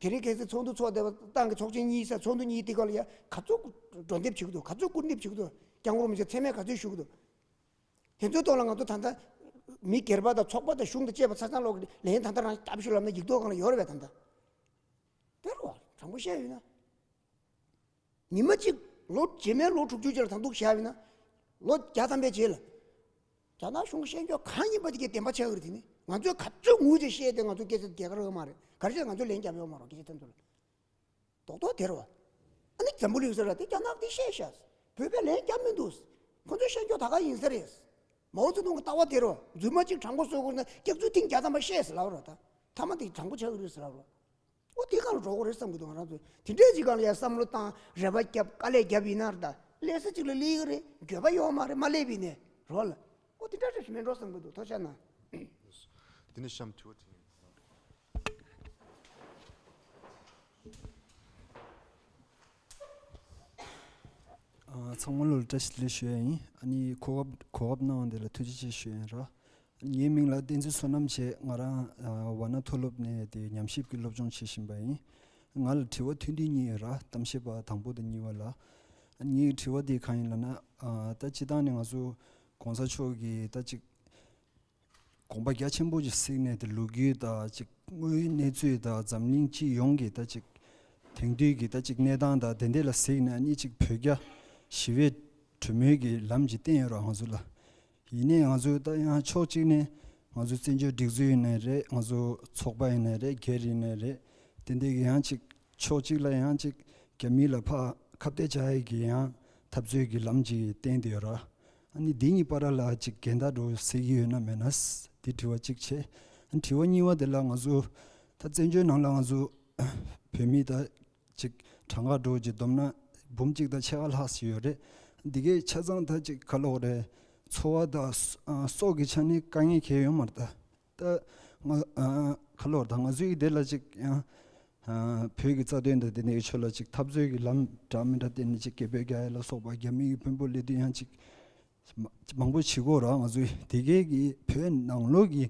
དེ་རིང་ཁྱེད་ཚོ་ཚོགས་འདུ་ཚོགས་བསྡད་པ། ཏང་གི་ཚོགས་ཆེན་གཉིས་ས་ཚོགས་འདུ་གཉིས་དེ་ག་ལ་ཡ་ག་ཚོད་འགྲོ་འདེབས་བྱེད་ཀྱི་འདུག་ག་ཚོད་སྐུར་འདེབས་བྱེད་ཀྱི་འདུག་སྐྱབས་མགོན་རིན་པོ་ཆེ་མཚན་སྨད་ག་ཚོད་ཞུ་གི་འདུག་དེ་ཚོའི་ཐོག་ལ་ང་ཚོ་ད་ལྟ་མི་སྒེར་པ་དང་ཚོགས་པ་དང་གཞུང་དང་བཅས་པ་ཆ་ཚང་ལོག་ལན་ད་ལྟ་རང་སྐྱབས་ཞུ་ལབ་ན་ཡིག་ཐོག་སྒང་ལ་ཡོད་རེད་པས། ད་ལྟ་དེ་རུ་དྲང་པོ་བཤད་ཡོད་ན། ཉི་མ་གཅིག་ལོ་རྗེས་མའི་ལོ་དྲུག་ཅུ་རྗེས་ལ་ད་འདུག་བཞག་ཡིན་ན། ལོ་བརྒྱ་ཐམ་པའི་རྗེས་ལ། རྒྱ་ནག་གཞུང་གི་ཤེས་འཇོན་གང་ཡིན་པ་དེ་གའི་བདེན་པ་ཆགས་ཀྱི་རེད། དེ་ནི་ང་ཚོས་ག་ཚོད་ངུས་བྱས་བཤད་དེ་ང་ཚོ་སྐད་ཆ་རྒྱལ་ཁ་རག་མ་རེད། ག་རེ་བྱས་ང་ཚོས་ལན་རྒྱབ་ཡོད་མ་རེད། སྐད་ཆ་དེ་ཚོ་ལ། རྡོག་རྡོག་དེ་རེད་བ། ཨ་ནི་འཛམ་བུ་གླིང་ཟེར་བ་དེ་རྒྱ་ནག་དེ་བཤད་ཤག་བོད་པས་ལན་རྒྱབ་མི་འདུག་ཁོ་ཚོའི་ཤེས་འཇོན་ད་ག་ཡིན་ས་རེད། མའོ་ཙེ་ཏུང་གི་ལྟ་བ་དེ་རེད་བ། རྫུན་མ་གཅིག་དྲང་པོ་བཟོ་དགོས་ན་སྐྱག་རྫུན་ཐེངས་བརྒྱ་ཐམ་པ་བཤད་ཟེར་ལབ་རེད་བ། ད་མཐའ་མ་དེ་དྲང་པོ་ཆགས་ཀྱི་རེད་ཟེར་ལབ་རེད་བ། ཨོ་དེ་གང་ལ་འགྲོ་དགོས་རེད་བསམ་གྱི་འདུག་ང་རང་ཚོས་དེ་འདྲའི་ཅིག་སྒང་ལ་ཡ་བསམ་བློ་བཏང་། རེ་བ་བརྒྱབ། དཀའ་ལས་བརྒྱབ་ཡིན་ན་རེད་ད། སླེབས་ས་ཅིག་ལ་སླེབས་ཀྱི་རེད། འགྱོད་པ་ཡོད་མ་རེད། མ་སླེབས་པ་ཡིན་ནའི་རོ་ལ། ཨོ་དེ་འདྲ་རེད་མིན་འགྲོ་བསམ་གྱི་འདུག་ཐུགས་རྗེ་གནང་། དེ་ནས་གཤམ་དྲི་བ་དྲིས། ཨ། ཚང་མ་ལ་བཀྲ་ཤིས་བདེ་ལེགས་ཞུ་ཡ་ཡིན། ཨ་ནི་གོ་སྐབས་གོ་སྐབས་གནང་བ་འདི་ལ་ཐུགས་རྗེ་ཆེ་ཞུ་ཡ་ཡིན་ར། ངའི་མིང་ལ་བསྟན་འཛིན་བསོད་ནམས་བྱས། ང་རང་ཝཱ་ཎ་མཐོ་སློབ་ནས་དེ་ཉམས་ཞིབ་ཀྱི་སློབ་སྦྱོང་བྱེད་བཞིན་པ་ཡིན། ང་ལ་དྲི་བ་ཐུང་ཐུང་གཉིས་ཡོད་ར། གཏམ་བཤད་པ་དང་པོ་དང་གཉིས་པ་ལ། ངའི་དྲི་བ་དེ་གང་ཡིན་ལབ་ན། ཨ། ད་སྤྱིར་བཏང་ནས་ང་ཚོ་གོང་ས་མཆོག་གིས་ད་ཅིག་དགོངས་པ་རྒྱ་ཆེན་པོ་ཅིག་གཟིགས་ནས། དེ་ལོ་རྒྱུས་དང་ཅིག་དངོས་ཡོད་གནས་ཚུལ་དང་འཛམ་གླིང་སྤྱི་ཡོངས་ཀྱི་ད་ཅིག་དེང་དུས་ཀྱི་ད་ཅིག་གནས་སྟངས་དང་དེ་འདྲ་ལ་གཟིགས་ནས། ཨ་ནི་ཅིག་བོད་རྒྱ་ཞི་བའི་གྲོས་མོལ་གྱི་ལམ་ཅིག་བསྟན་ཡོད་ར་ང་ཚོ་ལ། ཡིན་ནའི་ང་ཚོ་ད་ཡང་ཕྱོགས་གཅིག་ནས་ང་ཚོ་བཙན་བྱོལ་སྒྲིག་འཛུགས་ཡིན་ནའི་རེད། ང་ཚོ་ཚོགས་པ་ཡིན་ནའི་རེད། སྒེར་ཡིན་ནའི་རེད། དེ་འདྲའི་གི་ཡང་ཅིག་ཕྱོགས་གཅིག་ལ་ཡང་ཅིག་རྒྱ་མི་ལ་ཕར་ཁ་གཏད་བཅག་ཡས་ཀྱི་ཡང་འཐབ་རྩོད་ཀྱི་ལམ་ཅིག་བསྟན་བསྡད་ཡོད་ར། ཨ་ནི་འདི་གཉིས་བར་ལ་ཅིག་འགལ་ཟླ་འདྲ་བོ་གཟིགས་ཀྱི་ཡོད་ན་མེད་ན། འདི་དྲི་བ་གཅིག་བྱས། ཨ་ནི་དྲི་བ་གཉིས་པ་དེ་ལ་ང་ཚོ་ད་བཙན་བྱོལ་ནང་ལ་ང་ཚོ་བོད་མི་ད་ཅིག་གྲངས་ཀ་འདྲ་བོ་ཅིག་བསྡོམས་ན་འབུམ་གཅིག་དང་ཕྱེད་ཀ་ལྷག་ཙམ་ཡོད་རེད། འདི་གའི་ཆ་ཚང་ད་ཅིག་ག་ལབ་དགོས་རེད། འཚོ་བ་དང་སྲོག་གི་ཆ་ནས་དཀའ་ངལ་གང་ཡང་ཡོད་མ་རེད་ད། ད་ ང་ཨ་ཁ་ལོར་དང་ང་ཚོའི་དེ་ལ་ཅིག་ཡང་ཨ་བོད་ཀྱི་རྩ་དོན་དང་དེ་འདྲའི་ཆོས་ལ་ཅིག་འཐབ་རྩོད་ཀྱི་ལམ་འདྲ་མི་འདྲ་བསྟན་ནས་ཅིག་རྒྱ་བོད་རྒྱག་ཡ་ལ་སོགས་པ་རྒྱ་མི་ཡི་དཔོན་པོ་སླེབས་དུས་ཡང་ཅིག་མ་མང་པོ་བྱེད་དགོས་ར། ང་ཚོའི་དེ་གའི་གི་བོད་ནང་ལོགས་ཀྱི་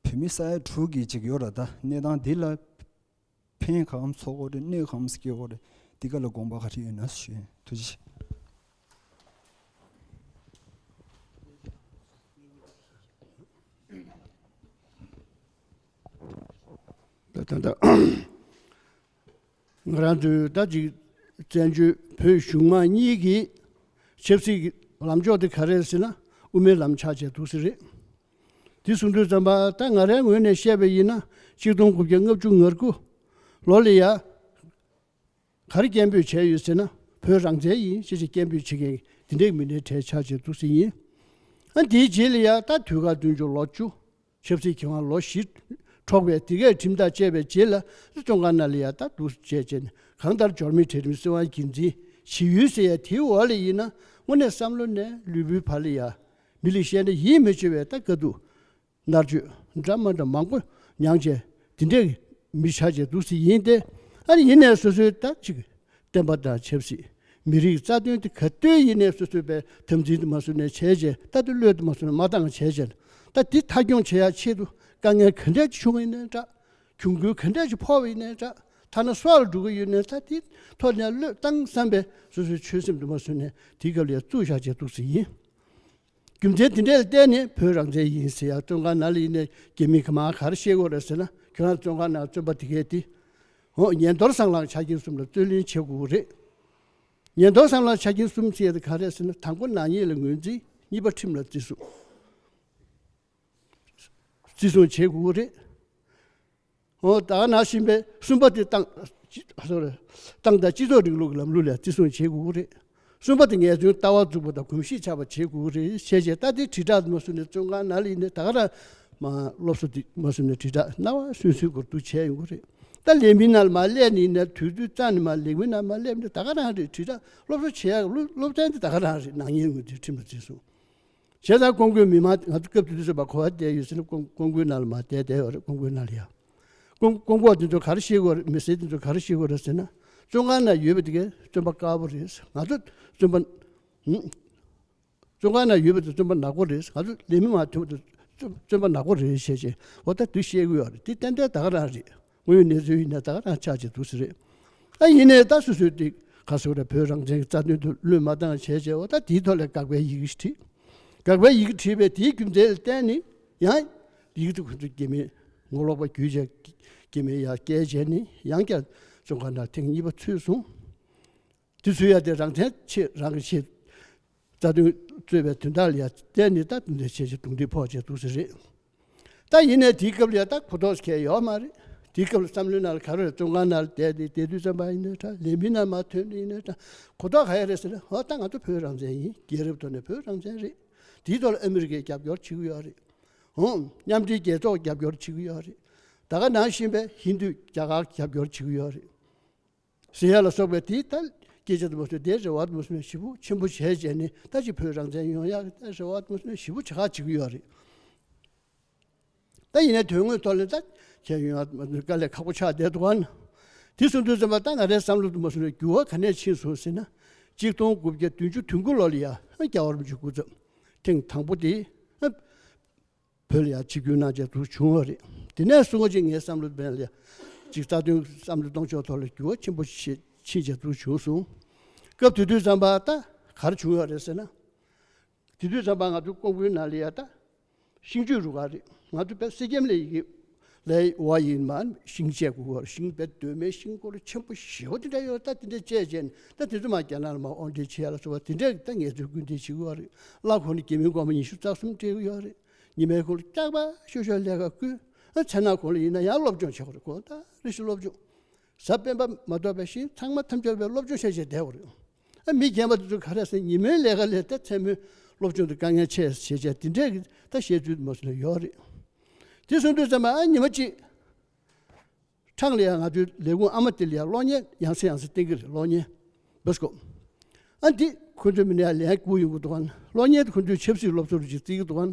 བོད་མི་ས་ཡ་དྲུག་གི་ཅིག་ཡོད་ར། ད་གནས་སྟངས་འདི་ལ་ཕན་གང་ཚོགས་དགོས་རེད། གནོད་གང་སྐྱེལ་དགོས་རེད། འདི་ག་ལ་དགོངས་པ་ག་རེ་ཡོད་ན་ཞུ་ཡིན། ཐུགས་རྗེ་ཆེ། ད་ད་ད། ང་རང་ཚོའི་ད་ཅིག་བཙན་བྱོལ་བོད་གཞུང་མང་གཉིས་ཀྱི་ཆབ་སྲིད་ཀྱི་ལམ་ཕྱོགས་དེ་ག་རེ་རེད་ཟེར་ན། དབུ་མའི་ལམ་ཆགས་བྱས་འདུག་ཟེར་རེད། དེ་གསུང་དུས་ཙམ་པ་ད་ང་རའི་ངོས་ནས་བཤད་པ་ཡིན་ན། གཅིག་སྟོང་དགུ་བརྒྱ་ལྔ་བཅུ་ང་དགུ་ལོ་ལ་ཡ་ག་རེ་སྐད་འབོད་བྱས་ཡོད་ཟེར་ན། བོད་རང་བཙན་ཡིན་ཞེས་ཀྱི་སྐད་འབོད་བྱེད་མཁན་དེ་འདྲའི་མི་སྣའི་གྲས་ཆགས་བྱས་འདུག་ཟེར་ཡིན། ཨ་དེའི་རྗེས་ལ་ཡ་ད་དུས་རྒྱུན་དུས་ཆེན་ལོ་བཅུ། ཆབ་སྲིད་ཀྱི་ངང་ལོ་བཞི་འཕྲོག་པའི་དེ་གའི་ཁྲིམས་ཐག་བཅད་པའི་རྗེས་ལ་བཙོན་ཁང་ནང་ལ་ཡ་ད་འདུག་བྱས་བྱས་ནས། གང་ལྟར་འབྱོར་མེད་གྲལ་རིམ་སྲིད་དབང་རྒྱུན་འཛིན་བྱེད་ཡུལ་ཟེར་ཡ་དེའི་འོག་ལ་ཡིན་ན། དངོས་གནས་བསམ་བློ་ནས་ལུས་པོའི་བར་ལ་ཡ་མི་ལ་བཤད་ན་ཡིད་མི་ཆེས་པའི་ད་དཀའ་སྡུག་མནར་གཅོད་འདྲ་མ་འདྲ་མང་པོ་མྱངས་བྱས་དེ་འདྲའི་མི་ཆགས་བྱས་འདུག་ཟེར་ཡིན་ཏེ། ཨ་ནི་ཡིན་ནའི་སོ་སོའི་ད་ཅིག་བསྟན་པ་དང་ཆབ་སྲིད། མི་རིགས་རྩ་དོན་དེ་ག་དུས་ཡིན་ནའི་སོ་སོའི་པའི་དམ་འཛིན་དུ་མ་བཟུང་ནས་བྱས་བྱས། ད་དུ་བློས་དུ་མ་བཟུང་ནས་མ་བཏང་བྱས་བྱས། ད་འདི་མཐའ་འཁྱོངས་བྱེད་ཡ་ཆེད་དུ་དཀའ་ངལ་ག་འདྲ་ཅིག་བྱུང་བ་ཡིན་ནའི་འདྲ། གྱོང་གུན་ག་འདྲ་ཅིག་ཕོག་པ་ཡིན་ནའི་འདྲ། ཐ་ན་སྲོག་ལ་འགྲོ་གི་ཡོད་ནའི་ད་འདི་ཐོག་ནས་བློས་བཏང་བསམ་པའི་སོ་སོའི་ཆོད་སེམས་དུ་མ་བཟུང་ནས་དེའི་སྐབས་ལ་ཡ་བཙུགས་བཞག་བྱས་འདུག་ཟེར་ཡིན། རྒྱུ་མཚན་དེ་འདྲ་ལ་བརྟེན་ནས་བོད་རང་བཙན་ཡིན་ཟེར་ཡ། བཙོན་ཁང་ནང་ལ་ཡིན་ནའི་རྒྱ་མི་ག་མ་ག་རེ་བཤད་དགོས་རེད་ཟེར་ན། ཁྱོད་རང་བཙོན་ཁང་ནང་བཙོན་པ་དེ་གས་དེ། འོ་ཉན་རྡོར་སངས་ལགས་ཆ་རྐྱེན་གསུམ་ལ་རྩོད་ལེན་བྱེད་དགོས་རེད། ཉན་རྡོར་སངས་ལགས་ཆ་རྐྱེན་གསུམ་ཟེར་ཡ་དེ་ག་རེ་རེད་ཟེར་ན། དང་པོ་ནག་ཉེས་ལ་ངོས་འཛིན། གཉིས་པ་ཁྲིམས་ལ་བརྩི་སྲུང་། བརྩི་སྲུང་བྱེད་དགོས་རེད། འོ་ད་ག་ནང་བཞིན་པའི་གསུམ་པ་དེ་ཏང་སོ་རེད། ཏང་དང་སྤྱི་ཚོགས་རིང་ལུགས་ཀྱི་ལམ་ལུགས་ལ་བརྩི་སྲུང་བྱེད་དགོས་རེད། གསུམ་པ་དེ་ངེས་དོན་ལྟ་བ་རྫོགས་པ་དང་གོམས་གཤིས་ཆགས་པ་བྱེད་དགོས་རེད་བྱས་བྱས། ད་དེ་དྲིལ་བསྒྲགས་མ་བཟོས་ནས་བཙོན་ཁང་ནང་ལ་ཡིན་ནའི་ད་ག་རང་མ་སློབ་གསོ་དེ་མ་བཟོས་ནས་དྲིལ་བསྒྲགས་རྣ་བ་སུན་སུན་སྐོར་དུ་བྱས་ཡོང་གི་རེད། ད་ལས་མི་ནང་ལ་མ་སླེབས་ནས་ཡིན་ན། དུས་ཚོད་རྩ་ནས་མ་ལས་མི་ནང་མ་སླེབས་ནས་ད་ག་རང་རེད། དྲིལ་བསྒྲགས་སློབ་གསོ་བྱེད་ཡག་སློབ་སློབ་ཚན་དེ་ད་ག་རང་རེད། ནག་ཉེས་ངོས་འཛིན་ཁྲིམས་ལ་བརྩི་སྲུང་། བྱས་ཙང་ཀོང་ཀུའི་མི་མང་ང་ཚོ་སྐབས་དེ་དུས་ཚོད་པ་ག་པར་བསྡད་ཡོད་ཟེར་ན། ཀོང་ཀོང་ཀུའི་ནང་ལ་མ་བསྡད་བསྡད་ཡོད་རེད། ཀོང་ཀུའི་ནང་ལ་ཡ། ཀོང་ཀོང་ཀུ་དེ་ཚོ་ག་རེ་བཤད་དགོས་རེད། མི་སེར་དེ་ཚོ་ག་རེ་བཤད་དགོས་རེད་ཟེར་ན། བཙོན་ཁང་ནང་ཡོད་པ་དེ་གས་བཙོན་པ་དཀར་པོ་རེད། ང་ཚོ་བཙོན་པ་ཧུམ། བཙོན་ཁང་ནང་ཡོད་པ་དེ་བཙོན་པ་ནག་པོ་རེད། ང་ཚོ་ལས་མི་མང་ཐོན་པ་དེ་བཙོན་བཙོན་པ་ནག་པོ་རེད་བཤད་བྱས། འོ་ད་དེ་བཤད་གི་ཡོད་རེད། དེ་ཏན་ཏན་ད་ག་རང་རེད། དངོས་ཡོད་གནས་ཚུལ་ཡིན་ན་ད་ག་རང་ཆགས་བྱས་འདུག་ཟེར་རེད། ཨ་ཡིན་ནའི་ད་སོ་སོའི་དེ་ག་སོ་རེད། བོད་རང་བཙན་གྱི་རྩ་དོན་དུ་བློས་མ་བཏང་བྱས་བྱས། འོ་ད་དེའི་ཐོག་ལ་དགག་པའི་ཡི་གེ་ཞིག་བྲིས། དགག་པའི་ཡི་གེ་བྲིས་པའི་དེའི་རྒྱུ་མཚན་ལ་བརྟེན་ནས་ཡང་ཡི་གེ་དེ་ཁོ་ཚོ་རྒྱ་མིའི་ངོ་ལོག་པ་བརྒྱུད་བྱས། རྒྱ་མིའི་ཡར་བསྐྱལ་བྱས་ནས་ཡང་བསྐྱར་བཙོན་ཁང་ནང་ཐེངས་གཉིས་པ་ཚུད་སོང་། དེ་ཚུད་ཡ་དེ་རང་བཙན་ཆེད། རང་གི་ཆེད། རྩ་དོན་རྩོད་པའི་དོན་དག་ལ་ཡ་བལྟས་ནས་ད་དེ་འདྲ་བྱས་བྱས་རྡུང་རྡེག་ཕོག་བྱས་འདུག་ཟེར་རེད། ད་ཡིན་ནའི་དེའི་སྐབས་ལ་ཡ་ད་གོ་རྟོགས་ཁྱད་ཡོད་མ་རེད། དེའི་སྐབས་ལ་བསམ་བློའི་ནང་ལ་ག་རེ་རེད། བཙོན་ཁང་ནང་ལ་བསྡད་དེ་བསྡད་དུས་ཙམ་པ་ཡིན་ནའི་འདྲ། ལས་མི་ནང་མ་ཐོན་ནའི་ཡིན་ནའི་འདྲ། གོ་རྟོགས་ག་རེ་རེད་ཟེར་ན། འོ་ད་ང་ཚོ་བོད་རང་བཙན་ཡིན། རྒྱལ་རབས་ཐོག་ནས་བོད་རང་བཙན་རེད། དེའི་ཐོག་ལ་ཨ་མི་རི་ཀས་རྒྱབ་སྐྱོར་བྱེད་ཀྱི་ཡོད་རེད། འོ་མཉམ་འབྲེལ་རྒྱལ་ཚོགས་རྒྱབ་སྐྱོར་བྱེད་ཀྱི་ཡོད་རེད། ད་ག་ནང་བཞིན་པའི་ཧིན་རྡུས་རྒྱ་གར་རྒྱབ་སྐྱོར་བྱེད་ཀྱི་ཡོད་རེད། ཟེར་ཡ་ལ་སོགས་པའི་དེའི་ད་སྐད་ཆ་དུ་མ་སོང་། དེའི་རེ་བ་དུ་མ་སོང་ནས་ཞེ་པོ་ཆེན་པོ་བྱས་བྱས་ནས། ད་ཅིག་བོད་རང་བཙན་ཡོང་ཡག་གི་ད་རེ་བ་དུ་མ་སོང་ནས་ཞེ་པོ་བྱེད་ཁག་བྱེད་ཀྱི་ཡོད་རེད། ད་ཡིན་ནའི་དོན་དངོས་ཐོག་ལ་ད་ཁྱེད་ཡོང་ཡག་དཀའ་ལས་ཁག་པོ་ཆགས་བསྡད་འདུག་ག་ན། དེ་སོང་དུས་ཙམ་པ་ད་ང་རའི་བསམ་བློ་དུ་མ་སོང་ནས་འགྱུར་བ་ག་ནས་ཕྱིན་སོང་ཟེར་ན། གཅིག་སྟོང་དགུ་བརྒྱ་བདུན་ཅུ་དོན་དགུ་ལོ་ལ་ཡ་རྒྱལ་བ་རིན་པོ་ཆེ་སྐུ་ཚབ་ཐེངས་དང་པོ་དེ་བོད་ལ་ཡང་ཆིབས་བསྒྱུར་གནང་བྱས་འདུག་བྱུང་བ་རེད། དེ་ནས་བཟུང་ཅིག་ངའི་བསམ་བློ་བས་ལ་ཅིག་རྩ་དོན་བསམ་བློ་གཏོང་ཕྱོགས་ཐོག་ལ་འགྱུར་བ་ཆེན་པོ་ཞིག་ཕྱིན་བྱས་འདུག་བྱུང་སོང་། སྐབས་དེ་དུས་ཙམ་པ་ད་ག་རེ་བྱུང་ཡོད་རེད་ཟེར་ན། དེ་དུས་ཙམ་པ་ང་ཚོ་ཀོང་པོའི་ནང་ལ་ཡ་ད་ཤིང་གཅོད་རུ་ཁག་རེད། ང་ཚོ་དཔེ་སེ་ཀེམ་ལ་ཡི་གེ་ལས་བ་ཡིན་མ་ཤིང་བཅད་དགོས་པ་རེད། ཤིང་དཔེ་གདོད་མའི་ཤིང་སྐོར་ཆེན་པོ་ཞེ་པོ་དེ་འདྲ་ཡོད། ད་དེ་འདྲ་བཅད་བྱས་ནས་ད་དེ་ཚོ་མར་རྒྱ་ནག་ལ་མར་དབོར་འདྲེན་བྱེད་ཡ་ལ་སོགས་པ་དེ་འདྲས་ད་ངལ་རྩོལ་སྐུལ་འདེད་བྱེད་ཀྱི་ཡོད་རེད། གླ་ཁོ་ན་རྒྱ་མིའི་སྒོར་མོ་ཉི་ཤུ་རྩ་གསུམ་སྤྲད་ཀྱི་ཡོད་རེད། ཉི་མའི་ཁོངས་ལ་སྐྱག་པ་ཤོར་ཤོར་ལས་ཀ་བསྐུལ། ཨ་མཚན་ནག་གུང་ལ་ཡིན་ན་ཡང་སློབ་སྦྱོང་བྱེད་དགོས་རེད། གོ་ད་རེ་ཞིག་སློབ་སྦྱོང་། གཟའ་སྤེན་པ་མ་གཏོགས་པའི་ཤིང་ཚང་མ་ཐམས་ཅད་པའི་སློབ་སྦྱོང་བྱས་བྱས་བསྡད་དགོས་རེད། ཨ་མི་རྒན་པ་དེ་ཚོ་ག་རེ་ཟེར། ཉི་མའི་ལས་ཀ་ལས་ད་མཚན་མོའི་སློབ་སྦྱོང་དེ་དཀའ་ངལ་ཆེ་བྱས་བྱས་དེ་འདྲས་ཀྱི་ད་བཤད་ཚུལ་མ་སོང་ན་ཡོད་རེད། དེ་སོང་དུས་ཙམ་པ་ཨ་ཉི་མ་གཅིག་ཁྲང་ལ་ཡ་ང་ཚོའི་ལས་ཁུངས་ཨ་མ་དེ་ལ་ཡ་གློག་བརྙན་ཡང་སེ་ཡང་སེ་བསྟན་གྱི་རེད། གློག་བརྙན་བེས་ཀོབ། ཨ་འདི་ཁོ་ཚོའི་མི་སྣ་ཡ་ལན་བསྐུར་ཡོང་གི་འདུག་ག་ན། གློག་བརྙན་དེ་ཁོ་ཚོའི་ཆབ་སྲིད་སློབ་གསོ་རུ་ཅིག་བརྩི་གི་འདུག་ག་ན།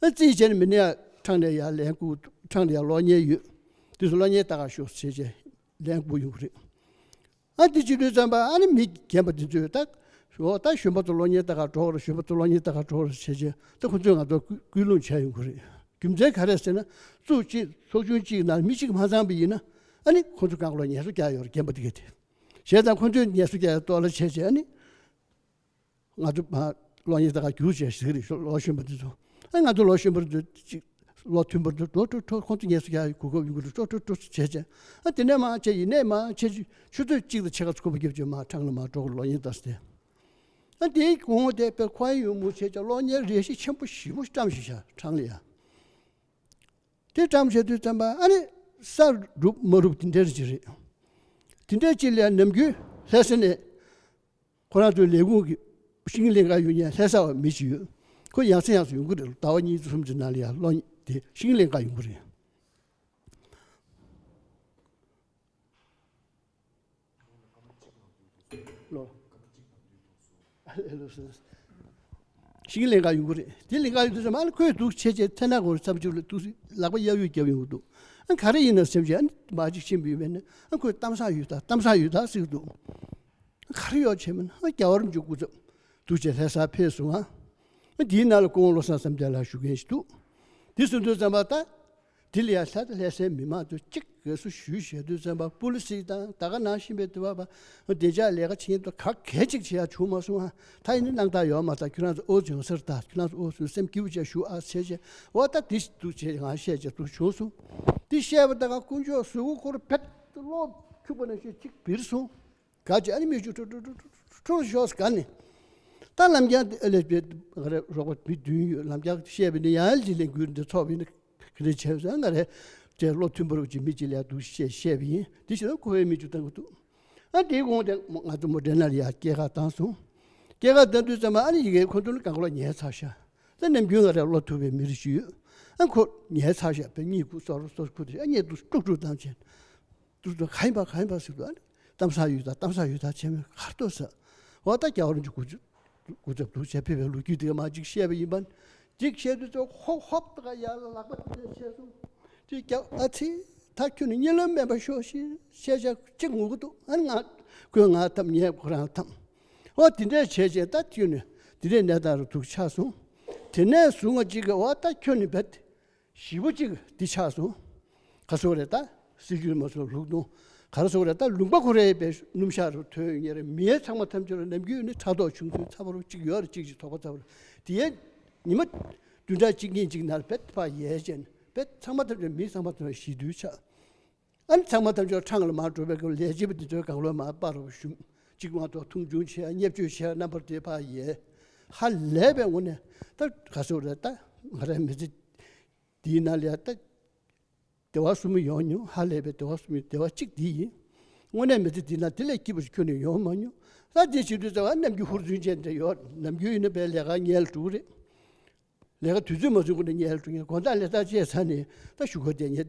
ཨ་བརྩིས་བྱས་ནས་མི་སྣ་ཡ་ཁྲང་ལ་ཡ་ལན་བསྐུར་འདུག་ཁྲང་ལ་ཡང་གློག་བརྙན་ཡོད། དེ་ཚོ་གློག་བརྙན་ལྟ་ག་ཤོག་ཟེར་བྱས་ལན་དགོས་ཡོང་གི་རེད། ཨ་དེ་བྱེད་དུས་ཙམ་པ་ཨ་ནི་མི་རྒན་པ་དེ་ཚོས་ད་འོ་ད་གཞོན་པ་ཚོ་གློག་བརྙན་ལྟ་ག་འགྲོ་རོགས། གཞོན་པ་ཚོ་གློག་བརྙན་ལྟ་ག་འགྲོ་རོགས་ཟེར་བྱས་ད་ཁོ་ཚོས་ང་ཚོ་སྐུལ་སློང་བྱས་ཡོང་གི་རེད། རྒྱུ་མཚན་ག་རེ་ཟེར་ན་ཚོགས་གཅིག་ཚོགས་ཆུང་གཅིག་ནང་མི་གཅིག་མ་ཚང་པ་ཡིན་ན་ཨ་ནི་ཁོ་ཚོ་གང་ག་ལ་ངལ་གསོ་རྒྱག་ཡོད་རེད། རྒན་པ་དེ་གས་དེ་བྱས་ཙང་ཁོ་ཚོས་ངལ་གསོ་རྒྱག་ཡ་ལྟོ་ལ་བྱས་བྱས་ཨ་ནི། ང་ཚོ་མ་གློག་བརྙན་ལྟ་ག་རྒྱུགས་བྱས་ཟེར་གི་རེད། ལོ་གཞོན་པ་དེ་ཚོ། ཨ་ང་ཚོ་ལོ་གཞོན་པ་དེ་ཚོ་གཅིག་ལོ་མཐུན་པར་དུ་འགྲོ་འགྲོ་འགྲོ། ཁོང་ཚོ་ངལ་གསོ་རྒྱག་གོ་སྐབས་ཡོང་གི་འགྲོ་འགྲོ་འགྲོ་བྱས་བྱས། ཨ་དེ་ནས་མར་བྱས་ཡིན་ནས་མར་བྱས་ཆུ་ཚོད་གཅིག་དང་ཕྱེད་ཀ་ཚོད་ཁོ་པ་རྒྱབ་བྱས་མར་ཁྲང་ལ་མར་འགྲོ་གི་གློག་བརྙན་ལྟ་སྟེ། ཨ་དེའི་གོང་དེ་དཔེ་ཁོ་ཡི་ཡོང་མུ་བྱས་བྱས་གློག་བརྙན་རས་གཞི་ཆེན་པོ་ཞེ་པོ་བཀྲམ་ཞིག་བཞག་ཁྲང་ལ་ཡ། དེ་བཀྲམ་བྱས་དུས་ཙམ་པ་ཨ་ནི་ས་རུབ་མ་རུབ་དེ་འདྲ་ཅིག་རེད། དེ་འདྲ་ཅིག་ལ་ནམ་རྒྱུན་ལྷ་ས་ནས། ཁོ་རང་ཚོའི་ལས་ཁུངས་ཀྱི་ཤིང་ལས་ཀ་ཡོད་མཁན་ལྷ་ས་བ་མི་ཞིག་ཡོད། ཁོ་ཡང་སེ་ཡང་སེ་ཡོང་གི་རེད། ཟླ་བ་གཉིས་གསུམ་གྱི་ནང་ལ་ཡང་ལོ་དེ་ཤིང་ལས་ཀ་ཡོང་གི་རེད། ལོ། ཤིང་ལས་ཀ་ཡོང་གི་རེད། དེ་ལས་ཀ་ཡོང་དུས་ཙམ་ཨ་ནི་ཁོས་འདུག་བྱས་བྱས་ཚེ་ན་གོར་བསམ་ཚུལ་ལ་འདུག་ལག་པ་གཡབ་གཡུག་རྒྱབ་ཡོང་གི་འདུག་ཨ་ག་རེ་ཡིན་ན་སེམས་ཀྱི་ཨ་ནི་མ་གཅིག་ཤེས་པའི་མེད་ན་ཨ་ཁོས་གཏམ་བཟང་ཡོད་ད་གཏམ་བཟང་ཡོད་ད་ཟེར་གི་འདུག་ག་རེ་ཡོད་བྱས་མིན་ཨ་རྒྱལ་བ་རིན་པོ་ཆེ་སྐུ་ཚབ་འདུག་བྱས་ལྷ་སར་ཕེབས་སོང་ཨ། ཨ་དེའི་ནང་ལ་སྐུ་ངོ་བློ་བཟང་བསམ་གཏན་ལགས་བཞུགས་མཁན་ཞིག་འདུག་དེ་སོང་དུས་ཙམ་པ་ད། དེ་ལ་ཡང་ལྷ་ལྷ་སའི་མི་མང་ཚོ་གཅིག་གས་སུ་ཞུས་བྱས་དུས་ཙམ་པ་པུ་ལི་སི་དང་ད་ག་ནང་བཞིན་པའི་དུ་བ་བ་བདེ་འཇགས་ལས་ཀ་བྱེད་མཁན་ཚོ་ག་གས་གཅིག་བྱེད་ཡ་བྱུང་མ་སོང་ཨ། ད་ཡིན་ན་སྣང་དག་ཡོད་མ་ད་ཁྱོད་རང་ཚོ་ཨོ་བྱུང་ཟེར་ད་ཁྱོད་རང་ཚོ་ཨོ་སུ་སེམས་སྐྱིད་པོ་བྱས་ཞུ་ཨ་ཟེར་བྱས་འོ་ད་དེ་འདུག་བྱས་ང་བཤད་བྱས་འདུག་བྱུང་སོང་། དེ་བཤད་པ་ད་ག་དཀོན་མཆོག་གཟུགས་པོ་ཁོ་ར་བེད་གློག་འཁྱུག་པ་ནང་བཞིན་གཅིག་བིར་སོང་། ག་ཅི་ཨ་ནི་མི་ཆུ་ཁྲོ་ཁྲོ་ཁྲོ་ཁྲོ་ཤོག་ག་ནི། ད་ལམ་རྒྱང་དེ་ཨ་ལས་པའི་ང་རེ་རོགས་པ་མི་བདུན་ཡོད་ལམ་རྒྱང་བཤད་པའི་ནི་ཡང་ལི་ལེན་གུར་འདི་ཚོགས་པའི་ནི་ག་རེ་བྱས་ཟེར་ང་རེ་དེ་བློ་མཐུན་པོ་རུ་ཅིག་མི་ཅིག་ལས་འདུག་བཤད་བཤད་པ་ཡིན་དེ་བཞིན་ཁོ་བའི་མི་ཆུ་བཏང་གི་འདུག་ཨ་དེའི་དགོངས་དེ་ང་ཚོ་མོ་འདྲེ་ན་ལ་ཡ་སྐྱེལ་ཁ་བཏང་སོང་། སྐྱེལ་ཁ་བཏང་དུས་ཙམ་པ་ཨ་ནི་ཡི་གེ་ཁོ་ཚོ་ནི་གང་ག་ལ་ཉལ་ཚར་ཤག་ད་ནམ་རྒྱུན་ང་རེ་བློ་ཐུབ་པའི་མི་རིགས་ཤིག་ཡོད་ཨ་ཁོ་ཉལ་ཚར་ཤག་པའི་གཉིད་ཁུག་སོ་རུ་སོ་ཁུག་དེ་ཨ་གཉིད་དུ་དཀྲུག་དཀྲུག་བཏང་བྱས། དུ་དུ་ག་ཡིན་པ་ག་ཡིན་པ་ཟེར་དུས་ཨ་ནི་གཏམ་བཟང་ཡོད་ད་གཏམ་བཟང་ཡོད་ད་བྱས་མོད་གར་ལྟོས་ཟེར། འོ་ད་རྒྱལ་བ་རིན་པོ་ཆེ་སྐུ་ཚབ་འདུག་བྱས་ཕེབས་པའི་ལོ་རྒྱུས་དེ་ག་མ་གཅིག་བཤད་པ་ཡིན་པ། གཅིག་བཤད་དུས་ཚོ་ཧོབ་ཧོབ་ད་ག་ཡར་ལ་ལག་པ་དེ་འདྲ་བྱས་སོང་། དེ་རྒྱལ་ཨ་ཙི་ད་ཁྱོད་ནི་གཉིད་ལམ་མེད་པ་ཤོག་ཤིག་བཤད་བྱ་གཅིག་ངུ་གི་འདུག་ཨ་ནི་ང་ཁོས་ང་འཐམ་ངས་ཁོ་རང་འཐམ། འོ་དེ་འདྲ་བྱས་བྱས་ད་ཁྱོད་ནི་དེ་འདྲའི་གནས་སྟངས་རུ་འདུག་ཆགས་སོང་། དེ་ནས་བཟུང་ང་གཅིག་གི་འོ་ད་ཁྱོད་ནི་བེད། ཞེ་པོ་གཅིག་འདི་ཆགས་སོང་། ག་སོ་རེད་ད། སྲིད་ཇུས་མ་སོང་ལུགས་དང་། ག་རེ་སོ་རེད་ད་ལུང་པ་ཁོ་རའི་པའི་སྣུམ་ཞག་རུ་ཐོན་ཡོད་ངེས་རེད། མི་ཡས་ཚང་མ་ཐམས་ཅད་ལ་ནམ་རྒྱུན་ནི་ཕྲག་དོག་ཆུང་ཆུང་ཚ་པོ་རུ་གཅིག་ཡོད་རེད། གཅིག་གཅིག་དོགས་པ་ཚ་པོ་རེད། དེ་ཡས་ཉི་མ་བདུན་ཕྲག་གཅིག་གཉིས་གཅིག་ནར་བེད་ཕ་ཡས་ཅན་བེད་ཚང་མ་ཐམས་ཅད་མི་ཚང་མ་ཐམས་ཅད་ཞི་དུལ་ཆགས། ཨ་ནི་ཚང་མ་ཐམས་ཅད་ཁྲང་ལ་མར་འགྲོ་བའི་སྐབས་ལས་བྱེད་པ་འདི་ཚོའི་སྒང་ལོགས་མར་སྤར་རོགས་ཞུ། གཅིག་མ་གཏོགས་མཐོང་ཆུང་བྱས་བརྙས་བཅོས་བྱས་རྣམ་པར་དེ་ཕ་ཡས། ཧ་ལས་པའི་ངོ་ནས་ད་ག་སོ་རེད་ད་ང་རའི་མི་ཚེ། དེའི་ནང་ལ་ཡང་ད་སྡེ་བ་གསུམ་ཡོང་མྱོང་། ཧ་ལས་པའི་སྡེ་བ་གསུམ་ཡོད། སྡེ་བ་གཅིག་འདི་ཡིན། དངོས་གནས་མི་ཚེ་འདི་ན་དེ་ལས་སྐྱིད་པ་ཞིག་ཁྱོན་ནས་ཡོང་མ་མྱོང་། ད་དེ་བྱེད་དུས་ཙམ་པ་ནམ་རྒྱུན་ཧུར་བརྩོན་བྱས་འདྲ་ཡོད། ནམ་རྒྱུན་ཡིན་ན་པའི་ལས་ཀ་ཉལ་འགྲོ་གི་རེད། ལས་ཀ་དུས་ཚོད་མ་ཟིན་གོང་ནས་ཉལ་འགྲོ་མཁན་དགོང་དག་ལས་ཀ་བྱས་ཚར་ནས་ད་གཞུག་གུ་བསྡད་མཁན་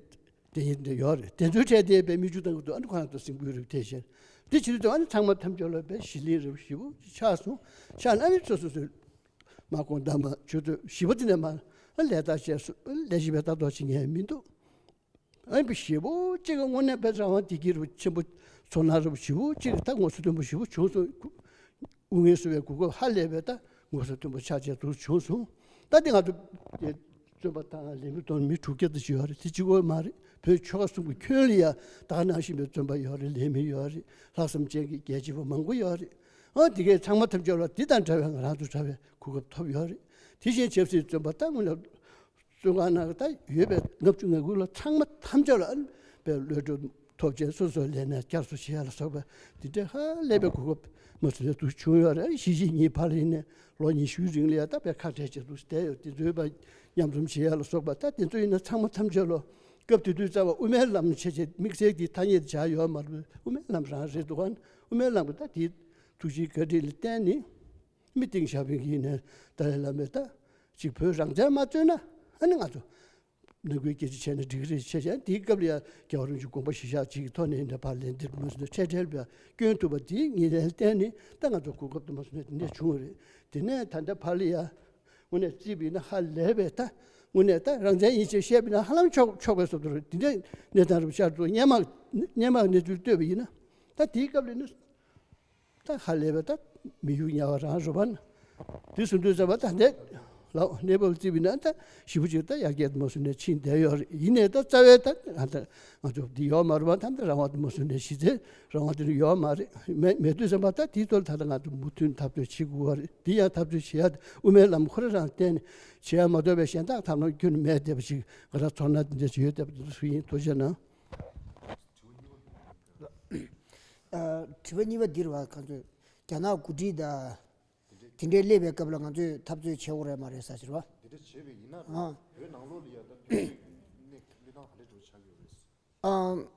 བསྡད་མཁན་འདྲ་ཡོད་རེད། དེ་ཚོའི་གྲས་དེ་པའི་མིག་ཆུ་བཏང་གི་འདུག་ཨ་ནི་ཁོ་རང་ཚོ་སེམས་འགུལ་རེ་ཐེབས་བྱས། དེ་བྱེད་དུས་ཙམ་པ་ཨ་ནི་ཚང་མ་ཐམས་ཅད་ལ་པའི་ཞི་ལིང་རེ་ཞེ་པོ་ཆགས་སོང་། ཆགས་ན་ཨ་ནི་སོ་སོ་སོའི། མ་དགོངས་དག་མ་ཆུ་ཚོད་བཞི་པ་དེ་ནས་མར་ལས་ལྟ་བྱས་སོ། ལས་བྱེད་པའི་ལྟ་རྟོག་བྱེད་མཁན་མི་འདུག་ཨ་ནི་ཞེ་པོ་གཅིག་གི་དངོས་གནས་དཔེ་རང་དབང་བདེ་སྐྱིད་རུ་ཆེན་པོ་ཚོར་སྣང་རུ་ཞེ་པོ་གཅིག་ད་ངོ་སོ་མཐོན་པོ་ཞེ་པོ་བྱུང་སོང་། དབུ་མའི་སུ་བའི་གོ་སྐབས་ཧ་ལས་པའི་ད་ངོ་སོ་མཐོན་པོ་ཆགས་བྱས་འདུག་བྱུང་སོང་། ད་དེ་ང་ཚོ་དེ་བཙོན་པ་དང་ལས་མི་དང་མི་དྲུག་བརྒྱ་ཙམ་ཞིག་ཡོད་རེད། དེ་གཅིག་པོ་མ་རེད། བོད་ཆོལ་ཁ་གསུམ་གྱི་ཁྱོན་ལ་ཡ་ད་ག་ནང་བཞིན་པའི་བཙོན་པ་ཡོད་རེད། ལས་མི་ཡོད་རེད། ལྷག་བསམ་ཅན་གྱི་རྒྱལ་གཅེས་པ་མང་པོ་ཡོད་རེད། ཨ་དེ་གའི་ཚང་མ་ཐམས་ཅད་ལ་འདི་དང་འདྲ་བའི་ང་རང་ཚོ་དྲ་བའི་གོ་སྐབས་ཐོབ་ཡོད་རེད། དེ་བཞིན་ཆབ་སྲིད་བཙོན་པ་ད་སྔོན་ལ་བཙོན་ཁང་ནང་ད་ཡོད་པའི་ལྔ་བཅུ་ང་དགུ་ལ་ཚང་མ་ཐམས་ཅད་ལ་ཨ་ནི་པའི་གློད་གྲོལ་ཐོབ་ཅན་སོ་སོའི་ལས་གནས་བསྐྱར་གསོ་བྱེད་ཡ་ལ་སོགས་པ་འདི་འདྲའི་ཧ་ལས་པའི་གོ་སྐབས་མ་ཚོད་དུ་བྱུང་ཡོད་རེད། གཞིས་བྱེས་གཉིས་བར་ལ་ཡིན་ནས་ལོ་ཉི་ཤུའི་རིང་ལ་ཡ་ད་པའི་ཁ་བྲལ་བྱེད་དུ་བསྡད་ཡོད། དེ་ཚོའི་པ་མཉམ་འཛོམས་བྱེད་ཡ་ལ་སོགས་པ་ད་དེ་ཚོ་ཡིན་ན་ཚང་མ་ཐམས་ཅད་ལ་སྐབས་དེ་དུས་རྩ་བ་དབུ་མའི་ལམ་བྱས་བྱས་དམིགས་བསལ་གྱི་ཐ་སྙད་བྱ་ཡོད་མ་རེད། དབུ་མའི་ལམ་རང་རེད་འདུག་ག་དབུ་མའི་ལམ་གྱི་ད་དེའི་ཐུགས་རྗེའི་བཀའ་དྲིན་ལ་བརྟེན་ནས། མི་ཏིང་ཞའོ་ཕིང་གིས་ནས་ཏཱ་ལའི་བླ་མས་ད་ཅིག་བོད་རང་བཙན་མ་རྩོད་ན་ཨ་ནི་ང་ཚོ་ནང་ཁུལ་སྐད་ཆ་བྱས་ན་འགྲིག་གི་རེད་བྱས་བྱས། དེའི་སྐབས་ལ་ཡང་རྒྱལ་བ་རིན་པོ་ཆེའི་དགོངས་པ་གཞིར་བཞག་ཅིག་གི་ཐོག་ནས་འདྲ་ཕར་ལན་འདེབས་མུ་མཐུད་འཕྲལ་འཕྲལ་བ་སྐྱོན་ཐུབ་པ་དེའི་ངེས་ལན་བརྟེན་ནས་ད་ང་ཚོ་གོ་སྐབས་དུ་མ་སོང་ནས་དེ་འདྲ་བྱུང་བ་རེད། དེ་ནས་ད་ལྟ་ཕར་ལ་ཡང་དངོས་གནས་རྩིས་པ་ཡིན་ན་ཧ་ལས་པའི་ད་ དངོས་གནས་ད་རང་བཙན་ཡིན་ཞེས་བཤད་པ་ཡིན་ན་ཧ་ལམ་ཆོག་ཆོག་པའི་བཟོ་འདྲ་རེད། དེ་འདྲའི་གནས་སྟངས་རེད་པ། ཤར་དུ་སྔོན་མ་སྔོན་མ་གནས་ཚུལ་ལྟོས་པ་ཡིན་ན། ད་དེའི་སྐབས་ལ་ནི་ད་ཧ་ལས་པ་ད་མི་གཡུག་ཉལ་བ་རང་རེད་པ། དེ་སོང་དུས་ཙམ་པ་ད་འདས་ལ་གནས་བབ་བརྩིས་པ་ཡིན་ན་ད་ཞེ་པོ་ཅིག་ད་ཡར་རྒྱས་མ་སོང་ནས་ཕྱིན་བསྡད་ཡོད་རེད། ཡིན་ནའི་ད་རྩ་བའི་ད་ང་ད་ང་ཚོ་འདི་ཡོད་མ་རེད་པ། ད་ད་རང་དབང་དེ་མ་སོང་ནས་གཞི་རྩའི་རང་དབང་དེ་ཡོད་མ་རེད། མེད་མེད་དུས་ཙམ་པ་ད་དེའི་ཐོག་ལ་ད་ད་ང་ཚོ་མུ་མཐུད་འཐབ་རྩོད་བྱེད་དགོས་པ་རེད། དེ་ཡང་འཐབ་རྩོད་བྱེད་ཡ་དེ་དབུ་མའི་ལམ་ཁོ་རང་རང་བརྟེན་ནས་བྱེད་ཡ་མ་གཏོགས་པའི་གཞན་དག་ཐབས་ལམ་ཁྱོན་ནས་མེད་བསྡད་པ་ཞིག་ང་རང་ཚོར་སྣང་དེ་འདྲ་ཞིག་ཡོད་བསྡད་པ་དེ་ཚོ་ཡིན། ཐུགས་རྗེ་གནང་། ཨ། དྲི་བ་གཉིས་པ་འདི་རེད་པ། ཁོང་ཚོས་རྒྱ་ནག་འགོ་ཁྲིད་དང་དེ་འདྲའི་སླེབས་པའི་སྐབས་ལ་ང་ཚོས་འཐབ་རྩོད་བྱེད་དགོས་རེད་མ་རེད་ཟེར་གྱི་རེད་པ། དེ་འདྲ་བྱས་པ་ཡིན་ན། ཨ། བོད་ནང་ལོགས་ལ་ཡ་ད་དུས་ཚོད་གནས་གནས་སྟངས་ག་འདྲ་འགྲོ་ཆགས་ཡོད་རེད། ཨ།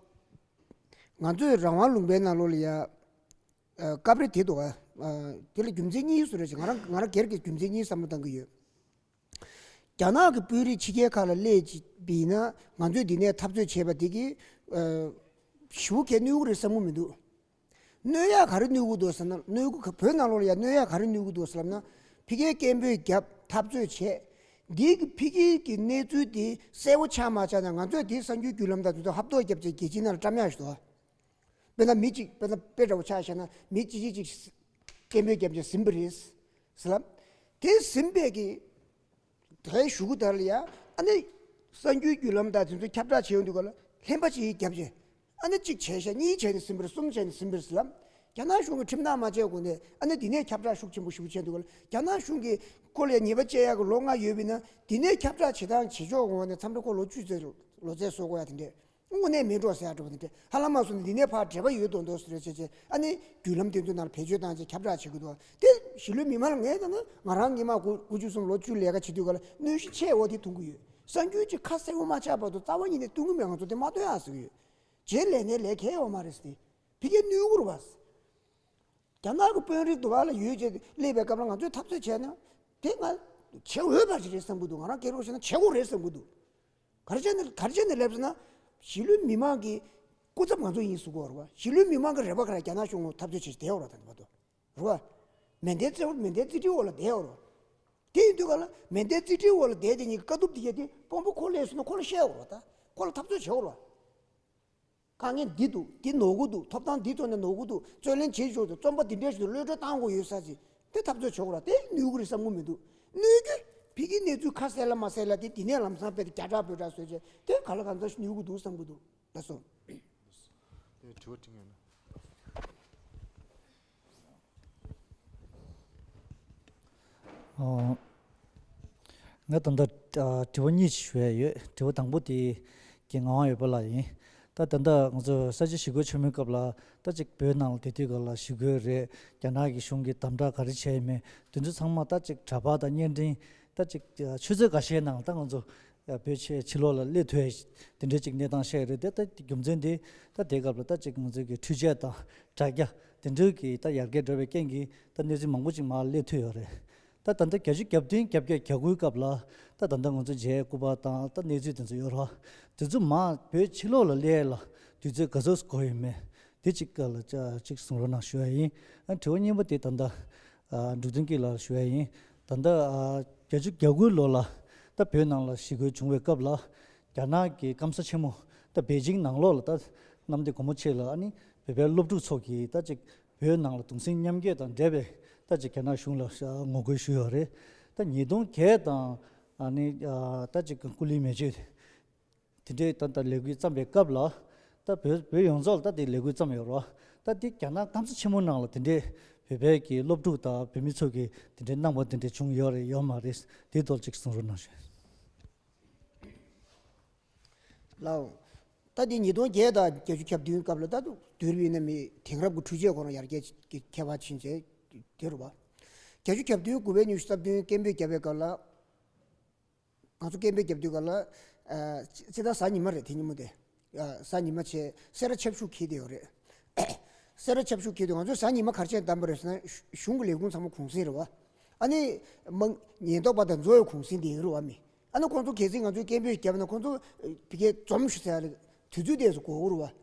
ང་ཚོས་རང་དབང་ལུང་པའི་ནང་ལོགས་ལ་ཡ། ཨ། སྐབས་རེ་དེ་འདུག་ཨ། ཨ། དེ་ལ་རྒྱུ་མཚན་གཉིས་སུ་རེད་ཅེས་ང་རང་ང་རང་སྒེར་གྱི་རྒྱུ་མཚན་གཉིས་བསམ་བློ་བཏང་གི་ཡོད། རྒྱ་ནག་གི་དཔོན་རིགས་ཕྱི་རྒྱལ་ཁག་ལ་སླེབས་ཅིག་པ་ཡིན་ན་ང་ཚོས་འདི་ནས་འཐབ་རྩོད་བྱས་པ་འདི་གིས་ཨ། ཞེ་པོ་གལ་གནོད་ཀྱི་རེད་བསམ་གྱི་མི་འདུག་གནོད་ཡག་ག་རེ་གནོད་ཀྱི་འདུག་ཟེར་ན། གནོད་ཀྱི་བོད་ནང་ལོགས་ལ་ཡ་གནོད་ཡག་ག་རེ་གནོད་ཀྱི་འདུག་ཟེར་ལབ་ན། ཕ་གིར་སྐད་འབོད་བརྒྱབ། འཐབ་རྩོད་བྱས། འདི་གི་ཕ་གི་གི་གནས་ཚུལ་དེ་གསལ་པོ་ཆགས་མ་ཆགས་ན་ང་ཚོས་དེ་གསར་འགྱུར་བརྒྱུད་ལམ་དང་དེ་ཚོ་ཧབ་ཐོབ་བརྒྱབ་བྱས་རྒྱལ་སྤྱིའི་ནང་ལ་བཀྲམ་ཡག་ཞིག་འདུག་དཔེར་ན་མི་གཅིག་དཔེར་ན་དཔེ་འདྲ་པོ་ཆ་བཞག་ན་མི་གཅིག་གཅིག་གཅིག་སྐད་འབོད་བརྒྱབ་བྱས་ཟིན་པ་རེད་ཟེར་ལབ། དེ་ཟིན་པའི་གི་དེ་གཞུག་གུ་དེ་ལ་ཡ་ཨ་ནི་གསར་འགྱུར་བརྒྱུད་ལམ་དང་དེ་ཚོ་ཁྱབ་བསྒྲགས་བྱེད་ཡོང་དུས་ག་ལ་ལྷན་པ་གཅིག་བརྒྱབ་བྱས། ཨ་ནི་གཅིག་བྱས་ཤག་གཉིས་བྱས་ནས་ཟིན་པ་རེད། གསུམ་བྱས་ནས་ཟིན་པ་རེད་ཟེར་ལབ། རྒྱ་ནག་གཞུང་གིས་ཁྲིམས་ཐག་མ་བཅད་གོང་ནས་ཨ་ནི་འདི་ནས་ཁྱབ་བསྒྲགས་ཤུགས་ཆེན་པོ་ཞེ་པོ་བྱས་འདུག་ག་ལ། རྒྱ་ནག་གཞུང་གིས་ཁོ་ལ་ཉེས་པ་བཅད་ཡག་གི་ལོ་ལྔ་ཡོད་པ་ཡིན་ན་འདི་ནས་ཁྱབ་བསྒྲགས་བྱེད་སྟངས་བྱེད་ཕྱོགས་ངོས་ནས་མཚམས་རེ་ཁོ་ལོ་བཅུ་ཙམ་ལོ་ཚད་བཟོ་དགོས་ཡ་དེ་འདྲས་དངོས་གནས་མིན་འགྲོ་ཟེར་ཡ་འདྲ་པོ་དེ་འདྲས་ཧ་ལམ་མ་སོང་ནས་འདི་ནས་ཕར་འབྲེལ་བ་ཡོད་མདོག་མདོག་ཟེར་བྱས་བྱས་ཨ་ནི་བརྒྱུད་ལམ་དེ་ཚོའི་ནང་ལ་བེད་སྤྱོད་བཏང་བྱས་ཁྱབ་བསྒྲགས་བྱེད་དགོས་འདུག་དེ་གཞིས་ལུས་མི་མང་ལ་ངས་ད་ནི་ང་རང་སྔོན་མ་དགུ་དགུ་བཅུ་གསུམ་ལོ་བཅུ་ལས་ཀ་བྱེད་དུས་ག་ལ་གནོན་ཤུགས་ཆེ་བ་དེ་མཐོང་གི་ཡོད། གསར་འགྱུར་གྱི་ཁ་གསལ་པོ་མ་ཆགས་བར་དུ་རྩ་བ་ཉིད་ནས་སྟོན་གི་མེད། ང་ཚོ་དེ་མ་སྟོན་ཨ་ཟེར་གི་ཡོད། རྗེས་ལས་ནས་ལས་ཁེལ་ཡོད་མ་རེད་ཟེར་ཏེ། ཕ་གིར་གནོད་ཀྱི་རེད་པ། རྒྱ་ནག་གི་དཔོན་རིགས་དུ་བ་ལ་ཡོད་ཅེས་སླེབས་པའི་སྐབས་ལ་ང་ཚོས་འཐབ་རྩོད་བྱས་ན་དེ་ང་བྱེད་འོས་པ་ཞིག་རེད་བསམ་གྱི་འདུག་ང་རང་སྐད་རོགས་བྱས་ན་བྱེད་དགོས་རེད་བསམ་གྱི་འདུག་ག་རེ་བྱས་ནས་ག་རེ་བྱས་ནས་སླེབས་ཟེར་ན། གཞིས་ལུས་མི་མང་གི་སྐུ་ཚབ་ང་ཚོ་ཡིན་ཟེར་གྱི་ཡོད་རེད་པ། གཞིས་ལུས་མི་མང་གི་རེ་བ་ག་རེ་རྒྱ་ནག་གཞུང་ལ་འཐབ་རྩོད་བྱེད་བསྡད་ཡོད་རེད་ད་ལྟ་བར་དུ། རེད་པ། མེ་མདའི་རྩེ་མེ་མདའི་རྩེ་གྲི་འོག་ལ་བསྡད་ཡོད་རེད་པ། དེ་ཡིན་དུས་ག་ལ་མེ་མདའི་རྩེ་གྲི་འོག་ལ་བསྡད་དེ་ཉིད་ཀྱི་དཀའ་སྡུག་དེ་གས་དེ་དཔོན་པོ་ཁོ་སླེབས་སོང་ན་ཁོ་ལ་བཤད་དགོས་རེད་པ། ད་ཁོ་ལ་འཐབ་རྩོད་བྱེད་དགོས་རེད་པ། དཀའ་ངལ་འདི་འདུག་འདི་ནོར་གི་འདུག་ཐོབ་ཐང་འདི་ཐོག་ནས་ནོར་གི་འདུག་རྩོད་ལེན་བྱེད་ཆོག་འདུག་རྩོམ་པ་འདི་འདྲས་ཞིག་ཏུ་གློད་གྲོལ་བཏང་དགོས་ཡོད་ས་ཅིག་དེ་འཐབ་རྩོད་བྱེད་དགོས་རེད་པ། དེ་གནོད་གི་རེད་བསམ་གི་མི་འདུག་གནོད་རྒྱུ་ཕ་གིའི་གནས་ཚུལ་ཁ་གསལ་ལ་མ་གསལ་ལ་དེ་འདི་ནས་ལམ་སང་དཔེ་དེ་རྒྱ་གྲགས་བོད་གྲགས་བཟོས་བྱས་དེ་ག་ལ་གང་འཚམ་ཞིག་གནོད་གི་འདུག་བསམ་གི་འདུག་ལགས་སོ། དེ་དྲི་བ་དྲི་ངེས་ན། ཨོ། ང་ད་ལྟ་ཨ་དྲི་བ་གཉིས་ཤིག་ཞུ་ཡ་ཡོད། དྲི་བ་དང་པོ་དེ་གི་ངག་དབང་འོད་འབར་ལགས་ཡིན། ད་ད་ལྟ་ང་ཚོ་ས་བྱི་ཞི་རྒོལ་ཆེན་མོའི་སྐབས་ལ་ད་ཅིག་བོད་ནང་ལ་དེ་དུས་སྐབས་ལ་ཞི་རྒོལ་རེད། རྒྱ་ནག་གི་གཞུང་གིས་དམ་དྲག་ག་རེ་བྱས་ཡོད་མེད་དེ་ཚོ་ཚང་མ་ད་ཅིག་དྲ་པར་དང་བརྙན་འཕྲིན་ད་ཅིག་ཆུ་ཚོད་འགའ་ཤས་ནང་ད་ང་ཚོ་བོད་ཕྱི་ཕྱི་ལོགས་ལ་སླེབས་ཐུབ་ཡ་དེ་འདྲའི་ཅིག་གནས་སྟངས་ཤིག་རེད་དེ། ད་རྒྱུ་མཚན་དེ་ད་དེའི་སྐབས་ལ་ད་ཅིག་ང་ཚོ་གི་འཕྲུལ་ཆས་དང་དྲ་རྒྱ་དེ་འདྲའི་གི་ད་ཡར་རྒྱས་འགྲོ་བའི་རྐྱེན་གྱིས་ད་གནས་ཚུལ་མང་པོ་ཅིག་མར་སླེབས་ཐུབ་ཡོད་རེད། ད་ད་ལྟ་བརྒྱད་ཅུ་གྱ་བདུན་གྱ་བརྒྱད་གྱ་དགུའི་སྐབས་ལ་ད་ད་ལྟ་ང་ཚོ་མཇལ་སྐུ་པར་དང་ད་གནས་ཚུལ་དེ་ཚོ་ཡོད་རེད་བ། དེ་ཚོ་མར་བོད་ཕྱི་ལོགས་ལ་སླེབས་ཡ་ལ་དུས་ཚོད་ག་ཚོད་འགོར་ཡོད་མེད་དེ་གཅིག་སྐོར་ལ་ཅིག་གསུང་རོགས་གནང་ཞུ་ཡ་ཡིན། ཨ་དྲི་བ་གཉིས་པ་དེ་ད་ལྟ་ཨ་འབྲུག་བདུན་སྐྱིད་ལགས་ལ་ཞུ་ཡ་ཡིན། ད་ལྟ་ཨ་བརྒྱད་ཅུ་གྱ་དགུའི་ལོ་ལ་ད་བོད་ནང་ལ་ཞི་རྒོལ་བྱུང་བའི་སྐབས་ལ་རྒྱ་ནག་གི་སྐམ་ས་ཆེན་མོ་ད་པེ་ཅིང་ནང་ལོགས་ལ་ད་གནམ་བདེ་སྒོ་མོ་ཆེ་ལ་ཨ་ནི་བོད་པའི་སློབ་ཕྲུག་ཚོ་གིས་ད་ཅིག་བོད་ནང་ལ་གདུང་སེམས་མཉམ་སྐྱེད་དང་འབྲེལ་བའི་ད་ཅིག་རྒྱ་ནག་གཞུང་ལ་ངོ་རྒོལ་ཞུས་ཡོད་རེད། ད་ཉིས་སྟོང་བརྒྱད་དང་ཨ་ནི་ཨ་ད་ཅིག་ཀུ་ལིའི་མེ་མཆོད་དེ་འདྲའི་ད་ལྟ་ལས་འགུལ་བརྩམས་པའི་སྐབས་ལ་ད་བོད་བོད་ཡོངས་རྫོགས་ལ་ད་དེ་ལས་འགུལ་བརྩམས་ཡོད་རེད། ད་དེ་རྒྱ་ནག་སྐམ་ས་ཆེན་མོ་ནང་ལ་དེ་འདྲའི་བོད་པའི་གི་སློབ་ཕྲུག་དང་བོད་མི་ཚོ་གིས་དེ་འདྲའི་གནང་བ་དེ་འདྲ་བྱུང་ཡོད་རེད་ཡོད་མ་རེད། དེའི་ཐོག་ཅིག་གསུང་རོགས་གནང་ཞུ། ལགས། ད་དེ་ཉིས་སྟོང་བརྒྱད་དང་བརྒྱད་ཅུ་གྱ་བདུན་སྐབས་ལ་ད་དུང་དུས་རབས་ཡིན་ན་མི་དེང་རབས་ཀྱི་འཕྲུལ་ཆས་ཁོ་རང་ཡར་རྒྱས་ཀྱི་ཁྱད་པར་ཕྱིན་བྱས་དེ་རུ་བ། བརྒྱད་ཅུ་གྱ་བདུན་དགུ་པའི་ཉི་ཤུ་རྩ་བདུན་སྐད་འབོད་བརྒྱབ་པའི་སྐབས་ལ། ང་ཚོ་སྐད་འབོད་བརྒྱབ་དུས་སྐབས་ལ། ཨ་སྤྱི་ཟླ་གཟའ་ཉི་མ་རེད་དེ་ཉིན་མོ་དེ། ཨ་གཟའ་ཉི་མ་བྱས་སེ་ར་ཆབ་ཤུགས་འཁྱེར་བསྡད་ཡོད་རེད། སེ་ར་ཆབ་ཤུགས་འཁྱེར་དུས་ང་ཚོས་གཟའ་ཉི་མ་ག་རེ་བྱས་བདམས་པ་རེད་ཟེར་ན་གཞུང་གི་ལས་ཁུངས་ཚང་མ་གུང་སེང་རེད་བ། ཨ་ནི་མང་ཉེན་རྟོག་པ་དང་འཛོལ་བའི་གུང་སེང་དེ་ཡིན་རེད་བ་མི། ཨ་ནི་ཁོང་ཚོ་གལ་སྲིད་ང་ཚོས་སྐད་འབོད་བརྒྱབ་ན་ཁོང་ཚོ་ཕ་གིར་འཛོམས་ཤོག་ཟེར་ཡ་ལ་དུས་ཚོད་དེ་ཚོ་འགོར་གི་རེད་བ།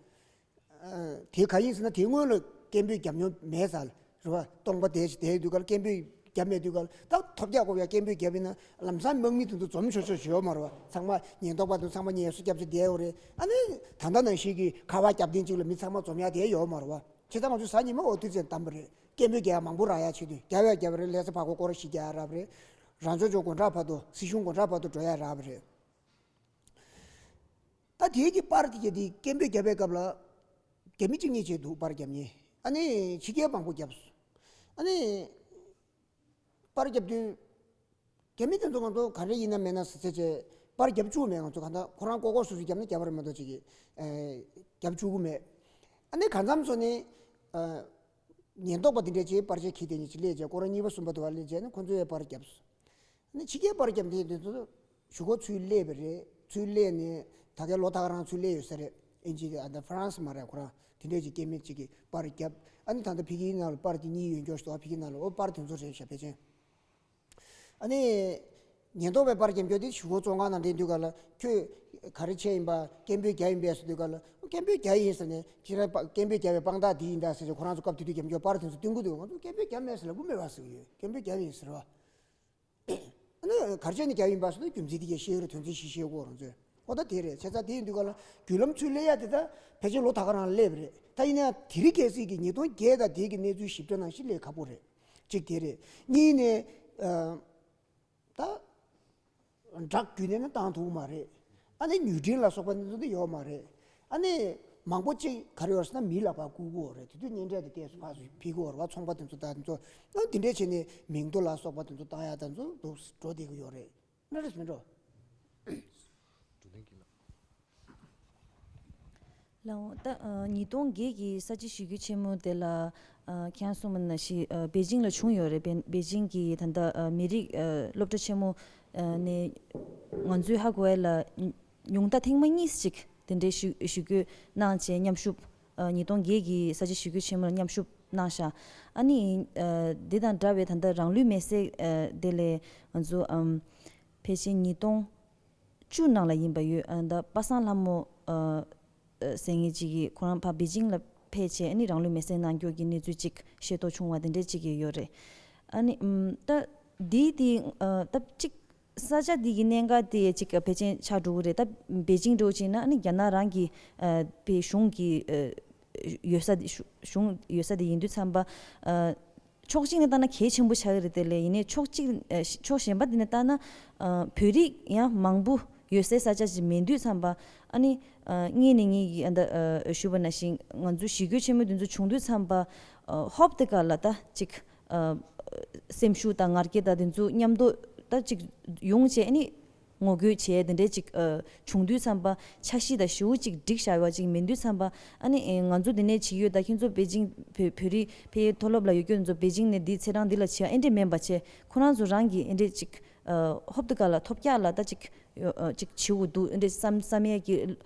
དེ་ག་ཡིན་ཟེར་ན་དེ་སྔོན་ལ་སྐད་འབོད་བརྒྱབ་མྱོང་མེད་ས་རེད་བ། སྟོང་པ་དེ་ཞིག་དེའི་དུས་སྐབས་ལ་སྐད་འབོད་ བརྒྱབ་མེད་དུས་ག་ལ་ད་ཐོབ་རྒྱག་དགོས་ཡ་སྐད་འབོད་བརྒྱབ་ཡིན་ན་ལམ་སང་དམག་མི་དེ་ཚོ་འཛོམས་ཆོག་ཆོག་ཞིག་ཡོད་མ་རེད་བ། ཚང་མ་ཉེན་རྟོག་པ་དང་ཚང་མ་ངལ་གསོ་རྒྱབ་ཚེ་བསྡད་ཡོད་རེད། ཨ་ནི་ད་ལྟ་ནང་བཞིན་གྱི་ཁ་པར་རྒྱབ་སྟེང་གཅིག་ལ་མི་ཚང་མ་འཛོམས་ཡ་བསྡད་ཡོད་མ་རེད་བ། བྱས་ཙང་ང་ཚོ་གཟའ་ཉི་མ་འོ་དུས་ཚོད་བདམས་པ་རེད། སྐད་འབོད་རྒྱག་ཡ་མང་པོ་རག་ཡ་ཆེད་དུ་རྒྱབ་ཡ་རྒྱབ་པ་རེད། ལྷ་ས་བར་སྐོར་སྐོར་ར་ཞིག་རྒྱག་ཡ་རག་པ་རེད། རང་སྐྱོང་ལྗོངས་དགོན་གྲྭ་བར་དུ་སྲིད་གཞུང་དགོན་གྲྭ་བར་དུ་འགྲོ་ཡ་རག་པ་རེད། ད་དེའི་གི་པར་དེ་གི་དེ་སྐད་འབོད་རྒྱབ་པའི་སྐབས་ལ་རྒྱ་མི་གཅིག་གཉིས་བྱས་འདུག་པར་རྒྱབ་མཁན། ཨ་ནི་ཕྱི་རྒྱལ་མང་པོ་བརྒྱབ་སོང་། ཨ་ནི་པར་རྒྱབ་དུས་རྒྱ་མི་དེ་ཚོ་ང་ཚོ་ག་རེ་ཡིན་ན་མེད་ན་ཟེར་ཚེ་བྱས་པར་རྒྱབ་བཅུག་མེད། ང་ཚོ་གང་ལྟར་ཁོ་རང་ལྐོག་ལྐོག་སུ་སུ་རྒྱབ་ན་རྒྱབ་པ་རེད་མ་གཏོགས་ཅིག་གི་ཨེ་རྒྱབ་བཅུག་གི་མེད། ཨ་ནི་གང་འཚམ་སོང་ནས་ཨ་ཉེན་རྟོག་པ་དེ་འདྲས་ཀྱིས་པར་ཆས་འཁྱེར་དེ་ཉིད་ཅིག་སླེབས་བྱས་ཁོ་རང་གཉིས་པ་གསུམ་པ་དུ་བ་སླེབས་བྱས་ནས་ཁོ་ཚོས་པར་རྒྱབ་སོང་། ནི་ཕྱི་རྒྱལ་པར་རྒྱབ་མཁན་དེ་ཚོ་གཞུག་གུ་ཚུར་སླེབས་པ་རེད། ཚུར་སླེབས་ནས་ད་གའི་ལོ་ད་ག་རང་ཚུར་སླེབས་ཡོད་ས་རེད། ཨིན་ཇི་དང་ཨ་ད་ཧྥ་རན་སི་མ་རེད། ཁོ་རང་དེ་འདྲས་ཀྱི་སྐྱེ་དམན་ཅིག་གིས་པར་རྒྱབ། ཨ་ནི་ད་ལྟ་ཕ་གིའི་ནང་ལ་པར་དེ་གཉིས་ཡོད་འགྱོག་ཞིག་འདུག་ཕ་གིའི་ནང་ལ་ཨོ་པར་དེ་ཚོ་རེད་ཤག་ཕལ་ཆེར། ཨ་ནི་ཉེན་རྟོག་པས་པར་རྒྱབ་འགྱོག་དེ་གཞུག་གུ་བཙོན་ཁང་ནང་འདྲེན་དུས་ག་ལ་ཁྱོད་ག་རེ་བྱས་ཡིན་པ། སྐད་འབོད་རྒྱག་ཡིན་པས་ཟེར་དུས་ག་ལ་སྐད་འབོད་རྒྱག་ཡིན་ཟེར་ནས་ཁྱེད་རང་པ་སྐད་འབོད་རྒྱག་པའི་དཔང་རྟགས་འདི་ཡིན་ད་ཟེར་ཏེ་ཁོ་རང་ཚོ་སྐབས་དེ་དུས་རྒྱབ་འགྱོག་པར་དེ་ཚོ་སྟོན་གི་འདུག་ང་ཚོ་སྐད་འབོད་རྒྱབ་མེད་ཟེར་ལབ་གི་མེད་པ་ཟེར་གི་ཡོད། སྐད་འབོད་རྒྱབ་ཡིན་ཟེར་བ། ཨ་ནི་ག་རེ་བྱས་ནས་རྒྱབ་ཡིན་པ་ཟེར་ན་རྒྱུ་མཚན་དེ་གས་ཤེས་ཀྱི་རེད། དོན་ཚན་བཞི་ཤེས་དགོས་རང་ཚོས། ཨོ་ད་དེ་རེད། བྱས་ཙང་དེ་ཡིན་དུས་ག་ལ་བརྒྱུད་ལམ་ཚུར་སླེབས་ཡ་དེ་ད་ཕལ་ཆེར་ལོ་ད་ག་རང་སླེབས་རེད། ད་ཡིན་ན་ཡང་དེ་རིང་ཁ་སང་གི་ཉིས་སྟོང་བརྒྱད་དང་དེའི་གི་གནས་ཚུལ་ཞིབ་ཕྲ་ནང་བཞིན་སླེབས་ཁག་པོ་རེད། གཅིག་དེ་རེད། གཉིས་ནས་ཨ་ད་ཌག་རྒྱུན་ལྡན་ནས་བཏང་ཐུབ་ཀྱི་མ་རེད། ཨ་ནི་ནིའུ་ཊིན་ལ་སོགས་པ་འདི་ཚོ་འདི་ཡོད་མ་རེད། ཨ་ནི་མང་པོ་གཅིག་ག་རེ་ཡོད་ཟེར་ན་མི་ལ་ཕར་བསྐུར་གྱི་ཡོད་རེད། དེ་དུས་གཉེན་འཕྲད་དེ་ཏོག་ཙམ་ཕར་ཚུར་ཕུལ་གྱི་ཡོད་རེད་བ། ཚོང་པ་དེ་ཚོ་དང་དེ་ཚོ་ཨ་དེ་འདྲས་བྱས་ནས་མིང་ཐོ་ལ་སོགས་པ་དེ་ཚོ་བཏང་ཡ་དང་ཚོ་འདུག་འགྲོ་བསྡད་ཀྱི་ཡོད་རེད། འདྲ་རེད་མི་འགྲོ། ལའོ། ད་ཨ་ཉིས་སྟོང་བརྒྱད་ཀྱི་ས་བྱི་ཞི་རྒོལ་ཆེན་མོ་དེ་ལ་ཨ་ཁྱེད་རང་གསུངས་པ་ནང་བཞིན་ཨ་པེ་ཅིང་ལ་བྱུང་ཡོད་རེད། པེ་པེ་ཅིང་གི་ད་ལྟ་ཨ་མི་རིགས་ཨ་སློབ་གྲྭ་ཆེན་མོ་ཨ་ནས་ང་ཚོའི་ཧ་གོ་ཡ་ལ་ཉུང་མཐའ་ཐེངས་མ་གཉིས་ཅིག་དེ་འདྲའི་ཞི་ཞི་རྒོལ་གནང་བྱས་མཉམ་ཞུགས་ཨ་ཉིས་སྟོང་བརྒྱད་ཀྱི་ས་བྱི་ཞི་རྒོལ་ཆེན་མོ་ལ་མཉམ་ཞུགས་གནང་ཤག་ཨ་ནི་ཨ་འདི་དང་འདྲ་བའི་ད་ལྟ་རང་ལུས་མེར་སྲེག་ཨ་དེ་ལས་ང་ཚོ་ཨམ་ཕལ་ཆེར་ཉིས་སྟོང་བཅུ་ནང་ལ་ཡིན་པ་ཡོད། ཨ་ད་པ་སངས་ལྷ་མོ་ཨ་ཟེར་མཁན་ཅིག་གིས་ཁོ་རང་ཕར་པེ་ཅིང་ལ་ཕེབས་བྱས་ཨ་ནི་རང་ལུས་མེར་སྲེག་གནང་རྒྱུ་གི་གནས་ཚུལ་ཅིག་ཤེས་རྟོགས་བྱུང་བ་དེ་འདྲས་ཅིག་ཡོད་རེད། ཨ་ནི་ཨམ་ད་འདི་དེ་ཨ་ད་ཅིག་ས་ཆ་འདི་གི་གནད་འགག་དེ་ཅིག་ཕལ་ཆེར་ཆགས་འགྲོ་གི་རེད། ད་པེ་ཅིང་འགྲོ་བྱས་ན་ཨ་ནི་རྒྱ་ནག་རང་གི་ཨ་པའི་གཞུང་གི་ཨ་ཡོད་ས་དེ་གཞུང་ཡོད་ས་དེ་ཡིན་དུས་ཙམ་པ་ཨ་ཕྱོགས་གཅིག་ནས་བལྟས་ན་གལ་ཆེན་པོ་ཆགས་ཀྱི་རེད། དེ་ལས་ཡིན་ནའི་ཕྱོགས་གཅིག་ཨ་ཕྱོགས་གཞན་པ་དེ་ནས་བལྟས་ན་ཨ་བོད་རིགས་ཡང་མང་པོ་ཡོད་སའི་ས་ཆ་ཞིག་མིན་དུས་ཙམ་པ་ཨ་ནི་ཨ་ངས་ནི་ངས་ཀྱི་ཨ་ད་ཨ་ཞུས་པ་ནང་བཞིན་ང་ཚོ་ཞི་རྒོལ་ཆེན་མོ་དེ་ཚོ་བྱུང་དུས་ཙམ་པ་ཨ་ཧོབ་དེ་ག་ལ་ད་ཅིག་ཨ་སེམས་ཤུགས་དང་ངར་སྐད་དང་དེ་ཚོ་མཉམ་དུ་ད་ཅིག་ཡོང་བྱས་ཨ་ནི། ངོ་རྒོལ་བྱས་དེ་འདྲའི་ཅིག་ཨ་བྱུང་དུས་ཙམ་པ་འཆར་གཞི་དང་ཞེ་པོ་ཅིག་སྒྲིག་བཞག་ཡོད་པ་ཅིག་མིན་དུས་ཙམ་པ་ཨ་ནི་ཨེ་ང་ཚོ་འདི་ནས་བྱེད་ཀྱི་ཡོད། ད་ཁྱེད་ཚོ་པེ་ཅིང་བོད་བོད་རིགས་ཕ་གིའི་མཐོ་སློབ་ལ་ཡོད་རྒྱུ་ཚོ་པེ་ཅིང་ནས་འདི་ཚེས་གྲངས་འདི་ལ་བྱེད་ཨེ་འདྲས་མིན་པ་བྱས་ཁོ་རང་ཚོ་རང་གིས་ཨེ་འདྲས་ཅིག་ཨ་ཧོབ་ཏེ་ག་ལ་ཐོབ་རྒྱག་ལ་ད་ཅིག་ཨ་ཅིག་བྱེད་དགོས་འདུག་ཨེ་འདྲས་བསམ་བསམ་ཡས་ཀྱི་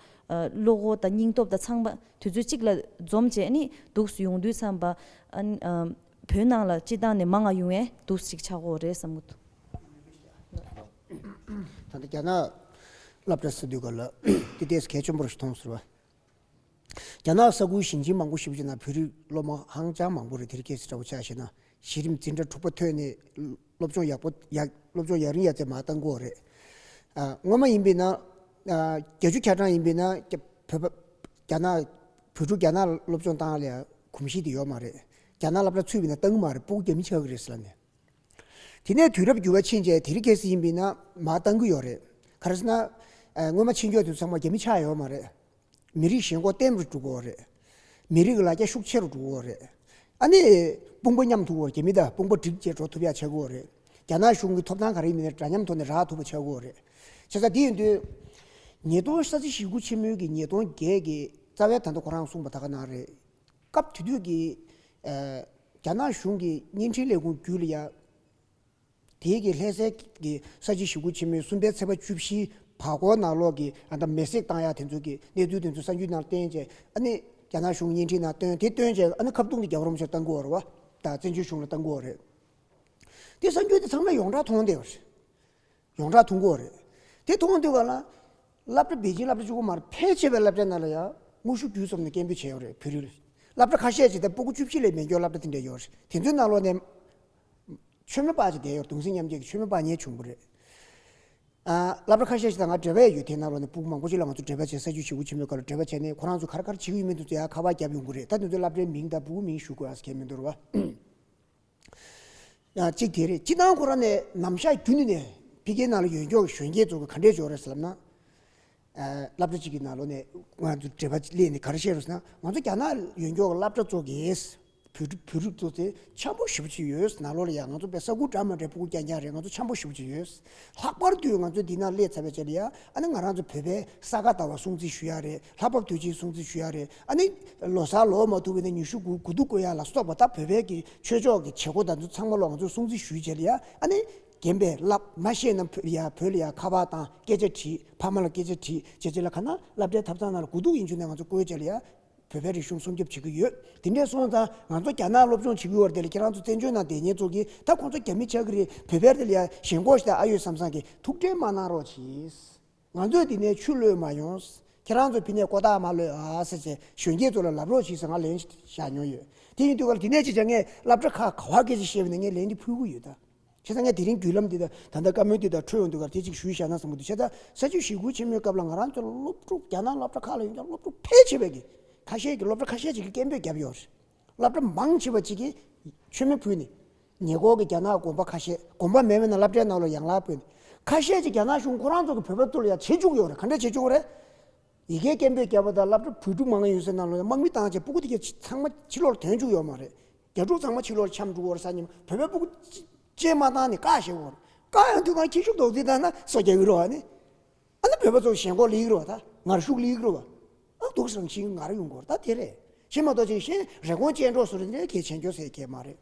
ཨ་བློ་ཁོག་དང་སྙིང་སྟོབས་དང་ཚང་མ་དུས་ཚོད་གཅིག་ལ་འཛོམས་བྱས་ཨ་ནི་འདུག་སེ་ཡོང་དུས་ཙམ་པ་ཨ་ནི་ཨ་བོད་ནང་ལ་སྤྱི་བཏང་ནས་མང་ང་ཡོང་ཡས་འདུག་སེ་ཅིག་ཆགས་ཀྱི་ཡོད་རེད་བསམ་གྱི་འདུག་ད་ལྟ་རྒྱ་ནག་སློབ་གྲྭ་ཟེར་དུས་ག་ལ་དེ་ཏོག་ཙམ་གལ་ཆེན་པོ་རེད་ཞེས་མཐོང་ཟེར་བ། རྒྱ་ནག་ས་ཁུལ་ཞིང་ཆེན་མང་པོ་ཞིག་ཡིན་ན་བོད་རིགས་སློབ་མ་ཧང་ཅང་མང་པོ་རེད། དེ་རིང་ཁ་སང་འདྲ་པོ་ཆ་བཞག་ན་གཞི་རིམ་འཛིན་གྲྭ་དྲུག་པ་ཐོན་ནས་སློབ་སྦྱོང་ཡག་པོ་ཡག་སློབ་སྦྱོང་ཡུན་རིང་ཡག་ཙམ་མར་བཏང་གི་ཡོད་རེད། ཨ་སྔོན་མ་ཡིན་པས་ན་ཨ་བརྒྱད་ཅུ་གྱ་གྲངས་ཡིན་པས་ན་རྒྱ་བོད་པ་རྒྱ་ནག་བོད་ཕྲུག་རྒྱ་ནག་སློབ་སྦྱོང་བཏང་ཡ་ལ་གོམས་གཤིས་དེ་ཡོད་མ་རེད། རྒྱ་ནག་སློབ་གྲྭ་ཚུད་པས་ན་བཏང་གི་མ་རེད། སྤུ་གུ་རྒྱ་མི་ཆགས་ཀྱི་རེད་ཟེར་ལབ་ནས། དེ་ནས་དུས་རབས་འགྱུར་བ་ཕྱིན་རྗེས་དེ་རིང་ཁ་སང་ཡིན་པས་ན་མར་བཏང་གི་ཡོད་རེད། ག་རེ་ཟེར་ན། ཨ་སྔོན་མ་ཕྱིན་ཆད་དུས་ཚང་མ་རྒྱ་མི་ཆགས་ཡོད་མ་རེད། མི་རིགས་ཞེན་ཁོག་བརྟན་པོ་འགྲོ་གི་ཡོད་རེད། མི་རིགས་ཀྱི་ལ་རྒྱ་ཤུགས་ཆེ་རུ་འགྲོ་གི་ཡོད་རེད། ཨ་ནི་དཔུང་པ་མཉམ་ཐུབ་ཀྱི་ཡོད་རེད། རྒྱ་མི་དང་དཔུང་པ་སྒྲིག་བྱས་འགྲོ་ཐུབ་ཡ་ཆགས་ཀྱི་ཡོད་རེད། རྒྱ་ནག་གཞུང་གི་ཐོབ་ཐང་ག་རེ་ཡིན་མིན་འདྲ་མཉམ་ཐོག་ནས་རག་ཐུབ་པ་ཆགས་ཀྱི་ཡོད་རེད། བྱས་ཙང་དེ་ཡིན་དུས། ཉིས་སྟོང་ས་བྱི་ཞི་རྒོལ་ཆེན་མོའི་གི་ཉིས་སྟོང་བརྒྱད་ཀྱི་རྩ་བའི་ད་ལྟ་ཁོ་རང་གསུངས་པ་ད་ག་ནང་རེད། སྐབས་དེ་དུས་ཀྱི་ཨ་རྒྱ་ནག་གཞུང་གི་བརྙན་འཕྲིན་ལས་ཁུངས་བརྒྱུད་ལ་ཡ། དེའི་གི་ལྷ་སའི་གི་ས་བྱི་ཞི་རྒོལ་ཆེན་མོའི་གསུམ་པའི་ཚེས་པ་བཅུ་བཞིའི་བར་སྐོར་ནང་ལོགས་ཀྱི་ཨ་ད་མེར་སྲེག་བཏང་ཡ་དེ་ཚོ་གི་གནས་ཚུལ་དེ་ཚོ་གསར་འགྱུར་ནང་བསྟན་བྱས་ཨ་ནི་རྒྱ་ནག་གཞུང་བརྙན་འཕྲིན་ནང་བཏོན་དེ་བཏོན་བྱས་ཨ་ནི་ཁ་བརྡུང་གི་རྒྱབ་རོམ་ཞིག་བཏང་གི་ཡོད་རེད་བ། ད་བཙན་བྱོལ་གཞུང་ལ་བཏང་གི་ཡོད་རེད། དེ་གསར་འགྱུར་དེ་ཚང་མས་ཡོངས་གྲགས་མཐོང་བསྡད་ཡོད་རེད། ཡོངས་གྲགས་མཐོང་གི་ཡོད་རེད། དེ་མཐོང་དུས་ག་ལ། སློབ་གྲྭ་པེ་ཅིང་སློབ་གྲྭ་གཅིག་པོ་མ་རེད། ཕལ་ཆེ་བའི་སློབ་གྲྭའི་ནང་ལ་ཡང་དངོས་ཤུགས་བརྒྱུད་གསུམ་ནས་སྐད་འབོད་བྱས་ཡོད་རེད་བོད་རིགས། སློབ་གྲྭ་ཁ་ཤས་ཅིག་དང་སྤུ་གུ་བཅུ་བཞི་ལས་མེད་མཁན་སློབ་གྲྭ་དེ་འདྲ་ཡོད་རེད། དེ་ཚོའི་ནང་ལོགས་ནས། མཆོད་མེ་སྤར་བྱས་བསྡད་ཡོད། གདུང་སེམས་མཉམ་སྐྱེད་ཀྱི་མཆོད་མེ་སྤར་མཁན་བྱུང་བ་རེད། ཨ། སློབ་གྲྭ་ཁ་ཤས་ཤིག་དང་ང་འབྲེལ་བ་ཡོད། དེ་ནང་ལོགས་ནས་སྤུ་གུ་མང་པོ་ཅིག་ལ་ང་ཚོ་འབྲེལ་བ་བྱས། ས་བཅུ་ཞེ་དགུ་ཆེན་མོའི་སྐབས་ལ་འབྲེལ་བ་བྱས་ནས་ཁོ་རང་ཚོ་ག་རེ་ག་རེ་བྱེད་ཀྱི་ཡོད་མེད་དུ་ཡ་ཁ་པར་བརྒྱབ་ཡོང་གི་རེད། ད་དེ་ཚོའི་སློབ་གྲྭའི་མིང་དང་སྤུ་གུ་མིང་ཞུ་དགོས་ཨ་ཟེར་མཁན་མི་འདུག་རེད་བ། ཡང་གཅིག་དེ་རེད། སྤྱིར་བཏང་ཁོ་རང་ནས་ནམ་ཞག་རྒྱུན་ནས་ཕ་གིའི་ནང་ལ་ཡོད་མཁན་གྱི་གཞོན་སྐྱེས་ཚོ་གི་ག་འདྲས་འབྱོར་རེད་ཟེར་ལབ་ན། ཨ། སློབ་གྲྭ་གཅིག་གི་ནང་ལོགས་ནས་ང་ཚོ་འབྲེལ་བ་སླེབས་ནས་ག་རེ་བཤད་རེད་ཟེར་ན། ང་ཚོ་རྒྱ་ནག་ཡོད་མཁན་གྱི་སློབ་གྲྭ་ཚོ་གིས་བོད་ཕྲུག་བོད་ཕྲུག་ཚོ་དེ་འཆམ་པོ་ཞེ་པོ་ཅིག་ཡོད། ནང་ལོགས་ལ་ཡང་ང་ཚོ་དཔེ་ས་ཁུག་འདྲ་མི་འདྲ་སྤུ་གུ་རྐྱང་རྐྱང་རེད། ང་ཚོ་འཆམ་པོ་ཞེ་པོ་ཅིག་ཡོད། ལྷག་པར་དུ་ང་ཚོ་འདི་ན་སླེབས་ཚར་བའི་རྗེས་ལ་ཡ། ཨ་ནི་ང་རང་ཚོ་བོད་པའི་ས་ག་ཟླ་བ་སྲུང་བརྩི་ཞུ་ཡ་རེད། ལྷག་པར་དུས་ཆེན་སྲུང་བརྩི་ཞུ་ཡ་རེད། ཨ་ནི་ལོ་གསར་ལོ་མ་ཐུག་པའི་ནས་ཉི་ཤུ་དགུ་དགུ་ཐུག་དགོས་ཡ་ལ་སོགས་པ། ད་བོད་པའི་གི་ཆོས་ཕྱོགས་ཀྱི་བྱེད་སྒོ་དང་ཚོ་ཚང་མ་ལོ་ང་ཚོ་སྲུང་བརྩི་ཞུས་རྗེས་ལ་ཡ། ཨ་ནི་རྒན་པས་ལབ་མ་ཤེས་ན་བོད་ཡ་བོད་ལ་ཡ་ཁ་པར་བཏང་། སྐད་ཆ་དྲིས། ཕ་མ་ལ་སྐད་ཆ་དྲིས། རྗེས་རྗེས་ལ་ག་ན་སློབ་གྲྭའི་ཐབ་ཚང་ནང་ལ་དགུ་ཐུག་ཡིན་རྒྱུ་ནས་ང་ཚོ་བསྐོས་རྗེས་ལ་ཡ། བོད་པའི་རིག་གཞུང་སྲུང་སྐྱོབ་བྱེད་ཀྱི་ཡོད། དེ་འདྲས་སོང་ཙང་ང་ཚོ་རྒྱ་ནག་སློབ་སྦྱོང་བྱེད་ཀྱི་ཡོད་རེད། དེ་ལ་ཁྱེད་རང་ཚོ་བཙན་བྱོལ་ནང་བསྡད་མཁན་ཚོ་གིས། ད་ཁོང་ཚོ་རྒྱ་མི་ཆགས་ཀྱི་རེད། བོད་པའི་དེ་ལ་ཡ་ཞེན་ཁོག་ཞིག་དང་ཨ་ཡོད་བསམ་བསམ་གྱིས་ཐུགས་ཁྲལ་མ་གནང་རོགས་གྱིས། ང་ཚོས་འདི་ནས་ཆུ་གློད་མ་ཡོང་། ཁྱེད་རང་ཚོ་ཕི་ནས་ཀོ་ཐག་མ་གློད་ཨ་ཟེར་བྱས་གཞོན་སྐྱེས་ཚོ་ལ་ལབ་རོགས་གྱིས་ཟེར་ང་ལན་བཞག་མྱོང་ཡོད། དེ་ཡིན་དུས་ཀ་ལ་དེ་ནས་ཅི་བྱ། ངས་སློབ་གྲྭ་ཁག་ག་བ་སྐད་ཆ་བཤད་པ་ནས་ངས་ལན་འདི་ཕུལ་གྱི་ཡོད་ད། བྱས་ཙང་ངས་དེ་རིང་བརྒྱུད་ལམ་འདི་དང་ད་ལྟ་བཀའ་མོལ་འདི་དང་འཕྲོད་ཡོང་དུས་ཀ་ལ་དེ་གཅིག་ཞུས་བཞག་ན་བསམ་གྱི་འདུག། བྱས་ཙང་ས་བཅུ་ཞེ་དགུ་ཆེན་མོའི་སྐབས་ལ་ང་རང་ཚོ་སློབ་ཕྲུག་རྒྱ་ནག་སློབ་གྲྭ་ཁག་ལ་ཡོད་མཁན་སློབ་ཕྲུག་ཕལ་ཆེ་བས་ཀྱིས། ཁ་ཤས་ཀྱིས་སློབ་གྲྭ་ཁ་ཤས་ཅིག་གིས་སྐད་འབོད་བརྒྱབ་ཡོད་རེད། སློབ་གྲྭ་མང་ཆེ་བ་ཅིག་གིས་མཆོད་མེ་ཕུལ་ནས། ཉེ་འཁོར་གྱི་རྒྱ་ནག་དགོན་པ་ཁ་ཤས། དགོན་པ་མེད་པ་ན་སློབ་གྲྭའི་ནང་ལ་ཡང་ལ་ཕུལ་ནས། ཁ་ཤས་ཅིག་རྒྱ་ནག་གཞུང་ཁོ་རང་ཚོ་གི་བོད་པ་ཚོ་ལ་ཡང་བྱེད་བཅུག་ཡོད་རེད། ག་འདྲ་བྱེད་བཅུག་རེད། ཡི་གེ་སྐད་འབོད་བརྒྱབ་པ་དང་སློབ་གྲྭ་བོད་ཕྲུག་མང་ཡོད་སའི་ནང་ལ་དམག་མི་བཏང་བྱས་སྤུ་གུ་དེ་གས་ཚང་མ་ཕྱི་ལོགས་ལ་ཐོན་བཅུག་ཡོད་མ་རེད། རྒྱ་ཕྲུག་ཚང་མ་ཕྱི་ལོགས་ལ་འཁྱམས་འགྲོ་གི་ཡོད་རེད། སང་ཉིན་བོད་པའི་སྤུ་གུ་ཅི་ཅེས་མ་བཏང་ནས་བཀག་བཞག་གི་ཡོད་རེད། བཀག་ཡོང་དུས་ང་ཁྱི་ཤུགས་རྡོག་རྫིས་བཏང་ན་སོ་རྒྱག་གི་རེད་བ་ནི། ཨ་ནི་བོད་པ་ཚོ་ཞེན་ཁོག་སླེབས་ཀྱི་རེད་བ། ད་ངར་ཤུགས་སླེབས་ཀྱི་རེད་བ། ཨ་འདུག་སེ་རང་བཞིན་ངར་ཡོང་གི་ཡོད་རེད། ད་དེ་རེད། གཞན་མ་གཏོགས་ཅིག་གཞན་རེ་སྐོང་ཅན་འགྲོ་སོ་རེ་འདྲ་གལ་ཆེན་སྐྱོ་ཟེར་གལ་མ་རེད།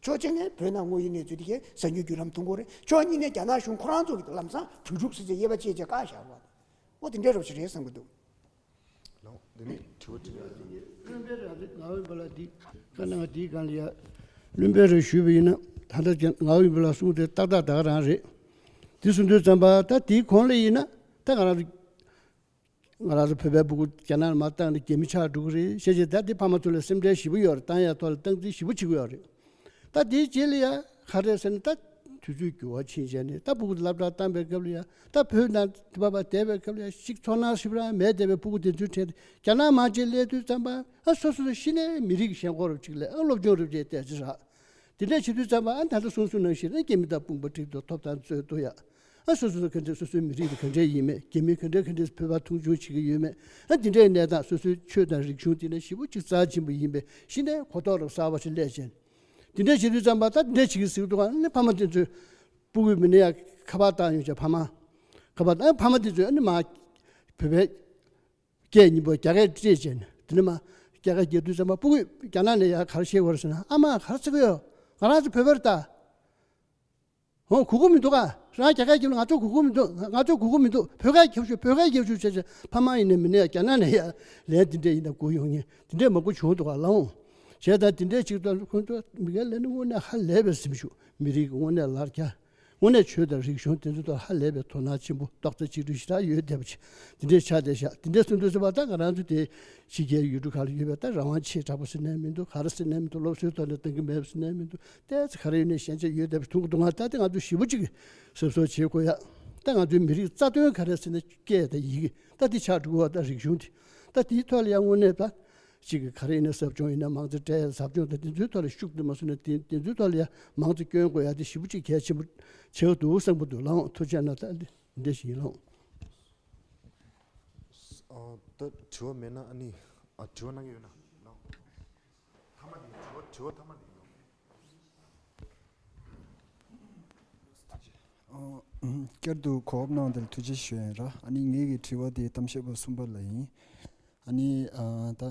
ཕྱོགས་གཅིག་ནས་བོད་ནང་དངོས་ཡོད་གནས་ཚུལ་དེ་གས་གསར་འགྱུར་བརྒྱུད་ལམ་ཐུང་ཀུ་རེད། ཕྱོགས་གཉིས་ནས་རྒྱ་ནག་གཞུང་ཁོ་རང་ཚོ་གིས་ལམ་སང་བོད་ཕྲུག་ཟེར་བྱས་དབྱེ་བ་ཕྱེ་བྱས་བཀག་བཞག་པ། འོ་དེ་འདྲའི་རོབ་ཞིག་རེད་བསམ་གྱི་འདུག། ལགས་འོང་། འདི་ནས་དྲི་བ་དྲི་ཡ་དེ་ཡིན། བློན་པོའི་རབ་རིབ་ངག་དབང་བུ་ལ་འདི་བཀའ་གནང་བ་འདིའི་སྒང་ལ་ཡ། བློན་པོའི་རབ་ཞུས་པ་ཡིན་ན། ད་ལྟ་ཀྱང་ངག་དབང་བུ་ལ་གསུངས་དེ་ཏག་ཏག་ད་ག་རང་རེད། འདི་གསུང་དུས་ཙམ་པ་ད་དེའི་གོང་ལ་ཡིན་ན། ད་ང་རང་ཚོ་ང་རང་ཚོ་བོད་པའི་སྤུ་གུ་རྒྱ་ནག་ལ་མར་བཏང་ནས་རྒྱ་མི་ཆགས་འགྲོ་གི་རེད་ཤེས་བྱས། ད་འདི་ཕ་མ་ཚོ་ལ་སེམས་ཁྲལ་ཞེ་པོ་ཡོད་རེད། བཏང་ཡ་ཐོག་ལ་སྟངས་འཛིན་ཞེ་པོ་བྱེད་ཀྱི་ཡོད་རེད། ད་དེའི་རྗེས་ལ་ཡ་ག་རེ་ཟེར་ན། ད་དུས་ཚོད་འགྱུར་བ་ཕྱིན་བྱས་ནས་ད་སྤུ་གུ་སློབ་གྲྭར་བཏང་པའི་སྐབས་ལ་ཡ། ད་བོད་ནང་དེ་བ་བ་བསྡད་པའི་སྐབས་ལ་ཡ་ཞིག་ཚོར་སྣང་ཞིག་རང་མེད་བསྡད་པའི་སྤུ་གུ་དེ་ཚོའི་གྲས་དེ་རྒྱ་ནག་མར་ཅིག་སླེབས་དུས་ཙམ་པ། ཨ་སོ་སོ་སོ་གཞི་ནས་མི་རིགས་ཞེན་ཁོག་རུ་ཅིག་ལས། ཨ་སློབ་སྦྱོང་རུ་ཅིག་བལྟས་ཅི་རག། དེ་འདྲ་བྱེད་དུས་ཙམ་པ། ཨ་ད་ལྟ་གསུང་གསུང་ནང་བཞིན་ཨ་རྒྱ་མི་དང་དཔུང་པ་འགྲིག་འདུག། ཐོབ་ཐང་རྩོད་འདུག་ཡ། ཨ་སོ་སོ་སོ་ག་འདྲ་སོ་སོའི་མི་རིགས་དེ་ག་འདྲ་ཡིན་མེད། རྒྱ་མི་ག་འདྲ་ག་འདྲ་བོད་པ་མཐོང་ཆུང་བྱེད་ཀྱི་ཡོད་མེད། ཨ་དེ་འདྲའི་གནས་སྟངས། སོ་སོའི་ཆོས་དང་རིག་གཞུང་དེ་ནས་ཞེ་པོ་ཅིག་རྩ་ཆེན་པོ་ཡིན་པའི་གཞི་ནས་གོ་རྟོགས་རབ་གསར་པ་ཞིག་སླེབས་བྱས། དེ་འདྲ་བྱེད་དུས་ཙམ་པ་ད་དེ་འདྲ་བྱེད་ཀྱི་ཟེར་འདུག་ག། ཨ་ནི་ཕ་མ་དེ་ཚོས་སྤུ་གུའི་མི་ནས་ཡ་ཁ་པར་བཏང་ཡོང་བྱས། ཕ་མ་ཁ་པར་བཏང་། ཕ་མ་དེ་ཚོས་ཨ་ནི་མ་བོད་པའི་སྐད་གཉིས་པོ་རྒྱ་སྐད་སྤྲད་བྱས་ནས། དེ་ནས་མ་རྒྱ་སྐད་རྒྱག་དུས་ཙམ་པ་སྤུ་གུས་རྒྱ་ནག་ནས་ཡ་ག་རེ་བཤད་ཀྱི་ཡོད་རེད་ཟེར་ན། ཨ་མ་ག་རེ་ཟེར་གྱི་ཡོད། ང་རང་ཚོ་བོད་པ་རེད་ད། ཧོ། གོ་གི་མི་འདུག་ག། རང་རྒྱ་སྐད་རྒྱབ་ན་ང་ཚོ་གོ་གི་མི་འདུག། ང་ཚོ་གོ་གི་མི་འདུག། བོད་སྐད་རྒྱབ་ཤོག། བོད་སྐད་རྒྱབ་ཤོག་བྱས་བྱས། ཕ་མ་ཡིན་ནའི་མིན་ནའི་རྒྱ་ནག་ནས་ཡ་ལན་དེ་འདྲས་ཡིན་ན་གོ་ཡོང་མཁན་དེ་འདྲས་མང་པོ་བྱུང་འདུག་ག། ལགས་འོང་། བྱས་ཙང་དེ་འདྲས་ཅིག་ད་ཁོང་ཚོ་མི་སྒེར་ལས་ནི་དངོས་གནས་ཧ་ལས་པའི་སེམས་ཤུགས། མི་རིགས་ཀྱི་དངོས་གནས་ལར་རྒྱ། དངོས་གནས་ཆོས་དང་རིག་གཞུང་དེ་ཚོ་ཐོག་ཧ་ལས་པའི་དོ་སྣང་ཆེན་པོ། རྡོག་རྩ་གཅིག་སྒྲིལ་ཞེ་དྲག་ཡོད་བསྡད་པ་ཅིག་དེ་འདྲས་ཆགས་བསྡད་ཤག། དེ་འདྲས་གསུང་དུས་ཙམ་པ་ད་ང་རང་ཚོ་དེ་ཕྱི་རྒྱལ་ཡུལ་གྲུ་ཁག་ལ་ཡོད་པའི་ད་རང་དབང་ཆེ་དྲགས་པ་ཟེར་ནའི་མི་འདུག། ག་རེ་ཟེར་ནའི་མི་འདུག། སློབ་གསོའི་ཐོག་ནས་གཏོང་གི་མེད་པ་ཟེར་ནའི་མི་འདུག། ཏོག་ཙམ་ག་རེ་ཡོད་ནའི་ཞན་ཆ་ཡོད་བསྡད་པ་མཐོང་གི་འདུག། ང་ད་དེ་ང་ཚོས་ཞེ་པོ་ཅིག་གཟབ་གཟབ་བྱེད་དགོས་ཡ། ད་ང་ཚོའི་མི་རིགས་རྩ་དོན་ག་རེ་ཟེར་ན་སྐད་དང་ཡི་གེ་ད་དེ་ཆགས་འགྲོ་བ། ད་རིག་གཞུང་དེ་ད་དེའི་ཐོག་ལ་ཡང་དངོས་གནས་ད་ཅིག་གི་ག་རེ་ཡིན་ན་ཟབ་སྦྱོང་ཡིན་ན་མང་ཙམ་སྤྲད་ཡ། ཟབ་སྦྱོང་དང་དེ་ཚོའི་ཐོག་ལ་ཤུགས་དུ་མ་སོང་ན་དེ་དེ་ཚོའི་ཐོག་ལ་ཡང་མང་ཙམ་སྐྱོན་དགོས་ཡ་དེ་ཞེ་པོ་ཅིག་གལ་ཆེན་པོ་ཆགས་འདུག་བསམ་གྱི་འདུག། ལགས་འོང་། ཐུགས་རྗེ་གནང་། ད་འདི་འདི་ཞིག་ཡིན། ལགས་འོང་། ཨ། ད་དྲི་བ་མེད་ན། ཨ་ནི། ཨ། དྲི་བ་གནང་གི་ཡོད་ན། ལགས་འོང་། མཐའ་མ་དེ། དྲི་བ་དྲི་བ་མཐའ་མ་དེ་ཡིན། ཨ། བསྐྱར་དུ་གོ་སྐབས་གནང་བ་དེ་ལ་ཐུགས་རྗེ་ཆེ་ཞུ་ཡ་ཡིན་ར། ཨ་ནི་ངེད་ཀྱི་དྲི་བ་དེ་གཏམ་བཤད་པ་གསུམ་པ་ལ་ཡིན། ཨ་ནི། ཨ། ད་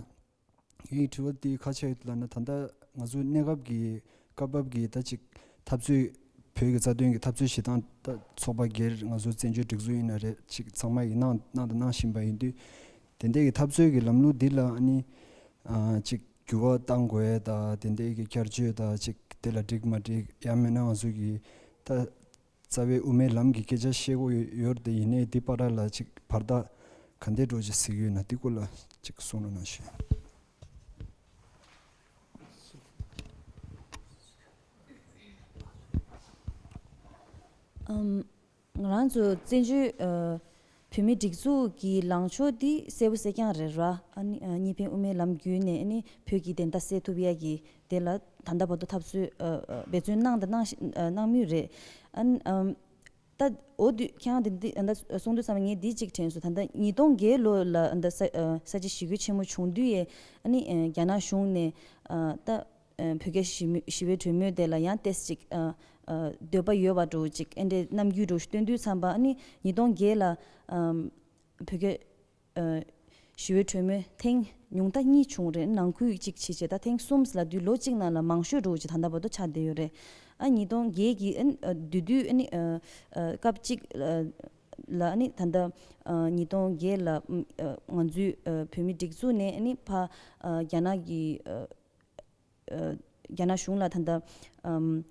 ངེད་ཀྱི་དྲི་བ་དེ་ག་རེ་ཆགས་ཡོད་ལབ་ན། ད་ལྟ་ང་ཚོ་གནས་སྐབས་ཀྱི་སྐབས་བབ་ཀྱི་ད་ཅིག་འཐབ་རྩོད། བོད་ཀྱི་རྩ་དོན་གྱི་འཐབ་རྩོད་བྱེད་སྟངས། ད་ཚོགས་པ་སྒེར། ང་ཚོ་བཙན་བྱོལ་སྒྲིག་འཛུགས་ཡིན་ན་རེད། ཅིག་ཚང་མ་ཡིས་གནང་གནང་དང་གནང་བཞིན་པ་ཡིན་དུས། དེ་འདྲའི་གི་འཐབ་རྩོད་ཀྱི་ལམ་ལུགས་འདི་ལ། ཨ་ནི། ཨ། ཅིག་འགྱུར་བ་གཏང་དགོས་ཡ་དང་། དེ་འདྲའི་གི་བསྐྱར་བཅོས་དང་། ཅིག་དེ་ལ་འགྲིག་མ་འགྲིག། ཡང་མིན་ན་ང་ཚོ་གི་ད་རྩ་བའི་དབུ་མའི་ལམ་གྱི་སྐད་ཆ་བཤད་དགོས་ཡོད་རེད་དེ། ཡིན་ནའི་འདི་བར་ལ་ཅིག་བར་ཐག་ག་འདྲས་འགྲོ་ཅིག་ཟེར་གྱི་ཡོད་ན། འདི་སྐོར་ལ་ཅིག་གསུང་རོགས་གནང་ཞུ། ཨམ། ང་རང་ཚོ་བཙན་བྱོལ་ཨ་བོད་མིའི་སྒྲིག་འཛུགས་ཀྱི་ལངས་ཕྱོགས་འདི་གསལ་པོ་གསལ་རྐྱང་རེད་ར། ཨ་ནི་ཨ་གཉིས་ཕན་དབུ་མའི་ལམ་བརྒྱུད་ནས་ཨ་ནི་བོད་ཀྱི་བདེན་མཐའ་གསལ་ཐུབ་ཡ་གི་དེ་ལ་ད་ལྟ་བར་དུ་འཐབ་རྩོད་ཨ་ཨ་འབད་བརྩོན་གནང་དང་གནང་བཞིན་ཨ་གནང་མུས་རེད། ཨ་ནི་ཨམ། ད་འོ་དུས་ཁྱེད་རང་དེ་འདི་ཨ་ད་གསུང་དུས་ཙམ་ངས་འདི་གཅིག་དྲན་སོང་། ད་ལྟ་ཉིས་སྟོང་བརྒྱད་ལོ་ལ་ཨ་ད་ས་ཨ་ས་བྱི་ཞི་རྒོལ་ཆེན་མོ་བྱུང་དུས་ཡས་ཨ་ནི་ཨ་རྒྱ་ནག་གཞུང་ནས་ཨ་ད་ཨ་བོད་རྒྱ་ཞི་མོལ་ཞི་བའི་གྲོས་མོལ་དེ་ལ་ཡང་ཏོག་ཙམ་ཅིག་ཨ་ཨ་འདོད་པ་ཡོད་པ་འདྲ་བོ་ཅིག་ཨེ་འདྲའི་རྣམ་འགྱུར་འདྲ་བོ་ཞིག་སྟོན་དུས་ཙམ་པ་ཨ་ནི་ཉིས་སྟོང་བརྒྱད་ལ་ཨམ་བོད་རྒྱ་ཨ་ཞི་བའི་གྲོས་མོལ་ཐེངས་ཉུང་མཐའ་གཉིས་བྱུང་རེད། ནང་ཁུལ་གཅིག་བྱས་བྱས་ད་ཐེངས་གསུམ་ལབ་དུས་ལོ་གཅིག་ནང་ལ་མང་ཤོས་འདྲ་བོ་ཅིག་ད་ལྟ་བར་དུ་ཆགས་བསྡད་ཡོད་རེད། ཨ་ཉིས་སྟོང་བརྒྱད་ཀྱི་ཨ་ནི་ཨ་དུས་དུས་ཨ་ནི་ཨ་ཨ་སྐབས་གཅིག་ཨ་ལ་ཨ་ནི་ད་ལྟ་ཨ་ཉིས་སྟོང་བརྒྱད་ལ་ཨ་ང་ཚོའི་ཨ་བོད་མིའི་སྒྲིག་འཛུགས་ནས་ཨ་ནི་ཕ་ཨ་རྒྱ་ནག་གི་ཨ་ཨ་རྒྱ་ནག་གཞུང་ལ་ད་ལྟ་ཨམ་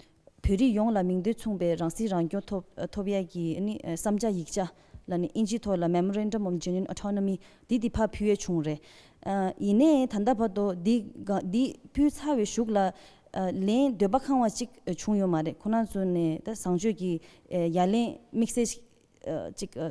བོད་རིགས་ཡོངས་ལ་མིང་དོན་མཚུངས་པའི་རང་སྲིད་རང་སྐྱོང་ཐོབ་ཐོབ་ཡ་གི་ཨ་ནི་བསམ་འཆར་ཡིག་ཆ་ལ་ནི་ཨིན་ཇིའི་ཐོག་ལ་Memorandum of Genuine Autonomy འདི་འདི་ཕར་ཕུལ་ཡས་བྱུང་རེད། ཨ་ཡིན་ནའི་ད་ལྟ་བར་དུ་འདི་ག་འདི་ཕུལ་ཚར་བའི་གཞུག་ལ་ཨ་ལན་འདོད་པ་ཁེངས་པ་ཅིག་བྱུང་ཡོད་མ་རེད། ཁོ་རང་ཚོ་ནས་ད་བཟང་སྤྱོད་ཀྱི་ཨ་ཡ་ལན་དམིགས་བསལ་ཞིག་ཨ་ཅིག་ཨ་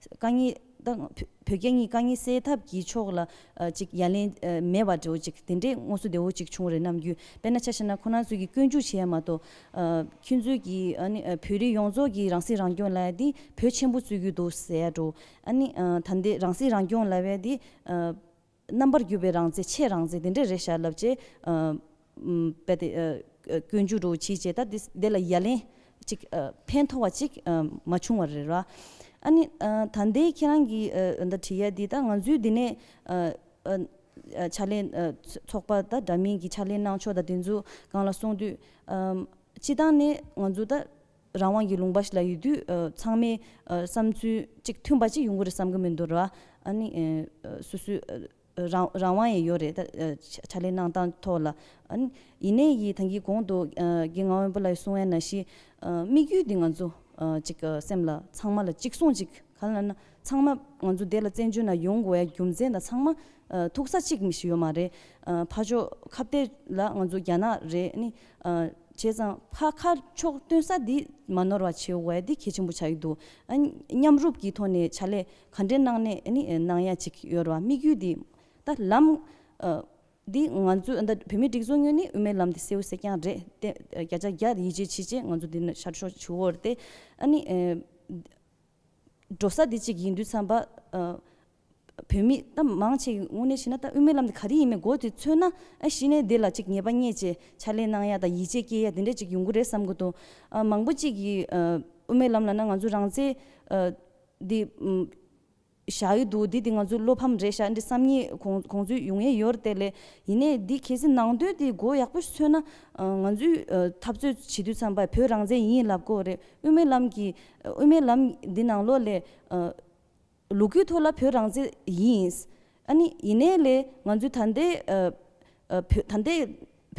དཀའ་ངལ་ད་བོད་བོད་རྒྱ་གཉིས་དཀའ་ངལ་སེལ་ཐབས་ཀྱི་ཕྱོགས་ལ་ཨ་ཅིག་ཡ་ལན་ཨ་མེད་པ་འདྲ་བོ་ཅིག་དེ་འདྲའི་དངོས་སུ་བདེ་བོ་ཅིག་བྱུང་རེད་ནམ་རྒྱུན། དཔེར་ན་ཆ་བཞག་ན་ཁོ་རང་ཚོ་གིས་སྐྱོན་འཛུགས་བྱེད་ཡ་མ་གཏོགས་ཨ་ཁྱོད་ཚོས་ཀྱིས་ཨ་ནི་ཨ་བོད་རིགས་ཡོངས་རྫོགས་ཀྱི་རང་སྲིད་རང་སྐྱོང་ལབ་ཡ་འདི་བོད་ཆེན་པོ་རྩོད་ཀྱི་འདུག་ཟེར་ཡ་འདྲ་བོ། ཨ་ནི་ཨ་ད་ལྟའི་རང་སྲིད་རང་སྐྱོང་ལབ་ཡ་འདི་ཨ་རྣམ་པར་གྱུར་པའི་རང་བཙན་ཆེས་རང་བཙན་དེ་འདྲ་རེད་ཤག་ལབ་བྱས་ཨ་ཨམ་དཔེ་དེ་ཨ་ཨ་སྐྱོན་བརྗོད་འདྲ་བོ་བྱས་བྱས་ད་དེ་དེ་ལ་ཡ་ལན་ཅིག་ཨ་ཕན་ཐོགས་པ་ཅིག་ཨ་མ་བྱུང་བ་རེད་ར། ཨ་ནི་ཨ་ད་ལྟའི་ཁྱེད་རང་གིས་ཨ་ད་དྲི་ཡ་འདི་ད་ང་ཚོའི་འདི་ནས་ཨ་ཨ་ཨ་ཕྱག་ལས་ཨ་ཚོགས་པ་ད་འདྲ་མིན་གྱི་ཕྱག་ལས་གནང་ཕྱོགས་དང་དེ་ཚོ་སྒང་ལ་སོང་དུས་ཨམ་སྤྱི་བཏང་ནས་ང་ཚོ་ད་རང་དབང་གི་ལུང་པ་ཞིག་ལ་ཡོད་དུས་ཨ་ཚང་མའི་ཨ་བསམ་ཚུལ་གཅིག་མཐུན་པ་ཅིག་ཡོང་གི་རེད་བསམ་གི་མི་འདུག་ར། ཨ་ནི་ཨ་སོ་སོའི་ཨ་རང་རང་དབང་ཡང་ཡོད་རེད་ད། ཨ་ཕྱག་ཕྱག་ལས་གནང་སྟངས་ཐོག་ལ་ཨ་ནི་ཡིན་ནའི་ཡིས་ད་གིན་གོང་དུ་ཨ་རྒན་ངག་དབང་པ་ལགས་གསུང་ཡ་ནང་བཞིན་ཨ་དམིགས་ཡུལ་འདི་ང་ཚོ་ཨ་ཅིག་ཨ་སེམས་ལ་ཚང་མ་ལ་གཅིག་མཚུངས་ཅིག་གང་ལབ་ན་ཚང་མ་ང་ཚོ་འདི་ལ་བཙན་བྱོལ་ནང་ཡོང་དགོས་ཡ་རྒྱུ་མཚན་དང་ཚང་མ་ཨ་ཐུག་ས་གཅིག་མི་ཞིག་ཡོད་མ་རེད། ཨ་ཕར་ཕྱོགས་ཁ་གཏད་ལ་ང་ཚོ་རྒྱ་ནག་རེད། ཨ་ནི་ཨ་བྱས་ཙང་ཕ་ཁ་ཕྱོགས་སྟོན་ས་འདི་མ་ནོར་བ་བྱེད་དགོས་ཡ་འདི་གལ་ཆེན་པོ་ཆགས་ཀྱི་འདུག་ཨ་ནི་མཉམ་རུབ་ཀྱི་ཐོག་ནས་ཕྱག་ལས་ག་འདྲའི་གནང་ནས་ཨ་ནི་གནང་ཡ་ཅིག་ཡོད་རེད་བ། དམིགས་ཡུལ་འདི་ད་ལམ་ཨ་འདི་ང་ཚོ་ཨ་ད་བོད་མིའི་སྒྲིག་འཛུགས་ངོས་ནས་དབུ་མའི་ལམ་འདི་གསལ་པོ་གསལ་རྐྱང་རེད་དེ་བརྒྱ་ཆ་བརྒྱ་ཡིད་ཆེས་བྱེད་ཅེས་ང་ཚོ་འདི་ནས་ཤར་ཕྱོགས་བྱུ་བོར་ཏེ་ཨ་ནི་ཨ་འགྲོ་ས་འདི་གཅིག་ཡིན་དུས་ཙམ་པ་ཨ་བོད་མི་ད་མང་ཆེ་གི་དངོས་གནས་བྱས་ན་ད་དབུ་མའི་ལམ་འདི་ག་རེ་ཡིན་མིན་མགོ་དེ་ཚོས་ན་ཨ་གཞི་ནས་འདི་ལ་གཅིག་ངེས་པ་རྙེད་ཅེས་ཕྱག་ལས་གནང་ཡ་དང་ཡིད་ཆེས་སྐྱེ་ཡ་འདི་འདྲ་གཅིག་ཡོང་གི་རེད་བསམ་གི་འདུག་ཨ་མང་པོ་གཅིག་གིས་ཨ་དབུ་མའི་ལམ་ལབ་ན་ང་ཚོ་རང་བཙན་ཨ་འདི་ཨམ་བཞག་ཡི་འདུག་འདི་འདི་ང་ཚོའི་བློ་ཕམ་རེད་ཤག་འདི་བསམ་ངེས་གོང་གོང་ཚོད་ཡོང་ཡས་ཡོད་རེད་དེ་ལས། ཡིན་ནའི་འདི་གལ་སྲིད་ནང་དོན་འདི་མགོ་ཡག་པོ་ཤོད་ན་ཨ་ང་ཚོའི་ཨ་འཐབ་རྩོད་བྱེད་དུས་ཙམ་པ་བོད་རང་བཙན་ཡིན་ལབ་དགོས་རེད། དབུ་མའི་ལམ་གྱི་ཨ་དབུ་མའི་ལམ་འདི་ནང་ལོགས་ལས་ཨ་ལོ་རྒྱུས་ཐོག་ལ་བོད་རང་བཙན་ཡིན། ཨ་ནི་ཡིན་ནའི་ལས་ང་ཚོའི་ད་ལྟའི་ཨ་ཨ་བོད་ད་ལྟའི་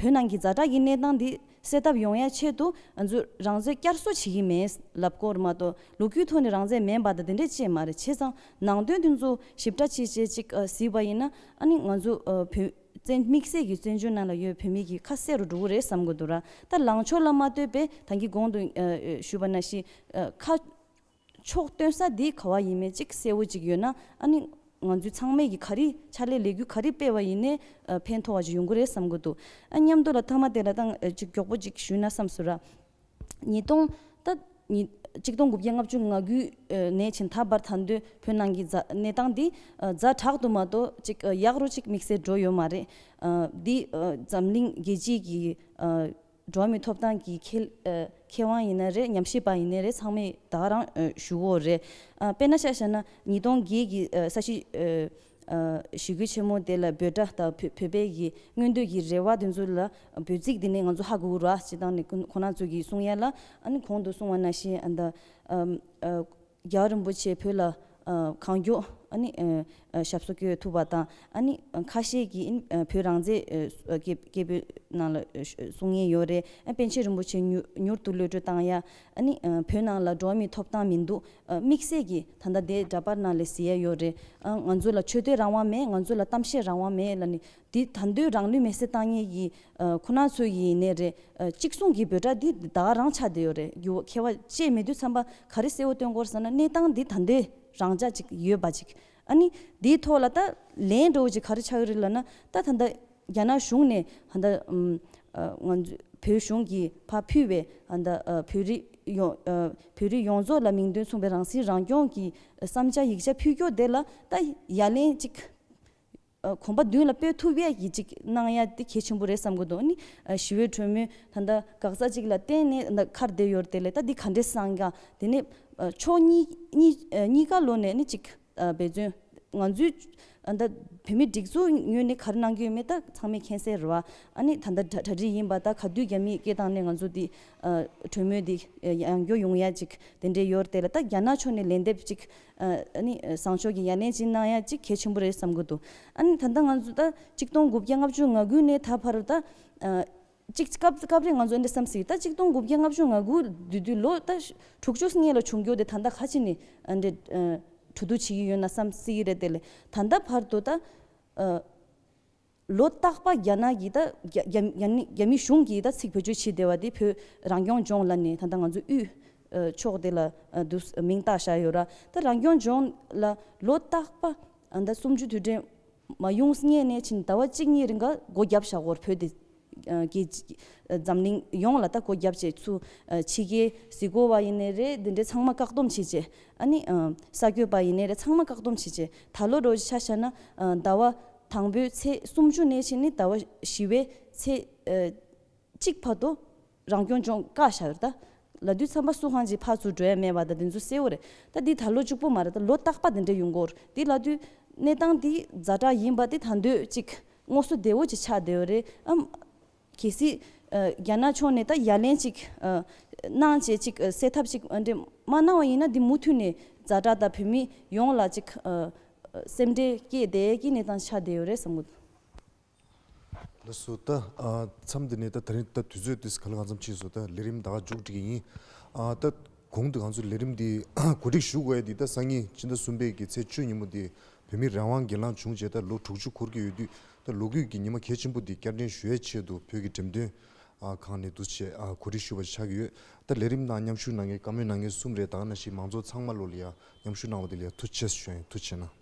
བོད་ནང་གི་ཛ་དྲག་གི་གནས་སྟངས་འདི་སེལ་ཐབས་ཡོང་ཡ་ཆེད་དུ་ང་ཚོས་རང་བཙན་བསྐྱར་གསོ་བྱེད་ཀྱི་མེད་ལབ་སྐོར་མ་གཏོགས་ལོ་རྒྱུས་ཐོག་ནས་རང་བཙན་མེད་པ་དང་དེ་འདྲས་ཅིག་མ་རེད། བྱས་ཙང་ནང་དོན་དེ་ཚོ་ཞིབ་ཕྲ་ཅིག་བྱས་ཅིག་ཨ་གཟིགས་པ་ཡིན་ན་ཨ་ནི་ང་ཚོ་ཨ་བོད་བཙན་དམིགས་བསལ་གྱི་བཙན་བྱོལ་ནང་ལ་ཡོད་བོད་མི་གི་ཁ་གསལ་རུ་འགྲོ་གི་རེད་བསམ་གི་འདུག་ར། ད་ལངས་ཕྱོགས་ལ་མ་ལྟོས་པའི་ད་གིན་གོང་དུ་ཨ་ཞུས་པ་ནང་བཞིན་ཨ་ཁ་ཕྱོགས་སྟོན་ས་འདི་ག་བ་ཡིན་མིན་གཅིག་གསལ་བོ་གཅིག་ཡོད་ན་ཨ་ནི་ང་ཚོའི་ཚང་མས་ཀྱི་ག་རེ་ཕྱག་ལས་ལས་འགུལ་ག་རེ་སྤེལ་བ་ཡིན་ནའི་ཨ་ཕན་ཐོགས་པ་ཅིག་ཡོང་གི་རེད་བསམ་གི་འདུག་ཨ་མཉམ་དུ་ལ་མཐའ་མ་དེ་ལ་ཏང་ཨ་གཅིག་མགྱོགས་པོ་གཅིག་ཞུས་ན་བསམ་སོང་ར། ཉིས་སྟོང་ད་ཉིས་གཅིག་སྟོང་དགུ་བརྒྱ་ལྔ་བཅུ་ང་དགུ་ཨ་ནས་བྱས་ད་བར་ད་དུང་བོད་ནང་གི་གནས་སྟངས་འདི་ཨ་ཛ་དྲག་ཏུ་མ་གཏོགས་གཅིག་ཨ་ཡག་རུ་གཅིག་དམིགས་བསལ་འགྲོ་ཡོད་མ་རེད། ཨ་འདི་ཨ་འཛམ་གླིང་རྒྱལ་སྤྱིའི་གི་ཨ་འགྲོ་བ་མིའི་ཐོབ་ཐང་གི་མཁས་ཨ་མཁས་དབང་ཡིན་ན་རེད། ཉམས་ཞིབ་པ་ཡིན་ན་རེད། ཚང་མས་ད་ག་རང་ཨ་ཞུ་གི་ཡོད་རེད། ཨ་དཔེར་ན་ཆ་བཞག་ན་ཉིས་སྟོང་བརྒྱད་ཀྱི་ཨ་ས་གཞི་ཨ་ཨ་ཞི་རྒོལ་ཆེན་མོ་དེ་ལ་འབོད་སྒྲ་དང་བོད་བོད་པའི་གི་མངོན་འདོད་ཀྱི་རེ་བ་དེ་ཚོ་ལ་འབོད་ཚིག་དེ་ནས་ང་ཚོ་ཧ་གོ་གི་རེད་བ། སྤྱིར་བཏང་ནས་ཁོ་ཁོང་རྣམ་ཚོ་གིས་གསུང་ཡ་ལ་ཨ་ནི་གོང་དུ་གསུང་བ་ནང་བཞིན་ཨ་ད་ཨ་ཨ་རྒྱལ་བ་རིན་པོ་ཆེ་བོད་ལ་ གང་མགྱོགས་ཨ་ནི་ཞབས་སོར་བསྐྱོད་ཐུབ་པ་དང་ཨ་ནི་ཁ་ཤས་ཀྱིས་བོད་རང་བཙན་སྐད་སྐད་འབོད་ནང་ལ་གསུང་མཁན་ཡོད་རེད། པཎ་ཆེན་རིན་པོ་ཆེ་མྱུར་མྱུར་དུ་གློད་བཀྲོལ་བཏང་ཡ། ཨ་ནི་བོད་ནང་ལ་འགྲོ་བ་མིའི་ཐོབ་ཐང་མི་འདུག་དམིགས་བསལ་གྱིས་ད་ལྟ་དེ་འདྲ་པར་ནང་ལ་གཟིགས་ཡ་ཡོད་རེད། ང་ཚོ་ལ་ཆོས་དད་རང་དབང་མེད། ང་ཚོ་ལ་གཏམ་བཤད་རང་དབང་མེད་ལབ་ནི་འདི་ད་འདོད་རང་ལུས་མེར་སྲེག་བཏང་མཁན་གྱི་ཁོ་ན་ཚོ་ཡིན་ནའི་རེད། གཅིག་མཚུངས་ཀྱི་འབོད་སྒྲ་འདི་ད་ག་རང་ཆགས་བསྡད་ཡོད་རེད། རྒྱུ་ཁྱད་པར་བཅད་མེད་དུས་ཙམ་པ་ག་རེ་གསལ་བོ་སྟོན་དགོས་ཟེར་ན་གནས་སྟངས་འདི་ད་འདོད་རང་འཇགས་ཅིག་ཡོད་པ་ཅིག་ཨ་ནི་འདིའི་ཐོག་ལ་ད་ལན་འདྲ་བོ་ཅིག་ག་རེ་ཆགས་ཡོད་རེད་ལབ་ན། ད་ད་ལྟ་རྒྱ་ནག་གཞུང་ནས་ད་ལྟ་ང་ཚོ་བོད་གཞུང་གིས་ཕར་ཕུལ་བའི་ད་ལྟ་བོད་རིགས་ཡོངས་བོད་རིགས་ཡོངས་རྫོགས་ལ་མིང་དོན་མཚུངས་པའི་རང་སྲིད་རང་སྐྱོང་གི་བསམ་འཆར་ཡིག་ཆ་ཕུལ་རྒྱུ་དེ་ལ་ད་ཡ་ལན་ཅིག་གོམ་པ་མདུན་ལ་སྤོས་ཐུབ་ཡས་ཀྱི་ཅིག་གནང་ཡ་དེ་གལ་ཆེན་པོ་རེད་བསམ་གྱི་འདུག་ཨ་ནི་ཞི་བའི་གྲོས་མོལ་ད་ལྟ་འགག་རྩ་ཅིག་ལ་བརྟེན་ནས་ད་ཁར་བསྡད་ཡོད་རེད། དེ་ལས་ད་འདི་ག་འདྲས་སང་ག་དེ་ནས་ཕྱོགས་གཉིས་གཉིས་གཉིས་ཀ་ལོག་ནས་ནི་ཅིག་འབད་བརྩོན་ང་ཚོའི་ད་བོད་མི་སྒྲིག་འཛུགས་ངོས་ནས་ག་རེ་གནང་གི་ཡོད་མེད་ད་ཚང་མས་མཁྱེན་གསལ་རེད་བ། ཨ་ནི་ད་ལྟ་གྲ་སྒྲིག་ཡིན་པ་ད་ག་དུས་རྒྱ་མིའི་སྐད་བཏང་ནས་ང་ཚོ་འདི་གྲོས་མོལ་འདི་ཡང་སྐྱོ་ཡོང་ཡ་ཅིག་དེ་འདྲས་ཡོད་རེད། དེ་ལ་ད་རྒྱ་ནག་ཕྱོགས་ནས་ལན་འདེབས་ཅིག་ཨ་ནི་བཟང་ཕྱོགས་ཀྱི་ཡ་ལན་ཅིག་གནང་ཡ་ཅིག་གལ་ཆེན་པོ་རེད་བསམ་གྱི་འདུག་ཨ་ནི་ད་ལྟ་ང་ཚོ་ད་གཅིག་སྟོང་དགུ་བརྒྱ་ལྔ་བཅུ་ང་དགུ་ནས་ད་བར་ད་ཅིག་སྐབས་སྐབས་རེ་ང་ཚོ་འདི་བསམ་སྲིད། ད་གཅིག་སྟོང་དགུ་བརྒྱ་ལྔ་བཅུ་ང་དགུ་དུས་དུས་ལོ་ད་དྲུག་ཅུ་སྔས་ལ་བྱུང་རྒྱུ་དེ་ད་ལྟ་ག་ཅི་ནས་འདི་གྲོས་བསྡུར་བྱེད་ཀྱི་ཡོད་ན་བསམ་སྲིད་ཀྱི་རེད། དེ་ལས་ད་ལྟ་བར་དུ་ད་ལོ་རྟག་པ་རྒྱ་ནག་གིས་ད་རྒྱ་རྒྱ་རྒྱ་མི་གཞུང་གིས་ད་ཚིག་བེད་སྤྱོད་བྱེད་བསྡད་པ་དེ་བོད་རང་སྐྱོང་ལྗོངས་ལ་ནས་ད་ལྟ་ང་ཚོ་དབུས་ཕྱོགས་དེ་ལ་འདུག་མིང་བཏགས་བཞག་ཡོད་ར། ད་རང་སྐྱོང་ལྗོངས་ལ་ལོ་རྟག་པ་ད་གསུམ་བཅུ་དུས་དྲན་མ་ཡོང་སྔས་ནས་ཕྱིན་ཟླ་བ་གཅིག་གཉིས་རིང་ག་སྒོ་བརྒྱབ་བཞག་གོ་བོད་དེ་གི་འཛམ་གླིང་ཡོངས་ལ་ད་སྒོ་བརྒྱབ་བྱས་ཚུ་ཕྱི་རྒྱལ་གཟིགས་སྐོར་བ་ཡིན་ནའི་རེད། འདི་འདྲའི་ཚང་མ་བཀག་སྡོམ་བྱེད་བྱས། ཨ་ནི་ས་གོས་པ་ཡིན་ནའི་རེད། ཚང་མ་བཀག་སྡོམ་བྱེད་བྱས། ད་ལོ་རོ་ཆ་བཞག་ན་ཟླ་བ་དང་པོའི་ཚེས་སུམ་ཅུ་ནས་ཕྱིན་ནི་ཟླ་བ་བཞི་པའི་ཚེས་གཅིག་བར་དུ་རང་སྐྱོང་ལྗོངས་བཀག་བཞག་ཡོད་རེད། ད་ལ་དུས་ཚང་མ་སུ་གང་ཅིག་ཕར་ཚུར་འགྲོ་ཡ་མེད་པ་ད་དེ་ཚོ་གསལ་བོ་རེད། ད་འདི་ད་ལོ་གཅིག་པོ་མ་རེད། ད་ལོ་རྟག་པ་དེ་འདྲ་ཡོང་གི་ཡོད་རེད། འདི་ལ་དུས་གནས་སྟངས་འདི་ཛ་དྲག་ཡིན་པ་དེ་ད་འདོད་ཅིག་དངོས་སུ་བདེ་བོ་ཅིག་ཆགས་བསྡད་ཡོད་རེད། ཨམ་གལ་སྲིད་རྒྱ་ནག་ཕྱོགས་ནས་ད་ཡ་ལན་ཅིག་གནང་བྱས་ཅིག་སེལ་ཐབས་ཅིག་འདྲ་མ་གནང་བ་ཡིན་ན་འདི་མུ་མཐུད་ནས་ཛ་དྲག་ད་བོད་མི་ཡོངས་ལ་ཅིག་སེམས་ཁྲལ་སྐྱེས་བསྡད་ཀྱི་གནས་སྟངས་ཆགས་བསྡད་ཡོད་རེད་བསམ་གི་འདུག་ལགས་སོ། ད་ཨ་མཚམས་འདི་ནས་ད་ད་རིང་ད་དུས་ཚོད་འདི་ག་ལ་གང་འཚམ་ཕྱིན་སོང་། ད་ལས་རིམ་ད་ག་མཇུག་སྒྲིལ་གྱི་ཡིན། ཨ་ད་གོང་དུ་ང་ཚོ་ལས་རིམ་འདི་གོ་སྒྲིག་ཞུ་དགོས་ཡ་འདི་ད་སང་ཉིན་ཕྱི་ཟླ་གསུམ་པའི་གི་ཚེས་བཅུ་ཉིན་མོ་འདི་བོད་མིའི་རང་དབང་སྒེར་ལངས་བྱུང་རྗེས་ད་ལོ་དྲུག་ཅུ་འཁོར་གྱི་ཡོད་དུས། ད་ལོ་རྒྱུས་ཀྱི་ཉི་མ་གལ་ཆེན་པོ་འདི་བསྐྱར་དྲན་ཞུ་ཡའི་ཆེད་དུ་བོད་ཀྱི་འགྲེམས་སྟོན་ཨ་ཁང་ནས་འདུ་བྱས་ཨ་གོ་སྒྲིག་ཞུས་པ་ཆགས་ཀྱི་ཡོད། ད་ལས་རིམ་ནང་མཉམ་ཞུགས་གནང་མཁན་བཀའ་མོལ་གནང་མཁན་གསུམ་རེད། ད་ག་ནང་བཞིན་མང་ཚོགས་ཚང་མ་ལོ་ལ་ཡ་མཉམ་ཞུགས་གནང་བ་འདི་ལ་ཡ་ཐུགས་རྗེ་ཆེ་ཞུ་ཡ་ཡིན། ཐུགས་རྗེ་གནང་།